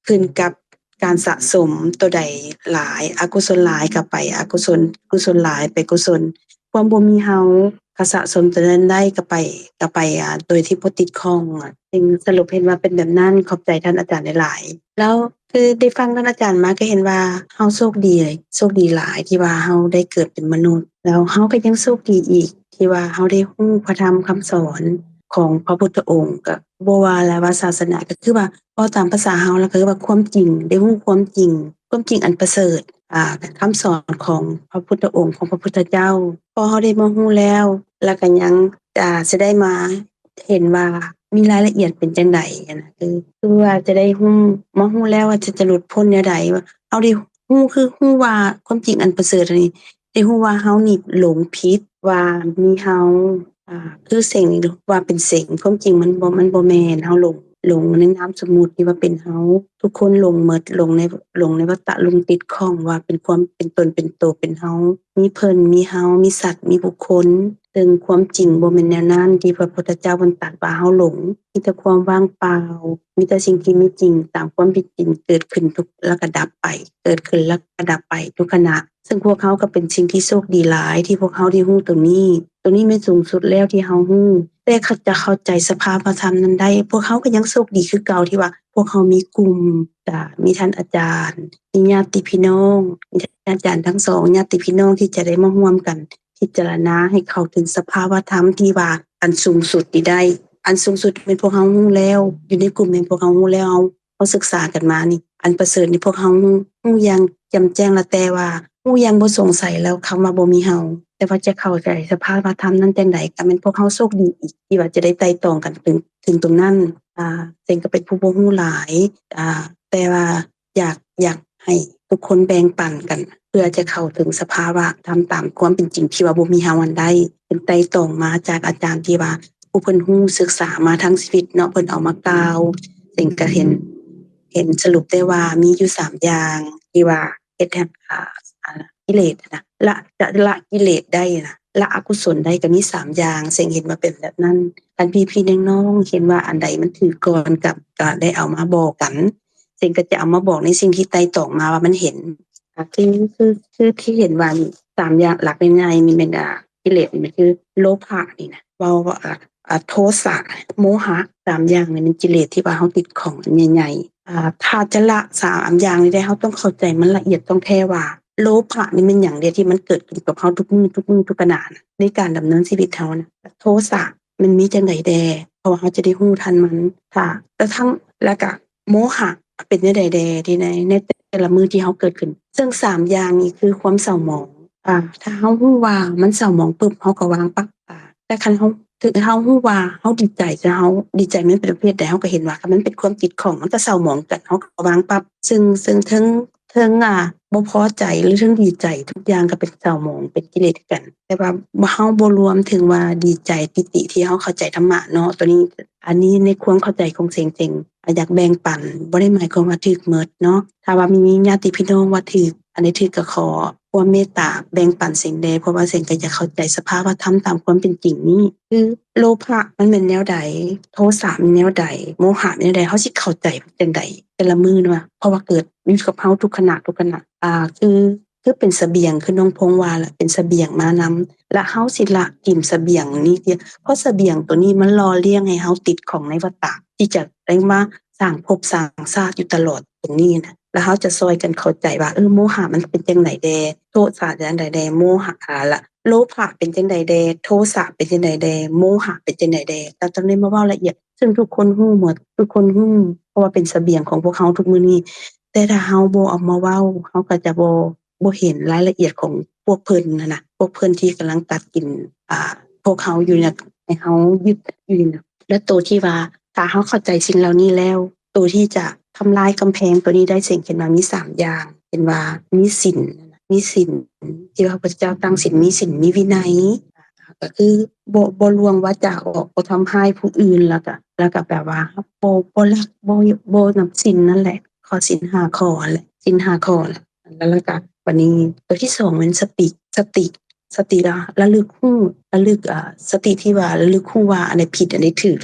ຂຶ້ນກັບການສະສົມໂຕໃດຫຼາຍ ອະກຸສົນຫຼາຍກໍໄປອະກຸສົນ ກຸສົນຫຼາຍໄປກຸສົນ ຄວາມບໍ່ມີເຮົາກໍສະສົມໂຕນັ້ນໄດ້ກໍໄປ ກໍໄປ ອາ ໂດຍທີ່ບໍ່ຕິດຂ້ອງ. ຈຶ່ງສະຫຼຸບເຫັນວ່າເປັນແບບນັ້ນ. ຂອບໃຈທ່ານອາຈານຫຼາຍໆ. ແລ້ວຄືໄດ້ຟັງທ່ານອາຈານມາກໍເຫັນວ່າເຮົາໂຊກດີ ໂຊກດີຫຼາຍທີ່ວ່າເຮົາໄດ້ເກີດເປັນມະນຸດ ແລ້ວເຮົາກໍຍັງໂຊກດີອີກ ທີ່ວ່າເຮົາໄດ້ຮູ້ພະທຳຄຳສອນຂອງພະພຸດທະອົງ ກໍບໍ່ວ່າແລ້ວວ່າສາສະໜາ ກໍຄືວ່າເວົ້າຕາມພາສາເຮົາ ແລ້ວກໍຄືວ່າຄວາມຈິງ ໄດ້ຮູ້ຄວາມຈິງ ຄວາມຈິງອັນປະເສີດ ອາ ຄຳສອນຂອງພະພຸດທະອົງ ຂອງພະພຸດທະເຈົ້າ ພໍເຮົາໄດ້ມາຮູ້ແລ້ວ ແລ້ວກໍຍັງ ອາ ຈະໄດ້ມາເຫັນວ່າມີລາຍລະອຽດເປັນຈັ່ງໃດຫັ້ນນະ ຄື ຄືວ່າຈະໄດ້ຮູ້ ມາຮູ້ແລ້ວວ່າຈະ ຈະຫຼຸດພົ້ນແນວໃດ ວ່າເຮົາໄດ້ຮູ້ ຄືຮູ້ວ່າຄວາມຈິງອັນປະເສີດອັນນີ້ ໄດ້ຮູ້ວ່າເຮົານີ້ຫຼົງຜິດ ວ່າມີເຮົາ ອາ ຄືເສັງນີ້ວ່າເປັນເສັງ ຄວາມຈິງມັນບໍ່ ມັນບໍ່ແມ່ນ ເຮົາຫຼົງ ຫຼົງໃນນາມສົມມຸດທີ່ວ່າເປັນເຮົາ ທຸກຄົນຫຼົງໝົດ ຫຼົງໃນ ຫຼົງໃນວັດຕະ ຫຼົງຕິດຂ້ອງວ່າເປັນຄວາມເປັນຕົນເປັນໂຕເປັນເຮົາ ມີເພິ່ນ ມີເຮົາ ມີສັດ ມີບຸກຄົນ ເຊິ່ງຄວາມຈິງບໍ່ແມ່ນແນວນັ້ນ ທີ່ພະພຸດທະເຈົ້າເພິ່ນຕັດວ່າເຮົາຫຼົງ ມີແຕ່ຄວາມວ່າງເປົ່າ ມີແຕ່ສິ່ງທີ່ມີຈິງຕາມຄວາມເປັນຈິງ ເກີດຂຶ້ນທຸກ ແລ້ວກໍດັບໄປ ເກີດຂຶ້ນແລ້ວກໍດັບໄປທຸກຂະນະ. ເຊິ່ງພວກເຮົາກໍເປັນສິ່ງທີ່ໂຊກດີຫຼາຍທີ່ພວກເຮົາໄດ້ຮູ້ຕົງນີ້. ຕົງນີ້ແມ່ນສູງສຸດແລ້ວທີ່ເຮົາຮູ້, ແຕ່ເຂົາຈະເຂົ້າໃຈສະພາວະທຳນັ້ນໄດ້, ພວກເຮົາກໍຍັງໂຊກດີຄືເກົ່າທີ່ວ່າພວກເຮົາມີກຸ່ມ, ຈະມີທ່ານອາຈານ, ມີຍາດຕິພີ່ນ້ອງ, ມີທ່ານອາຈານທັງສອງ, ຍາດຕິພີ່ນ້ອງທີ່ຈະໄດ້ມາຮ່ວມກັນພິຈາລະນາໃຫ້ເຂົ້າເຖິງສະພາວະທຳທີ່ວ່າອັນສູງສຸດນີ້ໄດ້. ອັນສູງສຸດແມ່ນພວກເຮົາຮູ້ແລ້ວ, ຢູ່ໃນກຸ່ມແມ່ນພວກເຮົາຮູ້ແລ້ວ, ເຮົາ ເຮົາສຶກສາກັນມານີ້ ອັນປະເສີດນີ້ພວກເຮົາຮູ້ ຮູ້ຢ່າງແຈ່ມແຈ້ງລະ ແຕ່ວ່າຮູ້ຢ່າງບໍ່ສົງໄສແລ້ວ ຄຳວ່າບໍ່ມີເຮົາ ແຕ່ວ່າຈະເຂົ້າໃຈສະພາວະທຳນັ້ນຈັ່ງໃດ ກໍແມ່ນພວກເຮົາໂຊກດີອີກ ທີ່ວ່າຈະໄດ້ໄຕ່ຕອງກັນເຖິງ ເຖິງຕົງນັ້ນ. ອາ ເສັງກໍເປັນຜູ້ບໍ່ຮູ້ຫຼາຍ ອາ ແຕ່ວ່າ ຢາກ ຢາກໃຫ້ທຸກຄົນແບ່ງປັນກັນ ເພື່ອຈະເຂົ້າເຖິງສະພາວະທຳຕາມຄວາມເປັນຈິງທີ່ວ່າບໍ່ມີເຮົາຫັ້ນໄດ້. ເປັນໄຕ່ຕອງມາຈາກອາຈານທີ່ວ່າຜູ້ເພິ່ນຮູ້ສຶກສາມາທັງຊີວິດເນາະ ເພິ່ນເອົາມາກ່າວ ເສັງກະເຫັນ ເຫັນສະຫຼຸບໄດ້ວ່າມີຢູ່ສາມຢ່າງທີ່ວ່າເຮັດໃຫ້ ອາ ອາ ກິເລດນະ ລະ ຈະລະກິເລດໄດ້ນະ ລະອະກຸສົນໄດ້ ກະມີສາມຢ່າງ ເສັງເຫັນວ່າເປັນແບບນັ້ນ. ຄັນພີ່ໆນ້ອງໆເຫັນວ່າອັນໃດມັນຖືກກ່ອນ ກະ ກະໄດ້ເອົາມາບອກກັນ. ເສັງກໍຈະເອົາມາບອກໃນສິ່ງທີ່ໄຕ່ຕອງມາວ່າມັນເຫັນ ອາ ຄື ຄື ຄືທີ່ເຫັນວ່ານີ້ ສາມຢ່າງຫຼັກງ່າຍໆນີ້ແມ່ນ ອາ ກິເລດນີ້ມັນຄືໂລພະນີ້ນະ ເວົ້າວ່າ ອາ ອາ ໂທສະ ໂມຫະ ສາມຢ່າງນີ້ແມ່ນກິເລດທີ່ວ່າເຮົາຕິດຂ້ອງອັນໃຫຍ່ໆ. ອາ ຖ້າຈະລະສາມອັນຢ່າງນີ້ໄດ້ ເຮົາຕ້ອງເຂົ້າໃຈມັນລະອຽດທ່ອງແທ້ວ່າ ໂລພະນີ້ແມ່ນຫຍັງເດ ທີ່ມັນເກີດຂຶ້ນກັບເຮົາທຸກມື້ ທຸກມື້ ທຸກຂະນະນະ ໃນການດຳເນີນຊີວິດເຮົານະ. ໂທສະ ມັນມີຈັ່ງໃດແດ່ ເພາະວ່າເຮົາຈະໄດ້ຮູ້ທັນມັນ ຖ້າ ແລ້ວທັງ ແລ້ວກະໂມຫະເປັນແນວໃດແດ່ ທີ່ໃນ ໃນແຕ່ລະມື້ທີ່ເຮົາເກີດຂຶ້ນ. ເຊິ່ງສາມຢ່າງນີ້ຄືຄວາມເສົ້າໝອງ ອາ ຖ້າເຮົາຮູ້ວ່າມັນເສົ້າໝອງປຶບ ເຮົາກໍວາງປັບ ອາ ແຕ່ຄັນເຮົາ ເຖິງເຮົາຮູ້ວ່າເຮົາດີໃຈ ແຕ່ເຮົາດີໃຈມັນເປັນປະເພດໃດ ເຮົາກໍເຫັນວ່າ ຄັນມັນເປັນຄວາມຕິດຂ້ອງ ມັນກໍເສົ້າໝອງກັນ ເຮົາກໍວາງປັບ. ເຊິ່ງ ເຊິ່ງເທິງ ເທິງ ອາ ບໍ່ພໍໃຈ ຫຼື ເທິງດີໃຈ ທຸກຢ່າງກໍເປັນເສົ້າໝອງ ເປັນກິເລດຄືກັນ. ແຕ່ວ່າເຮົາບໍ່ລວມເຖິງວ່າດີໃຈ ປີຕິ ທີ່ເຮົາເຂົ້າໃຈທຳມະເນາະ ໂຕນີ້ ອັນນີ້ໃນຄວາມເຂົ້າໃຈຂອງເສັງ ເສັງ ອາ ຢາກແບ່ງປັນ ບໍ່ໄດ້ໝາຍຄວາມວ່າຖືກໝົດເນາະ. ຖ້າວ່າມີຍາດຕິພີ່ນ້ອງວ່າຖືກ ອັນໃດຖືກກໍຂໍຄວາມເມດຕາແບ່ງປັນເສັງແດ່ ເພາະວ່າເສັງກໍຢາກເຂົ້າໃຈສະພາວະທຳຕາມຄວາມເປັນຈິງນີ້ ຄືໂລພະມັນແມ່ນແນວໃດ ໂທສະມັນແນວໃດ ໂມຫະແມ່ນແນວໃດ ເຮົາຊິເຂົ້າໃຈມັນຈັ່ງໃດ ແຕ່ລະມື້ນະ ເພາະວ່າເກີດຢູ່ກັບເຮົາທຸກຂະນະ ທຸກຂະນະ ອາ ຄື ຄືເປັນສະບຽງ ຄືນ້ອງພົງວ່າລະ ເປັນສະບຽງມານຳ ລະເຮົາຊິລະຖິ້ມສະບຽງນີ້ເດ ເພາະສະບຽງໂຕນີ້ມັນຫຼໍ່ລ້ຽງໃຫ້ເຮົາຕິດຂ້ອງໃນວັດຕະ ທີ່ຈະໄດ້ມາສ້າງພົບສ້າງຊາດຢູ່ຕະຫຼອດຕົງນີ້ນະ. ລະເຮົາຈະຊ່ອຍກັນເຂົ້າໃຈວ່າ ເອີ ໂມຫະມັນເປັນຈັ່ງໃດແດ່ ໂທສະຈັ່ງໃດແດ່ ໂມຫະ ອາ ລະ ໂລພະເປັນຈັ່ງໃດແດ່ ໂທສະເປັນຈັ່ງໃດແດ່ ໂມຫະເປັນຈັ່ງໃດແດ່ ລະຕ້ອງໄດ້ມາເວົ້າລະອຽດ ເຊິ່ງທຸກຄົນຮູ້ໝົດ ທຸກຄົນຮູ້ ເພາະວ່າເປັນສະບຽງຂອງພວກເຮົາທຸກມື້ນີ້. ແຕ່ຖ້າເຮົາບໍ່ເອົາມາເວົ້າ ເຮົາກໍຈະບໍ່ ບໍ່ເຫັນລາຍລະອຽດຂອງພວກເພິ່ນຫັ້ນນະ ພວກເພິ່ນທີ່ກຳລັງຕັດກິນ ອາ ພວກເຮົາຢູ່ນະ ໃຫ້ເຮົາຍຶດຢູ່ນະ. ແລະ ໂຕທີ່ວ່າ ຖ້າເຮົາເຂົ້າໃຈສິ່ງເຫຼົ່ານີ້ແລ້ວ ໂຕທີ່ຈະທຳລາຍກຳແພງໂຕນີ້ໄດ້ ເສັງເຫັນວ່າມີສາມຢ່າງ ເຫັນວ່າມີສິນ ມີສິນ ທີ່ວ່າພະພຸດທະເຈົ້າຕັ້ງສິນ ມີສິນ ມີວິໄນ ກໍຄືບໍ່ ບໍ່ລ່ວງວາຈາອອກ ບໍ່ທຳຮ້າຍຜູ້ອື່ນ ແລ້ວກໍ ແລ້ວກໍແບບວ່າ ບໍ່ ບໍ່ລັກ ບໍ່ ບໍ່ນຳສິນນັ້ນແຫຼະ ຂໍ້ສິນຫ້າຂໍ້ຫັ້ນແຫຼະ ສິນຫ້າຂໍ້ແຫຼະ. ແລ້ວ ແລ້ວກໍບາດນີ້ ໂຕທີສອງແມ່ນສະຕິ ສະຕິ ສະຕິລະ ລະລຶກຮູ້ ລະລຶກ ອາ ສະຕິທີ່ວ່າລະລຶກຮູ້ວ່າອັນໃດຜິດ ອັນໃດຖືກ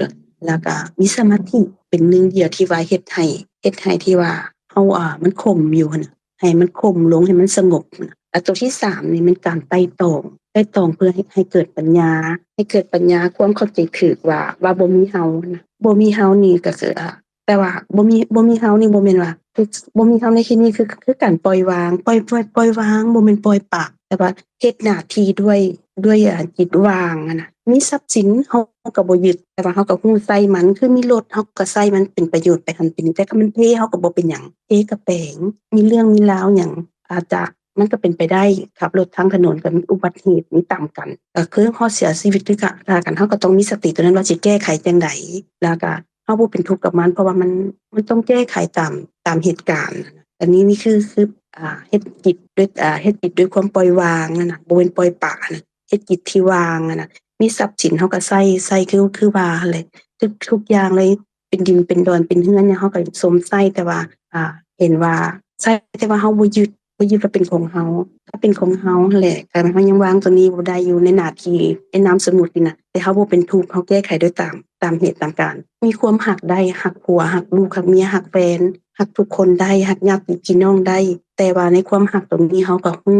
ລະ ແລ້ວກໍມີສະມາທິເປັນໜຶ່ງດຽວທີ່ວ່າເຮັດໃຫ້ ເຮັດໃຫ້ທີ່ວ່າເຮົາ ອ່າ ມັນຄົມຢູ່ຫັ້ນນະ ໃຫ້ມັນຄົມລົງ ໃຫ້ມັນສະຫງົບນະ. ແລ້ວໂຕທີສາມນີ້ແມ່ນການໄຕ່ຕອງ ໄຕ່ຕອງເພື່ອໃຫ້ ໃຫ້ເກີດປັນຍາ ໃຫ້ເກີດປັນຍາ ຄວາມເຂົ້າໃຈຖືກວ່າ ວ່າບໍ່ມີເຮົານະ ບໍ່ມີເຮົານີ້ກໍຄື ອ່າ ແຕ່ວ່າບໍ່ມີ ບໍ່ມີເຮົານີ້ບໍ່ແມ່ນວ່າ ຄືບໍ່ມີເຮົາໃນທີ່ນີ້ຄື ຄືການປ່ອຍວາງ ປ່ອຍ ປ່ອຍ ປ່ອຍວາງ ບໍ່ແມ່ນປ່ອຍປະ ແຕ່ວ່າເຮັດໜ້າທີ່ດ້ວຍ ດ້ວຍ ອ່າ ຈິດວ່າງຫັ້ນນະ. ມີຊັບສິນເຮົາກໍບໍ່ຍຶດ ແຕ່ວ່າເຮົາກໍຮູ້ໃຊ້ມັນ ຄືມີລົດເຮົາກໍໃຊ້ມັນເປັນປະໂຫຍດໄປຫັ້ນໄປນີ້ ແຕ່ຄັນມັນເພເຮົາກໍບໍ່ເປັນຫຍັງ ເພກໍແປງ ມີເລື່ອງມີລາວຫຍັງ ອາດຈະ ມັນກໍເປັນໄປໄດ້ ຂັບລົດທາງຖະໜົນກໍມີອຸບັດເຫດ ມີຕຳກັນ ກໍຄືເຮົາເສຍຊີວິດຄືກັນ ເຮົາກໍຕ້ອງມີສະຕິຕົວນັ້ນວ່າຊິແກ້ໄຂຈັ່ງໃດ ແລ້ວກໍ ເຮົາບໍ່ເປັນທຸກກັບມັນ ເພາະວ່າມັນ ມັນຕ້ອງແກ້ໄຂຕາມ ຕາມເຫດການ. ອັນນີ້ ນີ້ຄື ຄື ອ່າ ເຮັດຈິດດ້ວຍ ອ່າ ເຮັດຈິດດ້ວຍຄວາມປ່ອຍວາງຫັ້ນນະ ບໍ່ແມ່ນປ່ອຍປະນະ ເຮັດຈິດທີ່ວ່າງຫັ້ນນະ. ມີຊັບສິນເຮົາກໍໃຊ້ ໃຊ້ຄື ຄືວ່າຫັ້ນແຫຼະ ທຸກ ທຸກຢ່າງເລີຍ ເປັນດິນເປັນດອນເປັນເຮືອນຫຍັງ ເຮົາກໍສົມໃຊ້ ແຕ່ວ່າ ອ່າ ເຫັນວ່າໃຊ້ ແຕ່ວ່າເຮົາບໍ່ຍຶດ ບໍ່ຍຶດວ່າເປັນຂອງເຮົາ ຖ້າເປັນຂອງເຮົາຫັ້ນແຫຼະ ຄັນເຮົາຍັງວາງຕົວນີ້ບໍ່ໄດ້ຢູ່ໃນໜ້າທີ່ ໃນນາມສົມມຸດນີ້ນະ ແຕ່ເຮົາບໍ່ເປັນທຸກ ເຮົາແກ້ໄຂໂດຍຕາມ ຕາມເຫດຕາມການ ມີຄວາມຮັກໄດ້ ຮັກຜົວ ຮັກລູກ ຮັກເມຍ ຮັກແຟນ ຮັກທຸກຄົນໄດ້ ຮັກຍາດຕິພີ່ນ້ອງໄດ້ ແຕ່ວ່າໃນຄວາມຮັກຕົງນີ້ ເຮົາກໍຮູ້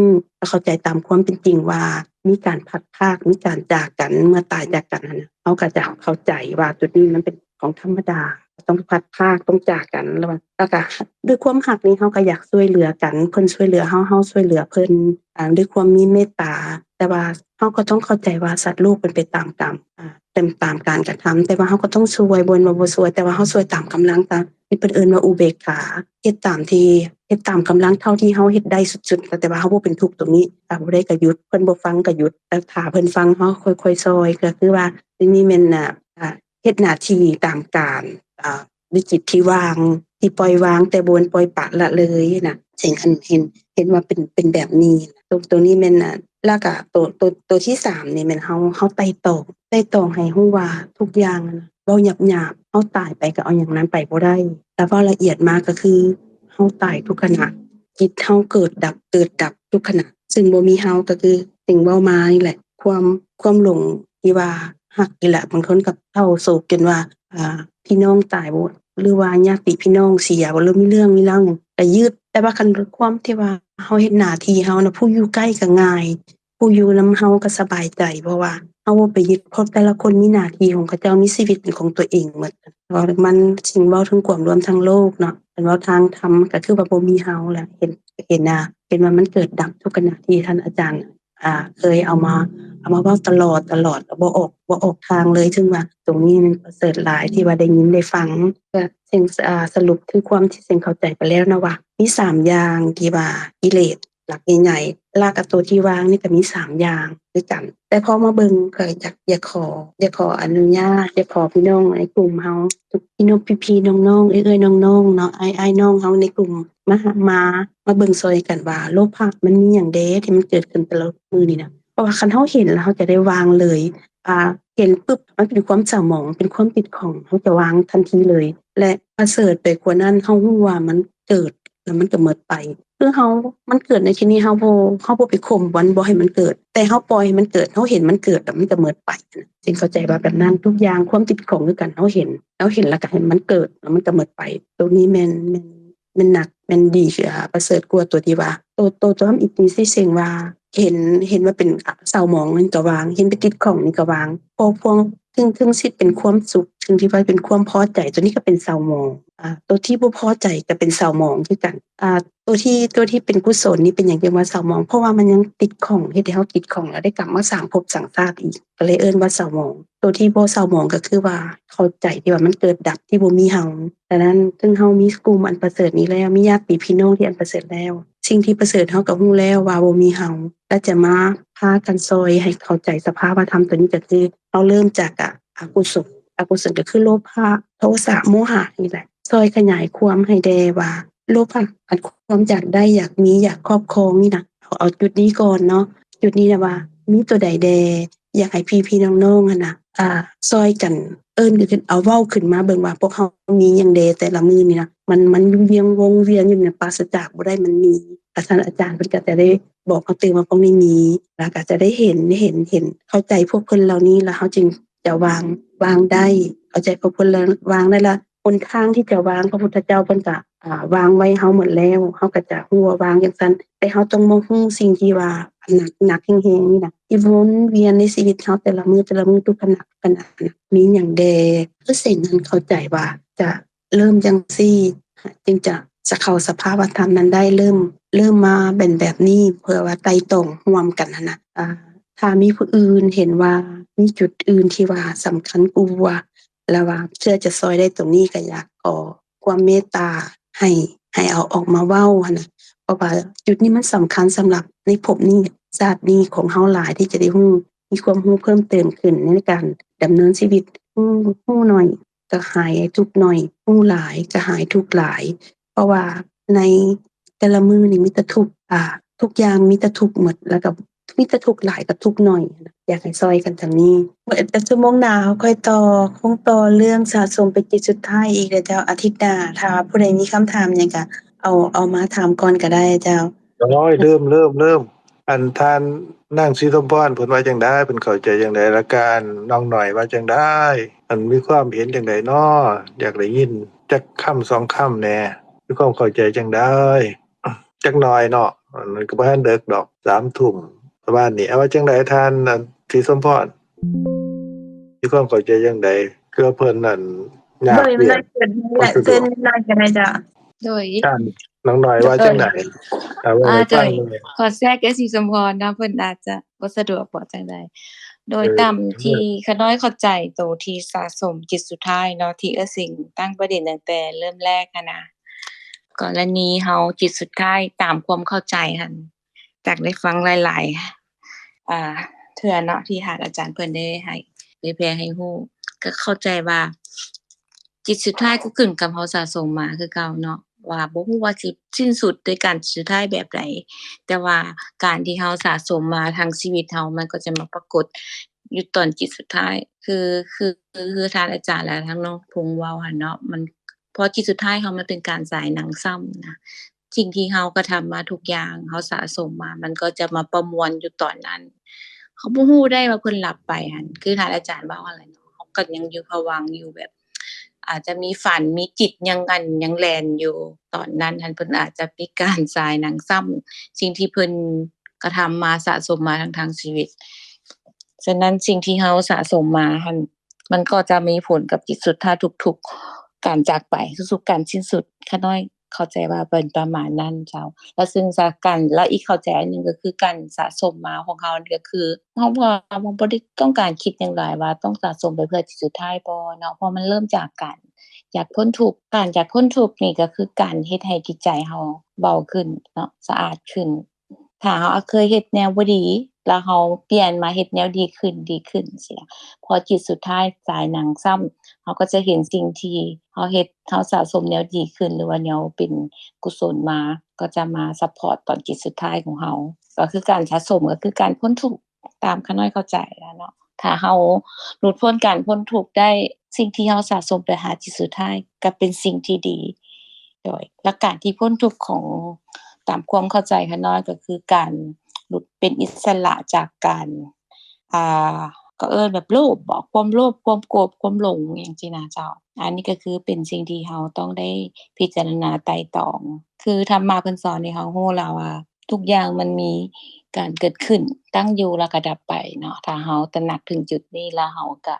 ເຂົ້າໃຈຕາມຄວາມເປັນຈິງວ່າ ມີການພັດພາກ ມີການຈາກກັນ ເມື່ອຕາຍຈາກກັນຫັ້ນນະ ເຮົາກໍຈະເຂົ້າໃຈວ່າຈຸດນີ້ມັນເປັນ ຂອງທຳມະດາ ຕ້ອງພັດພາກ ຕ້ອງຈາກກັນ ແລ້ວ ແລ້ວກະດ້ວຍຄວາມຮັກນີ້ ເຮົາກໍຢາກຊ່ວຍເຫຼືອກັນ ເພິ່ນຊ່ວຍເຫຼືອເຮົາ ເຮົາຊ່ວຍເຫຼືອເພິ່ນ ອາ ດ້ວຍຄວາມມີເມດຕາ ແຕ່ວ່າເຮົາກໍຕ້ອງເຂົ້າໃຈວ່າສັດໂລກເປັນໄປຕາມກຳ ອາ ເປັນຕາມການກະທຳ ແຕ່ວ່າເຮົາກໍຕ້ອງຊ່ວຍ ບໍ່ແມ່ນວ່າບໍ່ຊ່ວຍ ແຕ່ວ່າເຮົາຊ່ວຍຕາມກຳລັງ ຕາມທີ່ເພິ່ນເອີ້ນວ່າອຸເບກຂາ ເຮັດຕາມທີ່ ເຮັດຕາມກຳລັງເທົ່າທີ່ເຮົາເຮັດໄດ້ສຸດໆ ແຕ່ວ່າເຮົາບໍ່ເປັນທຸກຕົງນີ້ ຖ້າຜູ້ໃດກໍຢຸດ ເພິ່ນບໍ່ຟັງກໍຢຸດ ແຕ່ຖ້າເພິ່ນຟັງເຮົາຄ່ອຍໆຊ່ອຍ ກໍຄືວ່າ ນີ້ແມ່ນ ອາ ເຮັດໜ້າທີ່ຕາມການ ອາ ດ້ວຍຈິດທີ່ວ່າງ ທີ່ປ່ອຍວາງ ແຕ່ບໍ່ແມ່ນປ່ອຍປະລະເລີຍນະ ເຊິ່ງອັນເຫັນ ເຫັນວ່າເປັນ ເປັນແບບນີ້ ໂຕ ໂຕນີ້ແມ່ນ ອາ ແລ້ວກະໂຕ ໂຕ ໂຕທີສາມນີ້ແມ່ນເຮົາ ເຮົາໄຕ່ຕອງ ໄຕ່ຕອງໃຫ້ຮູ້ວ່າທຸກຢ່າງຫັ້ນນະ ເວົ້າຫຍາບໆ ເຮົາຕາຍໄປກໍເອົາຫຍັງນັ້ນໄປບໍ່ໄດ້ ແລ້ວເວົ້າລະອຽດມາກໍຄືເຮົາຕາຍທຸກຂະນະ ຈິດເຮົາເກີດດັບ ເກີດດັບທຸກຂະນະ ເຊິ່ງບໍ່ມີເຮົາ ກໍຄືເຊິ່ງເວົ້າມານີ້ແຫຼະ ຄວາມ ຄວາມຫຼົງທີ່ວ່າຮັກນີ້ແຫຼະ ບາງຄົນກໍເສົ້າໂສກຈົນວ່າ ອ່າ ພີ່ນ້ອງຕາຍບໍ່ ຫຼືວ່າຍາດຕິພີ່ນ້ອງເສຍບໍ່ ຫຼືມີເລື່ອງມີລາວຫຍັງກໍຍຶດ ແຕ່ວ່າຄັນຄວາມທີ່ວ່າເຮົາເຮັດໜ້າທີ່ເຮົານະ ຜູ້ຢູ່ໃກ້ກໍງ່າຍ ຜູ້ຢູ່ນຳເຮົາກໍສະບາຍໃຈ ເພາະວ່າເຮົາບໍ່ໄປຍຶດ ເພາະແຕ່ລະຄົນມີໜ້າທີ່ຂອງເຂົາເຈົ້າ ມີຊີວິດເປັນຂອງຕົວເອງໝົດ ເພາະມັນ ເຊິ່ງເວົ້າເຖິງຄວາມລວມທາງໂລກເນາະ ຄັນເວົ້າທາງທຳກໍຄືວ່າບໍ່ມີເຮົາແຫຼະ ເຫັນ ເຫັນ ອ່າ ເຫັນວ່າມັນເກີດດັບທຸກຂະນະທີ່ທ່ານອາຈານ ອ່າ ເຄີຍເອົາມາ ເອົາມາເວົ້າຕະຫຼອດ ຕະຫຼອດ ບໍ່ອອກ ບໍ່ອອກທາງເລີຍ ເຊິ່ງວ່າຕົງນີ້ມັນປະເສີດຫຼາຍທີ່ວ່າໄດ້ຍິນໄດ້ຟັງ ກໍເຊິ່ງ ອ່າ ສະຫຼຸບຄືຄວາມທີ່ເຊິ່ງເຂົ້າໃຈໄປແລ້ວນະວ່າ ມີສາມຢ່າງທີ່ວ່າກິເລດຫຼັກໃຫຍ່ໆ ແລ້ວກໍໂຕທີ່ວ່າງນີ້ກໍມີສາມຢ່າງຄືກັນ ແຕ່ພໍມາເບິ່ງ ກໍຢາກ ຢາກຂໍ ຢາກຂໍອະນຸຍາດ ຢາກຂໍພີ່ນ້ອງໃນກຸ່ມເຮົາ ພີ່ນ້ອງ ພີ່ໆນ້ອງໆ ເອື້ອຍໆນ້ອງໆເນາະ ອ້າຍໆນ້ອງເຮົາໃນກຸ່ມ ມາ ມາ ມາເບິ່ງຊ່ອຍກັນວ່າ ໂລພະມັນມີຫຍັງແດ່ທີ່ມັນເກີດຂຶ້ນແຕ່ລະມື້ນີ້ນະ ເພາະວ່າຄັນເຮົາເຫັນແລ້ວເຮົາຈະໄດ້ວາງເລີຍ ອ່າ ເຫັນປຶບ ມັນເປັນຄວາມເສົ້າໝອງ ເປັນຄວາມຕິດຂ້ອງ ເຮົາຈະວາງທັນທີເລີຍ ແລະ ປະເສີດໄປກວ່ານັ້ນ ເຮົາຮູ້ວ່າມັນເກີດ ແລ້ວມັນກໍໝົດໄປ ຄືເຮົາ ມັນເກີດໃນທີ່ນີ້ ເຮົາບໍ່ ເຮົາບໍ່ໄປຂົ່ມມັນ ບໍ່ໃຫ້ມັນເກີດ ແຕ່ເຮົາປ່ອຍໃຫ້ມັນເກີດ ເຮົາເຫັນມັນເກີດ ແລ້ວມັນກໍໝົດໄປ ເຊິ່ງເຂົ້າໃຈວ່າແບບນັ້ນ ທຸກຢ່າງຄວາມຕິດຂ້ອງຄືກັນ ເຮົາເຫັນ ເຮົາເຫັນແລ້ວກໍໃຫ້ມັນເກີດ ແລ້ວມັນກໍໝົດໄປ ໂຕນີ້ແມ່ນ ແມ່ນ ແມ່ນໜັກ ແມ່ນດີ ຄື ອ່າ ປະເສີດກວ່າຕົວທີ່ວ່າ ໂຕ ໂຕ ໂຕທຳອິດນີ້ຊິເສັງວ່າ ເຫັນ ເຫັນວ່າເປັນ ອ່າ ເສົ້າໝອງນີ້ກໍວາງ ເຫັນເປັນຕິດຂ້ອງນີ້ກໍວາງ ເພາະພວກ ເຖິງ ເຖິງຊິເປັນຄວາມສຸກ ເຖິງທີ່ວ່າເປັນຄວາມພໍໃຈ ໂຕນີ້ກໍເປັນເສົ້າໝອງ ອ່າ ໂຕທີ່ບໍ່ພໍໃຈກໍເປັນເສົ້າໝອງຄືກັນ ອ່າ ໂຕທີ່ ໂຕທີ່ເປັນກຸສົນນີ້ເປັນຫຍັງຈຶ່ງວ່າເສົ້າໝອງ ເພາະວ່າມັນຍັງຕິດຂ້ອງ ເຮັດໃຫ້ເຮົາຕິດຂ້ອງ ແລ້ວໄດ້ກັບມາສ້າງພົບສ້າງຊາດອີກ ກໍເລີຍເອີ້ນວ່າເສົ້າໝອງ ໂຕທີ່ບໍ່ເສົ້າໝອງກໍຄືວ່າເຂົ້າໃຈທີ່ວ່າມັນເກີດດັບທີ່ບໍ່ມີເຮົາ ສະນັ້ນ ເຖິງເຮົາມີກຸ່ມອັນປະເສີດນີ້ແລ້ວ ມີຍາດຕິພີ່ນ້ອງທີ່ອັນປະເສີດແລ້ວ ສິ່ງທີ່ປະເສີດເຮົາກໍຮູ້ແລ້ວວ່າບໍ່ມີເຮົາ ແລະ ຈະມາພາກັນຊ່ອຍໃຫ້ເຂົ້າໃຈສະພາວະທຳໂຕນີ້ ກໍຄືເຮົາເລີ່ມຈາກ ອະ ອະກຸສົນ ອະກຸສົນກໍຄືໂລພະ ໂທສະ ໂມຫະນີ້ແຫຼະ ຊ່ອຍຂະຫຍາຍຄວາມໃຫ້ແດ່ວ່າ ໂລພະ ອັນຄວາມຢາກໄດ້ ຢາກມີ ຢາກຄອບຄອງນີ້ນະ ເອົາ ເອົາຈຸດນີ້ກ່ອນເນາະ ຈຸດນີ້ນະວ່າມີຕົວໃດແດ່ ຢາກໃຫ້ພີ່ໆນ້ອງໆຫັ້ນນະ ອ່າ ຊ່ອຍກັນເອີ້ນຂຶ້ນ ເອົາເວົ້າຂຶ້ນມາເບິ່ງວ່າ ພວກເຮົາມີຫຍັງແດ່ແຕ່ລະມື້ນີ້ນະ ມັນ ມັນຢູ່ວຽງວົງວຽນຢູ່ນີ້ ປາສະຈາກບໍ່ໄດ້ ມັນມີ ອາຈານ ອາຈານເພິ່ນກໍຈະໄດ້ບອກເຮົາຕື່ມວ່າພວກນີ້ມີ ແລ້ວກໍຈະໄດ້ເຫັນ ເຫັນ ເຫັນ ເຂົ້າໃຈພວກເພິ່ນເຫຼົ່ານີ້ ແລ້ວເຮົາຈຶ່ງຈະວາງ ວາງໄດ້ ເຂົ້າໃຈພວກເພິ່ນແລ້ວວາງໄດ້ລະ ຫົນທາງທີ່ຈະວາງ ພະພຸດທະເຈົ້າເພິ່ນກະ ອ່າ ວາງໄວ້ເຮົາໝົດແລ້ວ ເຮົາກໍຈະຮູ້ວ່າວາງຈັ່ງຊັ້ນ ແຕ່ເຮົາຕ້ອງມາຮູ້ສິ່ງທີ່ວ່າໜັກໆແຮງໆນີ້ນະ ທີ່ວົນວຽນໃນຊີວິດເຮົາແຕ່ລະມື້ ແຕ່ລະມື້ ທຸກຂະນະ ຂະນະນະ ມີຫຍັງແດ່? ຄືເຊັ່ນນັ້ນ ເຂົ້າໃຈວ່າຈະເລີ່ມຈັ່ງຊີ້ ຈຶ່ງຈະ ຈະເຂົ້າສະພາວະທຳນັ້ນໄດ້ ເລີ່ມ ເລີ່ມມາເປັນແບບນີ້ ເພື່ອວ່າໄຕ່ຕອງຮ່ວມກັນຫັ້ນນະ ອ່າ ຖ້າມີຜູ້ອື່ນເຫັນວ່າມີຈຸດອື່ນທີ່ວ່າສຳຄັນກວ່າ ແລະວ່າເພື່ອຈະຊ່ອຍໄດ້ຕົງນີ້ ກໍຢາກຂໍຄວາມເມດຕາໃຫ້ ໃຫ້ເອົາອອກມາເວົ້າຫັ້ນນະ ເພາະວ່າຈຸດນີ້ມັນສຳຄັນສຳລັບໃນພົບນີ້ຊາດນີ້ຂອງເຮົາຫຼາຍ ທີ່ຈະໄດ້ຮູ້ ມີຄວາມຮູ້ເພີ່ມເຕີມຂຶ້ນໃນການດຳເນີນຊີວິດ ຮູ້ ຮູ້ໜ້ອຍກໍຫາຍທຸກໜ້ອຍ ຮູ້ຫຼາຍກໍຫາຍທຸກຫຼາຍ ເພາະວ່າໃນແຕ່ລະມື້ນີ້ມີແຕ່ທຸກ ອ່າ ທຸກຢ່າງມີແຕ່ທຸກໝົດ ແລ້ວກໍ ມີແຕ່ທຸກຫຼາຍກັບທຸກໜ້ອຍ ຢາກໃຫ້ຊ່ອຍກັນທາງນີ້ ແຕ່ຊົ່ວໂມງໜ້າເຮົາຄ່ອຍຕໍ່ ຄົງຕໍ່ເລື່ອງສະສົມເປັນຈິດສຸດທ້າຍອີກເດີເຈົ້າ ອາທິດໜ້າ ຖ້າວ່າຜູ້ໃດມີຄຳຖາມຫຍັງກະເອົາ ເອົາມາຖາມກ່ອນກະໄດ້ເຈົ້າ. ໂອ້ຍ ເລີ່ມ ເລີ່ມ ເລີ່ມ ອັນທ່ານນາງສີສົມພອນເພິ່ນວ່າຈັ່ງໃດ ເພິ່ນເຂົ້າໃຈຈັ່ງໃດ ແລະກະອັນນ້ອງໜ້ອຍວ່າຈັ່ງໃດ ອັນມີຄວາມເຫັນຈັ່ງໃດນໍ ຢາກໄດ້ຍິນຈັກຄຳສອງຄຳແດ່ ມີຄວາມເຂົ້າໃຈຈັ່ງໃດ? ຈັກໜ້ອຍເນາະ ມັນກໍບໍ່ທັນເດິກດອກ ສາມທຸ່ມປະມານນີ້ ເອົາວ່າຈັ່ງໃດທ່ານ ອັນ ສີສົມພອນ ມີຄວາມເຂົ້າໃຈຈັ່ງໃດ? ຄືວ່າເພິ່ນນັ້ນຍາກວຽກ ເຊີນນາງກໍໄດ້ເຈົ້າ ໂດຍ ທ່ານນ້ອງນ້ອຍວ່າຈັ່ງໃດ? ເອົາເວົ້າໃຫ້ຟັງແດ່ ຂໍແຊກເອື້ອຍສີສົມພອນເນາະ ເພິ່ນອາດຈະບໍ່ສະດວກເວົ້າຈັ່ງໃດ ໂດຍຕາມທີ່ຂ້ານ້ອຍເຂົ້າໃຈໂຕທີ່ສະສົມຈິດສຸດທ້າຍເນາະ ທີ່ເອື້ອຍສິງຕັ້ງປະເດັນຕັ້ງແຕ່ເລີ່ມແລກຫັ້ນນະ ກໍລະນີເຮົາຈິດສຸດທ້າຍຕາມຄວາມເຂົ້າໃຈຫັ້ນ ຈາກໄດ້ຟັງຫຼາຍໆ ອ່າ ເທື່ອເນາະ ທີ່ທ່ານອາຈານເພິ່ນໄດ້ໃຫ້ເຜີຍແຜ່ໃຫ້ຮູ້ ກໍເຂົ້າໃຈວ່າ ຈິດສຸດທ້າຍກໍຂຶ້ນກັບເຮົາສະສົມມາຄືເກົ່າເນາະ ວ່າບໍ່ຮູ້ວ່າຊິສິ້ນສຸດໂດຍການສຸດທ້າຍແບບໃດ ແຕ່ວ່າການທີ່ເຮົາສະສົມມາທັງຊີວິດເຮົາ ມັນກໍຈະມາປາກົດຢູ່ຕອນຈິດສຸດທ້າຍ ຄື ຄື ຄືທ່ານອາຈານ ແລະ ທາງນ້ອງພົງເວົ້າຫັ້ນເນາະ ມັນ ເພາະຈິດສຸດທ້າຍເຮົາມັນເປັນການສາຍໜັງຊ້ຳນະ ສິ່ງທີ່ເຮົາກະທຳມາທຸກຢ່າງ ເຮົາສະສົມມາ ມັນກໍຈະມາປະມວນຢູ່ຕອນນັ້ນ ເຮົາບໍ່ຮູ້ໄດ້ວ່າເພິ່ນຫຼັບໄປຫັ້ນ ຄືທ່ານອາຈານເວົ້າຫັ້ນແຫຼະເນາະ ເຮົາກໍຍັງຢູ່ພະວັງຢູ່ ແບບອາດຈະມີຝັນ ມີຈິດຍັງ ອັນ ຍັງແລ່ນຢູ່ ຕອນນັ້ນຫັ້ນເພິ່ນອາດຈະມີການສາຍໜັງຊ້ຳ ສິ່ງທີ່ເພິ່ນກະທຳມາ ສະສົມມາທັງ ທັງຊີວິດ. ສະນັ້ນສິ່ງທີ່ເຮົາສະສົມມາຫັ້ນ ມັນກໍຈະມີຜົນກັບຈິດສຸດທ້າຍທຸກໆການຈາກໄປ ທຸກໆການສິ້ນສຸດ. ຂ້ານ້ອຍເຂົ້າໃຈວ່າເປັນປະມານນັ້ນເຈົ້າ. ແລ້ວຊຶ່ງຈາກການ ແລ້ວອີກເຂົ້າໃຈອັນໜຶ່ງກໍຄືການສະສົມມາຂອງເຮົານີ້ກໍຄື ເຮົາ ເຮົາບໍ່ໄດ້ຕ້ອງການຄິດຫຍັງຫຼາຍວ່າຕ້ອງສະສົມໄປເພື່ອຈິດສຸດທ້າຍບໍ່ເນາະ ເພາະມັນເລີ່ມຈາກການຢາກພົ້ນທຸກ. ການຢາກພົ້ນທຸກນີ້ກໍຄືການເຮັດໃຫ້ຈິດໃຈເຮົາເບົາຂຶ້ນເນາະ ສະອາດຂຶ້ນ. ຖ້າເຮົາເຄີຍເຮັດແນວບໍ່ດີ ແລ້ວເຮົາປ່ຽນມາເຮັດແນວດີຂຶ້ນ ດີຂຶ້ນຊີ້ນະ ພໍຈິດສຸດທ້າຍສາຍໜັງຊ້ຳ ເຮົາກໍຈະເຫັນສິ່ງທີ່ເຮົາເຮັດ ເຮົາສະສົມແນວດີຂຶ້ນ ຫຼືວ່າແນວເປັນກຸສົນມາ ກໍຈະມາຊັບພອດຕອນຈິດສຸດທ້າຍຂອງເຮົາ. ກໍຄືການສະສົມ ກໍຄືການພົ້ນທຸກ ຕາມຂ້ານ້ອຍເຂົ້າໃຈນະເນາະ. ຖ້າເຮົາຫຼຸດພົ້ນ ການພົ້ນທຸກໄດ້ ສິ່ງທີ່ເຮົາສະສົມໄປຫາຈິດສຸດທ້າຍກໍເປັນສິ່ງທີ່ດີ. ໂດຍ ແລະ ການທີ່ພົ້ນທຸກຂອງ ຕາມຄວາມເຂົ້າໃຈຂ້ານ້ອຍກໍຄືການຫຼຸດ ເປັນອິດສະຫຼະຈາກການ ອ່າ ກໍເອີ້ນແບບໂລບບໍ ຄວາມໂລບ ຄວາມໂກດ ຄວາມຫຼົງ ຫຍັງຊີ້ນະເຈົ້າ. ອັນນີ້ກໍຄືເປັນສິ່ງທີ່ເຮົາຕ້ອງໄດ້ພິຈາລະນາໄຕ່ຕອງ. ຄືທຳມະເພິ່ນສອນໃຫ້ເຮົາຮູ້ແລ້ວວ່າ ທຸກຢ່າງມັນມີການເກີດຂຶ້ນ ຕັ້ງຢູ່ ແລ້ວກໍດັບໄປເນາະ. ຖ້າເຮົາຕະໜັກເຖິງຈຸດນີ້ແລ້ວ ເຮົາກໍ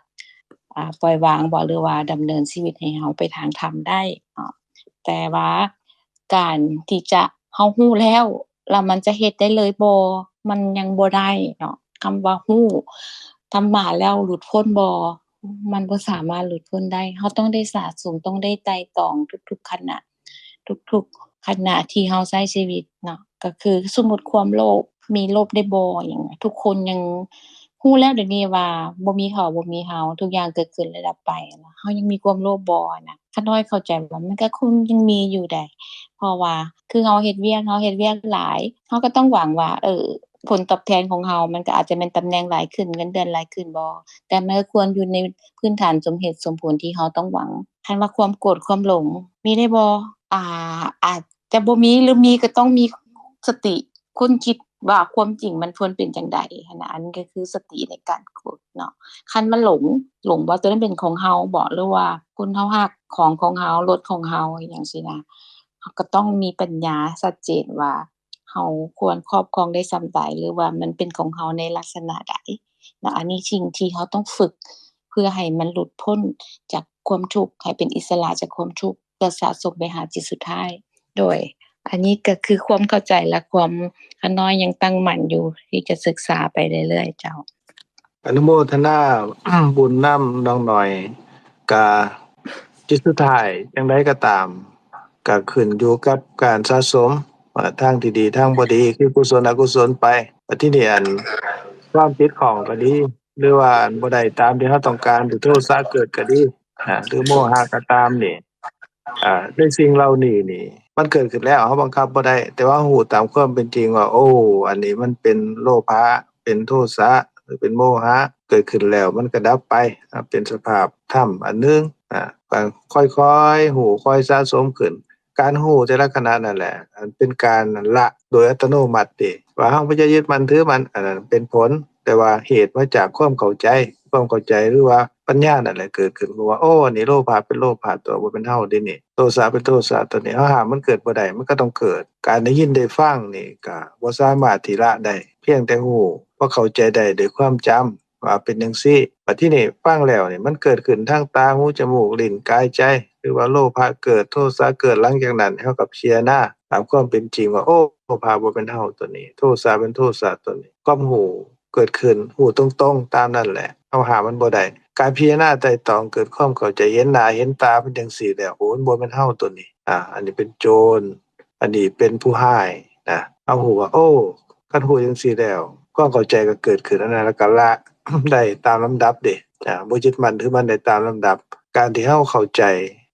ອ່າ ປ່ອຍວາງບໍ ຫຼືວ່າດຳເນີນຊີວິດໃຫ້ເຮົາໄປທາງທຳໄດ້ເນາະ. ແຕ່ວ່າການທີ່ຈະ ເຮົາຮູ້ແລ້ວ ແລ້ວມັນຈະເຮັດໄດ້ເລີຍບໍ່? ມັນຍັງບໍ່ໄດ້ເນາະ. ຄຳວ່າຮູ້ທຳມະແລ້ວຫຼຸດພົ້ນບໍ່? ມັນບໍ່ສາມາດຫຼຸດພົ້ນໄດ້. ເຮົາຕ້ອງໄດ້ສະສົມ ຕ້ອງໄດ້ໄຕ່ຕອງທຸກໆຂະນະ ທຸກໆຂະນະທີ່ເຮົາໃຊ້ຊີວິດເນາະ. ກໍຄືສົມມຸດຄວາມໂລບ ມີໂລບໄດ້ບໍ່ ຫຍັງ ທຸກຄົນຍັງຮູ້ແລ້ວດຽວນີ້ວ່າບໍ່ມີເຂົາ ບໍ່ມີເຮົາ ທຸກຢ່າງເກີດຂຶ້ນແລ້ວດັບໄປ. ເຮົາຍັງມີຄວາມໂລບບໍ່ນະ? ຂ້ານ້ອຍເຂົ້າໃຈວ່າມັນກໍຄົງຍັງມີຢູ່ໃດ໋ ເພາະວ່າຄືເຮົາເຮັດວຽກ ເຮົາເຮັດວຽກຫຼາຍ ເຮົາກໍຕ້ອງຫວັງວ່າ ເອີ ຜົນຕອບແທນຂອງເຮົາມັນກໍອາດຈະແມ່ນຕຳແໜ່ງຫຼາຍຂຶ້ນ ເງິນເດືອນຫຼາຍຂຶ້ນບໍ? ແຕ່ມັນກໍຄວນຢູ່ໃນພື້ນຖານສົມເຫດສົມຜົນທີ່ເຮົາຕ້ອງຫວັງ. ຄັນວ່າຄວາມໂກດຄວາມຫຼົງມີໄດ້ບໍ່? ອ່າ ອາດ ຈະບໍ່ມີ ຫຼື ມີກໍຕ້ອງມີສະຕິຄົ້ນຄິດ ວ່າຄວາມຈິງມັນຄວນເປັນຈັ່ງໃດຫັ້ນນະ. ອັນນີ້ກໍຄືສະຕິໃນການຝຶກເນາະ. ຄັນມັນຫຼົງ, ຫຼົງວ່າໂຕນັ້ນເປັນຂອງເຮົາບໍ ຫຼືວ່າຄົນເຮົາຮັກ, ຂອງຂອງເຮົາ, ລົດຂອງເຮົາ ອີ່ຫຍັງຊີ້ນະ, ເຮົາກໍຕ້ອງມີປັນຍາຊັດເຈນວ່າ ເຮົາຄວນຄອບຄອງໄດ້ສ່ຳໃດ ຫຼືວ່າມັນເປັນຂອງເຮົາໃນລັກສະນະໃດເນາະ. ອັນນີ້ສິ່ງທີ່ເຮົາຕ້ອງຝຶກ ເພື່ອໃຫ້ມັນຫຼຸດພົ້ນຈາກຄວາມທຸກ, ໃຫ້ເປັນອິດສະຫຼະຈາກຄວາມທຸກ ແລະ ສະສົມໄປຫາຈິດສຸດທ້າຍ. ໂດຍ ອັນນີ້ກໍຄືຄວາມເຂົ້າໃຈ ແລະ ຄວາມ ຂ້ານ້ອຍຍັງຕັ້ງໝັ້ນຢູ່ທີ່ຈະສຶກສາໄປເລື້ອຍໆ ເຈົ້າ. ອະນຸໂມທະນາບຸນນຳນ້ອງນ້ອຍ. ກະຈຸດສຸດທ້າຍຈັ່ງໃດກໍຕາມ ກະຂຶ້ນຢູ່ກັບການສະສົມ ເອີ ທາງທີ່ດີ ທາງບໍ່ດີ ຄືກຸສົນອະກຸສົນໄປ. ແລ້ວທີນີ້ອັນ ຄວາມຕິດຂ້ອງກໍດີ ຫຼືວ່າອັນບໍ່ໄດ້ຕາມທີ່ເຮົາຕ້ອງການ ຫຼືໂທສະເກີດກໍດີ ອາ ຫຼືໂມຫະກໍຕາມນີ້ ອາ ໃນສິ່ງເຫຼົ່ານີ້ນີ້ ມັນເກີດຂຶ້ນແລ້ວ ເຮົາບັງຄັບບໍ່ໄດ້ ແຕ່ວ່າເຮົາຮູ້ຕາມຄວາມເປັນຈິງວ່າ ໂອ້ ອັນນີ້ມັນເປັນໂລພະ ເປັນໂທສະ ຫຼືເປັນໂມຫະ ເກີດຂຶ້ນແລ້ວມັນກໍດັບໄປ ອາ ເປັນສະພາບທຳອັນໜຶ່ງ ອາ ກໍຄ່ອຍໆຮູ້ ຄ່ອຍສະສົມຂຶ້ນ. ການຮູ້ແຕ່ລະຂະນະນັ້ນແຫຼະ ອັນເປັນການລະໂດຍອັດຕະໂນມັດເດ ວ່າເຮົາບໍ່ໄດ້ຍຶດໝັ້ນຖືໝັ້ນ ອັນນັ້ນເປັນຜົນ ແຕ່ວ່າເຫດມາຈາກຄວາມເຂົ້າໃຈ ຄວາມເຂົ້າໃຈ ຫຼືວ່າປັນຍານັ້ນແຫຼະເກີດຂຶ້ນ ເພາະວ່າ ໂອ້ ອັນນີ້ໂລພະເປັນໂລພະຕົວະ ບໍ່ແມ່ນເຮົາເດນີ້ ໂທສະເປັນໂທສະຕົວະນີ້ ເຮົາຫ້າມມັນເກີດບໍ່ໄດ້ ມັນກໍຕ້ອງເກີດ. ການໄດ້ຍິນໄດ້ຟັງນີ້ກໍບໍ່ສາມາດທີ່ລະໄດ້ ພຽງແຕ່ຮູ້ ພໍເຂົ້າໃຈໄດ້ດ້ວຍຄວາມຈຳ ວ່າເປັນຈັ່ງຊີ້. ບັດທີນີ້ຟັງແລ້ວນີ້ ມັນເກີດຂຶ້ນທາງຕາ, ຫູ, ຈະມູກ, ລີ້ນ, ກາຍ, ໃຈ ຫຼືວ່າໂລພະເກີດ, ໂທສະເກີດ, ຫຼັງຈາກນັ້ນເຮົາກໍພິຈາລະນາຕາມຄວາມເປັນຈິງວ່າ ໂອ້ ໂລພະບໍ່ແມ່ນເຮົາຕົວນີ້, ໂທສະເປັນໂທສະຕົວນີ້. ຄວາມຮູ້ເກີດຂຶ້ນ, ຮູ້ຕົງໆຕາມນັ້ນແຫຼະ, ເຮົາຫ້າມມັນບໍ່ໄດ້. ການພິຈາລະນາໄຕ່ຕອງເກີດຄວາມເຂົ້າໃຈ, ເຫັນໜ້າເຫັນຕາເປັນຈັ່ງຊີ້ແລ້ວ, ໂອ້ ມັນບໍ່ແມ່ນເຮົາຕົວນີ້, ອາ ອັນນີ້ເປັນໂຈນ, ອັນນີ້ເປັນຜູ້ຮ້າຍນະ. ເຮົາຮູ້ວ່າ ໂອ້ ຄັນຮູ້ຈັ່ງຊີ້ແລ້ວ ຄວາມເຂົ້າໃຈກໍເກີດຂຶ້ນ ອັນນັ້ນລະກະລະໄດ້ຕາມລຳດັບເດ ອາ ບໍ່ຍຶດໝັ້ນຖືໝັ້ນໄດ້ຕາມລຳດັບ. ການທີ່ເຮົາເຂົ້າໃຈ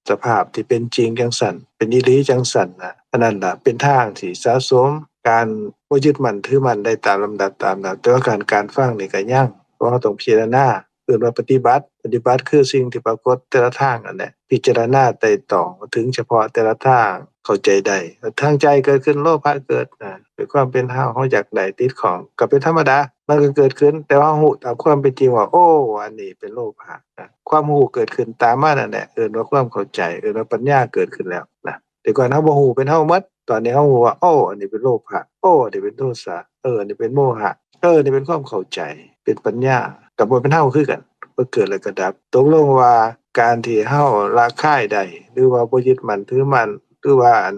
ສະພາບທີ່ເປັນຈິງຈັ່ງຊັ້ນ ເປັນອີ່ຫຼີຈັ່ງຊັ້ນນະ ອັນນັ້ນລະເປັນທາງທີ່ສະສົມການບໍ່ຍຶດໝັ້ນຖືໝັ້ນໄດ້ຕາມລຳດັບ ຕາມລຳດັບ. ແຕ່ວ່າການ ການຟັງນີ້ກະຍັງ ເພາະເຮົາຕ້ອງພິຈາລະນາ ເອີ້ນວ່າປະຕິບັດ. ປະຕິບັດຄືສິ່ງທີ່ປາກົດແຕ່ລະທາງນັ້ນແຫຼະ ພິຈາລະນາໄຕ່ຕອງເຖິງສະເພາະແຕ່ລະທາງ ເຂົ້າໃຈໄດ້. ທາງໃຈເກີດຂຶ້ນ ໂລພະເກີດນະ ເປັນຄວາມເປັນເຮົາ ເຮົາຢາກໄດ້ ຕິດຂ້ອງ ກໍເປັນທຳມະດາ ມັນກໍເກີດຂຶ້ນ. ແຕ່ວ່າເຮົາຮູ້ຕາມຄວາມເປັນຈິງວ່າ ໂອ້ ອັນນີ້ເປັນໂລພະນະ ຄວາມຮູ້ເກີດຂຶ້ນຕາມມານັ້ນແຫຼະ ເອີ້ນວ່າຄວາມເຂົ້າໃຈ ເອີ້ນວ່າປັນຍາເກີດຂຶ້ນແລ້ວນະ. ແຕ່ກ່ອນເຮົາບໍ່ຮູ້ເປັນເຮົາໝົດ ຕອນນີ້ເຮົາຮູ້ວ່າ ໂອ້ ອັນນີ້ເປັນໂລພະ ໂອ້ ອັນນີ້ເປັນໂທສະ ເອີ ອັນນີ້ເປັນໂມຫະ ເອີ ອັນນີ້ເປັນຄວາມເຂົ້າໃຈ ເປັນປັນຍາ ກໍບໍ່ເປັນເຮົາຄືກັນ ບໍ່ເກີດແລ້ວກໍດັບ. ຕົກລົງວ່າການທີ່ເຮົາລະຄາຍໄດ້ ຫຼືວ່າບໍ່ຍຶດໝັ້ນຖືໝັ້ນ ຫຼືວ່າອັນ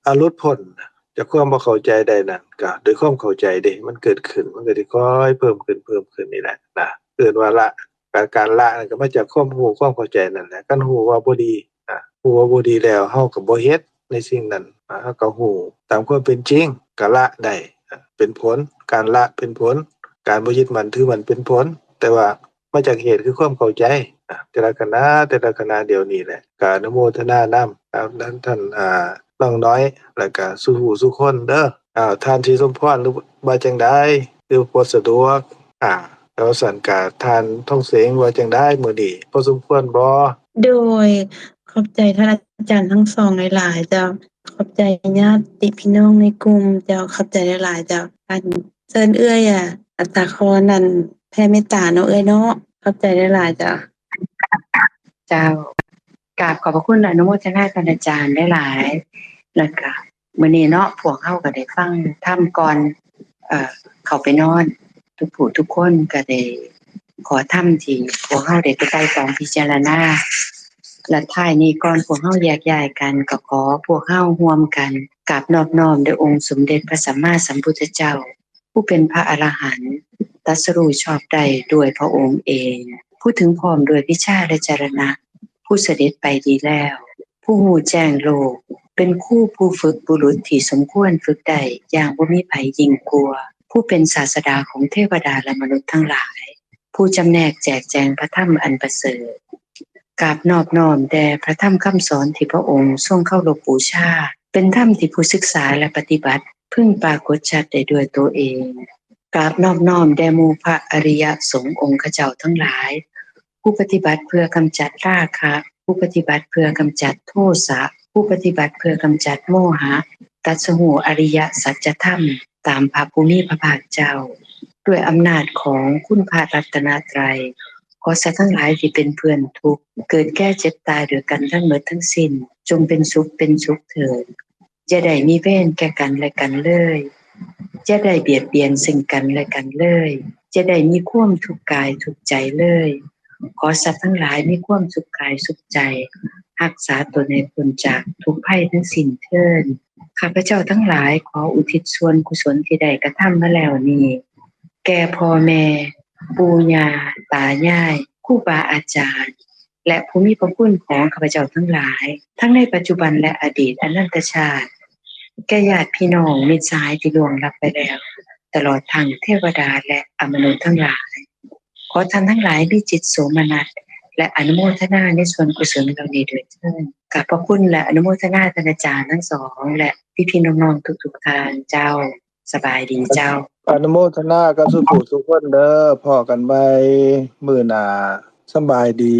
ອະ ຫຼຸດພົ້ນຈາກຄວາມບໍ່ເຂົ້າໃຈໄດ້ນັ້ນ ກໍໂດຍຄວາມເຂົ້າໃຈເດ້ ມັນເກີດຂຶ້ນ ມັນກໍຊິຄ່ອຍເພີ່ມຂຶ້ນ ເພີ່ມຂຶ້ນນີ້ແຫຼະນະ ເອີ້ນວ່າລະ ການ ການລະນັ້ນກໍມາຈາກຄວາມຮູ້ ຄວາມເຂົ້າໃຈນັ້ນແຫຼະ. ຄັນຮູ້ວ່າບໍ່ດີ ອາ ຮູ້ວ່າບໍ່ດີແລ້ວ ເຮົາກໍບໍ່ເຮັດໃນສິ່ງນັ້ນ ອາ ເຮົາກໍຮູ້ຕາມຄວາມເປັນຈິງ ກໍລະໄດ້ ອາ ເປັນຜົນ ການລະເປັນຜົນ ການບໍ່ຍຶດໝັ້ນຖືໝັ້ນເປັນຜົນ ແຕ່ວ່າມາຈາກເຫດຄືຄວາມເຂົ້າໃຈ ອາ ແຕ່ລະຂະນະ ແຕ່ລະຂະນະດຽວນີ້ແຫຼະ. ກໍອະນຸໂມທະນານຳ ອາ ນຳທ່ານ ອາ ນ້ອງນ້ອຍ ແລ້ວກໍສູ່ຜູ້ສູ່ຄົນເດີ. ອາ ທ່ານສີສົມພອນ ຫຼືວ່າຈັ່ງໃດ ຫຼືບໍ່ສະດວກ? ອາ ແລ້ວຊັ້ນກະທ່ານທອງເສງວ່າຈັ່ງໃດ ມື້ນີ້ພໍສົມຄວນບໍ່? ໂດຍ ຂອບໃຈທ່ານອາຈານທັງສອງຫຼາຍໆເຈົ້າ. ຂອບໃຈຍາດຕິພີ່ນ້ອງໃນກຸ່ມເຈົ້າ. ຂອບໃຈຫຼາຍໆເຈົ້າ. ອັນ ເຊີນເອື້ອຍ ອາ ອັດຕາຄອນ ອັນ ແຜ່ເມດຕາເນາະເອື້ອຍເນາະ. ຂອບໃຈຫຼາຍໆເຈົ້າ. ເຈົ້າ ກາບຂອບພະຄຸນອະນຸໂມທະນາທ່ານອາຈານຫຼາຍໆ. ແລ້ວກະ ມື້ນີ້ເນາະ ພວກເຮົາກໍໄດ້ຟັງທຳກ່ອນ ເອີ ເຂົ້າໄປນອນ ທຸກຜູ້ທຸກຄົນກໍໄດ້ຂໍທຳທີ່ພວກເຮົາໄດ້ໄປໄຕ່ຕອງພິຈາລະນາ ແລະ ທ້າຍນີ້ກ່ອນພວກເຮົາແຍກຍ້າຍກັນ ກໍຂໍພວກເຮົາຮ່ວມກັນກາບນອບນ້ອມແດ່ອົງສົມເດັດພະສຳມາສຳພຸດທະເຈົ້າ ຜູ້ເປັນພະອະລະຫັນ ຕັດສະຮູ້ຊອບໄດ້ດ້ວຍພະອົງເອງ ຜູ້ເຖິງພ້ອມດ້ວຍວິຊາ ແລະ ຈະລະນະ ຜູ້ສະເດັດໄປດີແລ້ວ ຜູ້ຮູ້ແຈ້ງໂລກ ເປັນຄູຜູ້ຝຶກບຸລຸດທີ່ສົມຄວນຝຶກໄດ້ຢ່າງບໍ່ມີໃຜຍິ່ງກວ່າ ຜູ້ເປັນສາສະດາຂອງເທວະດາ ແລະ ມະນຸດທັງຫຼາຍ ຜູ້ຈຳແນກແຈກແຈງພະທຳອັນປະເສີດ. ກາບນອບນ້ອມແດ່ພະທຳຄຳສອນທີ່ພະອົງຊົງເຄົາລົບບູຊາ ເປັນທຳທີ່ຜູ້ສຶກສາ ແລະ ປະຕິບັດ ເພິ່ງປາກົດຊັດໄດ້ດ້ວຍໂຕເອງ. ກາບນອບນ້ອມແດ່ໝູ່ພະອະລິຍະສົງອົງຄະເຈົ້າທັງຫຼາຍ ຜູ້ປະຕິບັດເພື່ອກຳຈັດລາຄະ, ຜູ້ປະຕິບັດເພື່ອກຳຈັດໂທສະ, ຜູ້ປະຕິບັດເພື່ອກຳຈັດໂມຫະ, ຕັດສະຮູ້ອະລິຍະສັດຈະທຳ, ຕາມພະຜູ້ມີພະພາກເຈົ້າ. ດ້ວຍອຳນາດຂອງຄຸນພະລັດຕະນະໄຕ, ຂໍສັດທັງຫຼາຍທີ່ເປັນເພື່ອນທຸກ, ເກີດແກ່ເຈັບຕາຍດ້ວຍກັນທັງໝົດທັງສິ້ນ, ຈົ່ງເປັນສຸກເປັນສຸກເຖີດ. ຢ່າໄດ້ມີເວນແກ່ກັນແລະກັນເລີຍ. ຢ່າໄດ້ບຽດບຽນເຊິ່ງກັນແລະກັນເລີຍ. ຢ່າໄດ້ມີຄວາມທຸກກາຍທຸກໃຈເລີຍ. ຂໍສັດທັງຫຼາຍມີຄວາມສຸກກາຍສຸກໃຈ, ຮັກສາຕົນໃຫ້ພົ້ນຈາກທຸກໄພທັງສິ້ນເທີ້ນ. ຂ້າພະເຈົ້າທັງຫຼາຍຂໍອຸທິດສ່ວນກຸສົນທີ່ໄດ້ກະທຳມາແລ້ວນີ້ ແກ່ພໍ່ແມ່, ປູ່ຍ່າ, ຕາຍາຍ, ຄູບາອາຈານ ແລະ ຜູ້ມີພະຄຸນຂອງຂ້າພະເຈົ້າທັງຫຼາຍ, ທັງໃນປັດຈຸບັນ ແລະ ອະດີດອະນັນຕະຊາດ, ແກ່ຍາດພີ່ນ້ອງມິດສະຫາຍທີ່ລ່ວງລັບໄປແລ້ວ, ຕະຫຼອດທັງເທວະດາ ແລະ ອະມະນຸດທັງຫຼາຍ. ຂໍທ່ານທັງຫຼາຍມີຈິດໂສມະນັດ ແລະ ອະນຸໂມທະນາໃນສ່ວນກຸສົນເຫຼົ່ານີ້ດ້ວຍເທີ້ນ. ຂອບພະຄຸນ ແລະ ອະນຸໂມທະນາທ່ານອາຈານທັງສອງ ແລະ ພີ່ໆນ້ອງໆທຸກໆທ່ານເຈົ້າ. ສະບາຍດີເຈົ້າ. ອະນຸໂມທະນາກັບສູ່ຜູ້ສູ່ຄົນເດີ. ພໍ້ກັນໃໝ່ມື້ໜ້າ. ສະບາຍດີ.